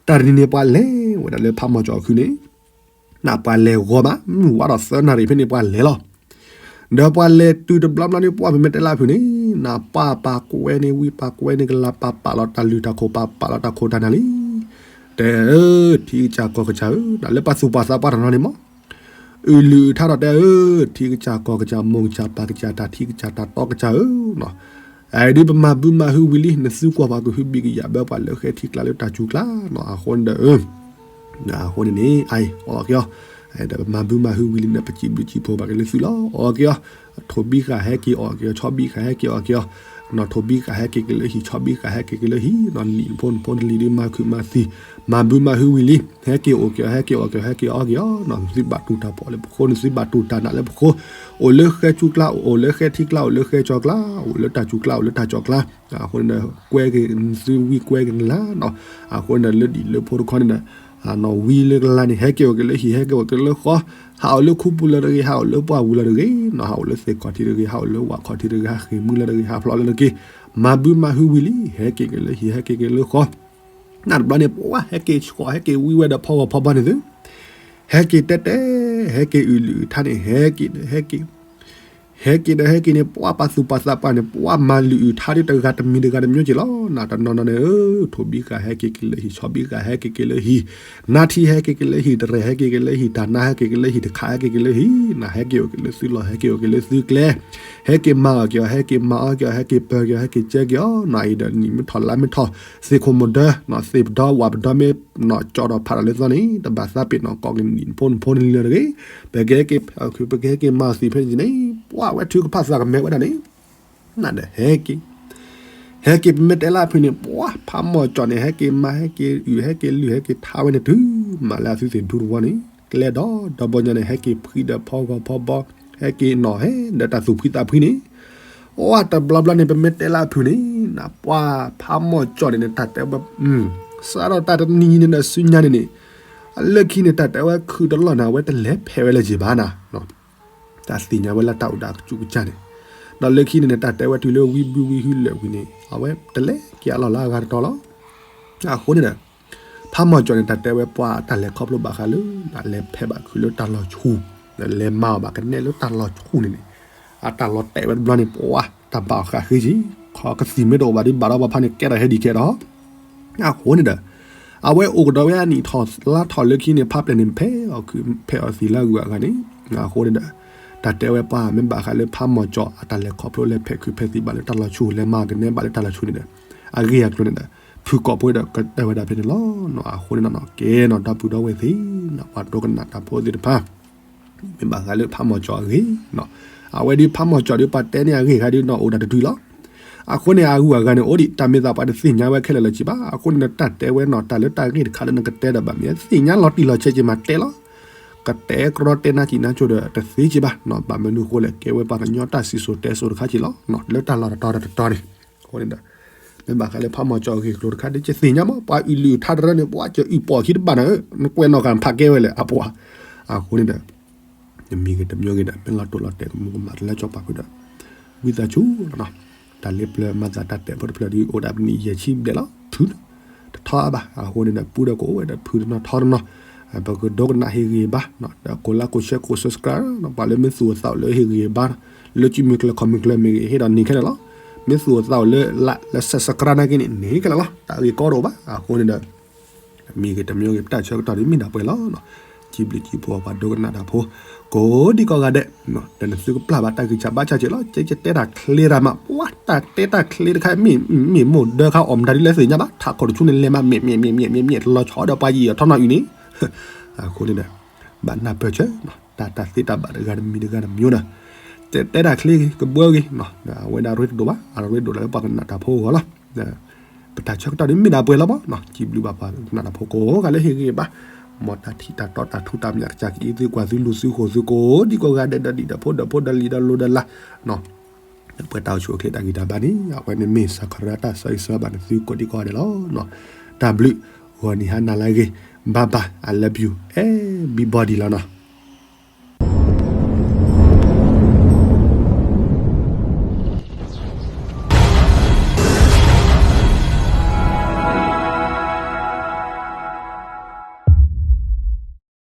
တၢ်တနံၤန့ၣ်ပှၤလဲၤဝဲဒၣ်လၢဖးမီၢ်ကၠီၤအခုန့ၣ် နပှၤလဲၤဂီၤမး မုၢ်ဝါထီၣ်သၢနၣ်ရံၣ်ဖဲန့ၣ်ပှၤလဲၤလီၤ ဒီးပှၤလဲၤတုၤတဘျီဘျီန့ၣ် ပှၢ်ပမ့ၢ်တဲလၢဖုန့ၣ် နပှၢ်ပှၤကဝဲန့ၣ်ဝံၤ ပှၤကဝဲန့ၣ်ကလၤ ပှၤပာ်လီၤတၢ်လုၢ်တၢ်ခိၣ် ပှၤပာ်လီၤတၢ်ခိၣ်တၢ်နၢ်လံ တဲဧၢ ထံကစၢ်ကီၢ်ကစၢ်ဧၢ နလၢပှၤသူၣ်ပှၢ်သးပှၢ်တနီၤန့ၣ်မး အုၣ်လုၢ်အုၣ်ထါထီၣ်တဲဧၢ ထံကစၢ်ကီၢ်ကစၢ် မိၢ်ကစၢ်ပၢ်ကစၢ် တၢ်ထံကစၢ်တၢ်တီကစၢ်ဧၢနီၤ အဒုးပမၤဘုမၤဟုဝံၤလံ နသုကွၢ်ပှၤကဟုဘံၣ်ကယာ်ဘၢပှၤလၢဃဲထံကျါလၢတၢ်စူၤကျါနီၤ အဃိန့ၣ်ဒီး အဃိန့ၣ်န့ၣ် အအီၣ်က့ၤအီၤ ဒီးပမၤဘုမၤဟုဝံၤလံန့ၣ် ပစံးဘျုးစံးဖှိၣ်ဘၣ်က့ၤလၢသုလီၤ အီၣ်က့ၤအီၤ ထိၣ်ဘံဃာ်ဟဲက့ၤအီၣ်က့ၤအီၤ ဆီဘံဃာ်ဟဲက့ၤအီၣ်က့ၤအီၤ ထိၣ်ဘံဃာ်ဟဲက့ၤက့ၤလၢဟံၣ် ဆီဘံဃာ်ဟဲက့ၤက့ၤလၢဟံၣ်နီၤ နံၣ်နဖိနဖိနလံၤဒုးမၤခုၣ်မၤသံ မၤဘုမၤဟုဝံၤလံ ဟဲက့ၤအိၣ်က့ၤအီၤ ဟဲက့ၤအီၣ်က့ၤအီၤ ဟဲက့ၤအီၣ်က့ၤအီၤနီၤ နသုဘၣ်တူၢ်တၢ်ဖှီၣ်လၢပဃိ နသုဘၣ်တူၢ်တၢ်နးလၢပဃိ အိၣ်လၢဃဲကၠူကျါ အိၣ်လၢဃဲထံကျါ အိၣ်လၢဃဲကၠီကျါ အိၣ်လၢတၢ်စူၤကျါ အိၣ်လၢတၢ်ကၠီကျါ အဃိန့ၣ်ဒီး ကွဲက့ၤနသုဝံကွဲက့ၤနလၤနီၤ အဃိန့ၣ်ဒီး လၢဒံၣ်လၢဖိတခီန့ၣ်ဒီး နီၢ်ဝံလၢကလါန့ၣ် ဟဲက့ၤအိၣ်က့ၤလၢဟံၣ် ဟဲက့ၤအိၣ်က့ၤလၢဃီ ဟးအိၣ်လၢခူပူၤလၢတဂ့ၤ ဟးအိၣ်လၢပှၢ်ပူၤလၢတဂ့ၤနီၤ ဟးအိၣ်လၢသ့ၣ်ခီၣ်ထံးတဂ့ၤ ဟးအိၣ်လၢဝၣ်ခီၣ်ထံးတဂ့ၤ ဟးဃ့ၢ်မုၢ်လၢတဂ့ၤ ဟးဖျိးလၢတက့ၢ် မၤဘုမၤဟုဝံၤလံ ဟဲက့ၤက့ၤလၢဟံၣ် ဟဲက့ၤက့ၤလၢဃီ နတဘျီန့ၣ် ပှၤဟဲက့ၤဆှီ ဟဲက့ၤဝံဝဲဒီးဖီဂီၤဖီဘီန့ၣ်သု ဟဲက့ၤတဲတဲ ဟဲက့ၤအုၣ်လုၢ်အုၣ်ထါန့ၣ် ဟဲက့ၤ ဟဲက့ၤ ဟဲက့ၤဒီးဟဲက့ၤန့ၣ် ပှၤပာ်သူၣ်ပာ်သးပှၢ်န့ၣ် ပှၤမၤလုၢ်အုၣ်ထါဒ်တဂၤတမံၤတဂၤတမျိုးက့ၤလီၤ နတနီၤနီၤန့ၣ် ထိၣ်ဘံဃာ်ဟဲက့ၤက့ၤလၢဟံၣ် ဆီဘံဃာ်ဟဲက့ၤက့ၤလၢဟံၣ် နါထံဟဲက့ၤက့ၤလၢဟံၣ် တရဲၣ်ဟဲက့ၤက့ၤလၢဟံၣ် တၢ်နါဟဲက့ၤက့ၤလၢဟံၣ် တခးဟဲက့ၤက့ၤလၢဟံၣ် နဟဲက့ၤအိၣ်က့ၤလၢသုလီၢ် ဟဲက့ၤအိၣ်က့ၤလၢသုကျဲ ဟဲက့ၤမၤအီၣ်က့ၤအီၤ ဟဲက့ၤမၤအီၣ်က့ၤအီၤ ဟဲက့ၤပၢၤက့ၤအီၤ ဟဲက့ၤကၢက့ၤအီၤ နအံၤဒီးနံၣ်မ့ၢ်ထီၣ်လါမ့ၢ်ထီၣ် သ့ၣ်ခိၣ်မုၢ်ဒၢ သ့ၣ်ပဒီဝၣ်ပဒီမ့ၢ် ကၠီဒီးဖးဒီးလၢသီန့ၣ် တဘၣ်သးပ့ၤနီၣ်ကိးက့ၤနံၣ်နဖိနဖိနလံၤလၢတဂ့ၤ ပကဟဲက့ၤ ပကဟဲက့ၤမၤအီၣ်သ့ၣ်ဖဲန့ၣ် ပှၤဝဲထုကဖၣ်သးကမဲဝဲဒၣ်န့ၣ် နဒီးဟဲက့ၤ ဟဲက့ၤပမ့ၢ်တဲလၢအဖုၣ်န့ၣ် ပှၤဖးမီၢ်ကၠီၣ်န့ၣ် ဟဲက့ၤမၤ ဟဲက့ၤအုၣ် ဟဲက့ၤလုၢ် ဟဲက့ၤထါဝဲန့ၣ်တုၤ မၤလၢအသုသ့ၣ်ဒူတဝီန့ၣ် ကျဲဒီဒီဘီညါန့ၣ် ဟဲက့ၤဖှံဒီးဖီဂီၤဖီဘီ ဟဲက့ၤနီၣ်ဟဲဒီးတၢ်သူၣ်ဖှံသးဖှံန့ၣ် အတဘျီဘျီန့ၣ် ပမ့ၢ်တဲလၢအဖုၣ်န့ၣ် နပှၤဖးမီၢ်ကၠီၣ်န့ၣ်န့ၣ် တၢ်တဲဝဲ စးထီၣ်တၢ်တနံၤန့ၣ်ဒီးဆူညါန့ၣ်န့ၣ် အလၢခံန့ၣ် တၢ်တဲဝဲခုတလီၢ်န့ၣ် အဝဲတလဲၤဖဲးဝဲလၢၤဘၣ်နၤ တၢ်သ့ၣ်ညါဝဲလၢတၢ်အိၣ်ဒီးအကစူးကစၢ်န့ၣ် ဒီးလၢခံန့ၣ်န့ၣ် တၢ်တဲဝဲတုၤလၢဝံဘုဝံဟုလၢာ်ဝံၤန့ၣ် အဝဲတလဲၤက့ၤအလီၢ်လၢအဂၤတတီၤလီၤ. အဃိန့ၣ်ဒီး ဖးမီၢ်ကၠီၣ်န့ၣ် တၢ်တဲဝဲပှၤတၢ်လဲၤခီဖျိဘၣ်ဃးလၢ လဲၤဖဲးဘၣ်ခုလၢတၢ်လီၢ်ဆူၣ် လဲၤမၤအီၣ်ဘၣ်ကနဲလၢတၢ်လီၢ်ဆူၣ်န့ၣ်န့ၣ် အတၢ်လီၤတဲာ်ဝဲတဘျီန့ၣ် ပှၤတၢ်ဘၣ်အီၤဃာ်ဃ့က့ၤ ခီကသံၣ်မ့ၢ်တအိၣ်ဘၣ်ဒီးဘၣ်ဒီးပှၤဖးန့ၣ် ကဲထီၣ်ဟဲဒံးခဲဒီး အဃိန့ၣ်ဒီး အဝဲအိၣ်ကဒီးဝဲအနံၣ်ထီၣ်လါထီၣ်လၢခံန့ၣ် ဖးပျဲၢ်န့ၣ် ဖဲးအီၤခု ဖဲးအီၤသံးလၢအဂုၤအဂၤန့ၣ် အဃိန့ၣ်ဒီး တၢ်တဲဝဲပှၤမ့ၢ်ဘၣ်ဃးလၢဖးမီၢ်ကၠီၣ် အတၢ်လဲၤခီဖျိလဲၤဖဲးခုဖဲးသံးဘၣ်လၢတၢ်လီၢ်ဆူၣ် လဲၤမၤကနဲဘၣ်လၢတၢ်လီၢ်ဆူၣ်န့ၣ်ဒီး အဂ့ၢ်အကျိၤန့ၣ်ဒီး ဖုၣ်ကိာ်ဖိဒီးကတဲဝဲဒၣ်ဖဲန့ၣ်လီၤ. အဃိန့ၣ်နီၢ်နီၢ်ကဲနီၢ်ဒီပုၢ်ဒီဝဲၢ်သ့ၣ်နီၢ် ပှၤဒိကနၣ်တၢ်ဖိသ့ၣ်တဖၣ် မ့ၢ်ဘၣ်ဃးလၢဖးမီၢ်ကၠီၣ်အဂ့ၢ်နီၢ် အဝဲဒုးဖးမီၢ်ကၠီၣ်ဒုးပှၤတဲန့ၢ်အဂ့ၢ်ခါဒုးနီၢ်အိၣ်ဒၣ်တတုၤလီၤ. အဃိန့ၣ် အဂုၤအဂၤန့ၣ် အိၣ်ဒံး တၢ်မ့ၢ်သးပှၤတသ့ၣ်ညါဝဲခဲလၢာ်လၢၤက့ၤဘၣ်. အဃိန့ၣ်ဒီး တၢ်တဲဝဲနီၢ် တၢ်လၢတၢ်ဂ့ၢ်တခါလၢနကတဲဒီးဘၣ်မ့ၢ်သ့ၣ်ညါလီၤတံၢ်လီၤဆဲးက့ၤမးတဲလီၤ. ကတဲကရီတဲနါကံၣ်နါကၠိဒီးတသ့က့ၤဘၣ်. ဘၣ်မနုၤအဃိလဲၣ် ကဲဝဲပှၤကညီတၢ်စံၣ်စိၤတဲစိၤတခါက့ၤလီၤ. လၢတၢ်လီၢ်တတီၤတတီၤန့ၣ် အဃိန့ၣ်ဒီး မ့ၢ်ဘၣ်ဃးလၢဖးမီၢ်ကၠီၣ်အဂ့ၢ်အကျိၤတခါဒ်ကသ့ၣ်ညါမး ပှၤအုၣ်လုၢ်အုၣ်ထါတရၢန့ၣ် ပှၤကအုၣ်ပီၣ်ခံတဘၣ်နၤဧၢ နကွဲးနီၣ်ဃာ်ဖးကဲဝဲလဲၣ် အပှၤ အဃိန့ၣ်ဒီး တမံၤဂ့ၤတမံၤဂ့ၤဒီး မ့ၢ်လီၤတိၢ်လီၤတဲာ်ကမူကမၣ်တလၢကၠီပာ်ဖုးဒီး ဝံသးစူၤလီၤနီၤ တၢ်လၢပျၢၤမၤသးတၢ်တဲာ်ဖိတဖျၢၣ်ဒ်အိၣ်ဒၣ်ပနံၣ်ယဲၢ်ဆံဘျဲၣ်လီၤ ဖုတထီအါဘၣ် အဃိန့ၣ်ဒီး ပူဒီးကအိၣ်ဝဲဒီးဖုတနီၤထီတနီၤ ပကဒိကနၣ်ဟ့ၣ်ဂံၢ်ဘါ ဒီးကိးလၢကိး share ကိး subscribe ပှၤလၢမ့ၢ်သူၣ်အိၣ်သးအိၣ်လၢဟ့ၣ်ဂံၢ်ဘါ လၢကၠံမုၢ်ကျၢၤခီၣ်မုၢ်ကျၢၤမ့ၢ်ဂ့ၤ ဟ့ၣ်ဒီးန့ၢ်ခဲလၢာ်လီၤ မ့ၢ်သူၣ်အိၣ်သးအိၣ်လၢ လၢ subscribe နာ်က့န့ၣ် န့ၢ်ခဲလၢာ်လီၤ တၢ်ဂ့ၢ်ကီတအိၣ်ဘၣ် အဃိန့ၣ်ဒီး တမံၤဂ့ၤတမံၤဂ့ၤ ပတၢ်ဆၢကတီၢ်ဒ်မ့ၢ်ဒၣ်ပှဲၤလီၤ. စံးဘျုးစံးဖှိၣ်ပှၤဒိကနၣ်တၢ်ဖိ ကိးဒံကိးဂၤဒဲး ဒီးနသုကပျၢ်ဘၣ်တၢ်ဂံၢ်စၢ်ဘါစၢ်က့ၤလီၤ. ကဲကတဲတၢ်ချ့တၢ်မး ပှၤတၢ်တဲတၢ်ချ့တခါ မ့ၢ်မိၢ်ဒၢခါအီၣ်မတၤဒ်လဲၣ်သ့ၣ်ညါဘၣ် ထးခိၣ်တဆူန့ၣ်လဲၤမး မ့ၢ်မ့ၢ်မ့ၢ်မ့ၢ်မ့ၢ်မ့ၢ် လီၤဆီဒီးပှၤယံာ်အီၤထီနီၤအုၣ်န့ၣ် အဃိန့ၣ်ဒီး ဘၣ်နၢ်ပၢၢ်ဆၢ တၢ်တၢ်သ့တၢ်ဘၣ်တဂၤတမံၤတဂၤတမံၤဒီး တဲတဲတၢ်ချ့ဂ့ၤ ကဘှၢဂ့ၤ အဝဲဒၣ်ရ့တဒိၣ်ဘၣ် အရ့ဒိၣ်လၢပှၤကနၣ်တၢ်ဖိအဂီၢ်လီၤ. ပတၢ်ဆၢကတီၢ်ဒ်မ့ၢ်ဒၣ်ပှဲၤလီၤဘၣ် စံးဘျုးဘၣ်ပှၤကနၣ်တၢ်ဖိကိးဂၤလၢဟ့ၣ်ဂံၢ်ဘါ မ်တၢ်ထံၣ်တၢ်တီတၢ်ထူတၢ်မျၢ်ကစၢ်ကအံးသုကွၢ်သုလူၤသုဃိာ်သုကိးဒံကိးဂၤဒဲးဒီးဒံးဒီးဖိဒီးဖိဒီးလံၤဒီးလိၤဒီးလၤ ပှဲၤတၢ်အိၣ်ဆူၣ်အိၣ်ချ့တၢ်ဂံၢ်တၢ်ဘါန့ၣ် အဝဲန့ၣ်မ့ၢ်စခရၢတၢ်ဆၢဂ့ၤဆၢဝါဘၣ်နသုကိးဒံကိးဂၤဒဲးလီၤ. တၢ်ဘျုး ဂီၤနံၤဟါနၤလၢအဂ့ၤ bye bye I love you everybody လီၤနီၤ.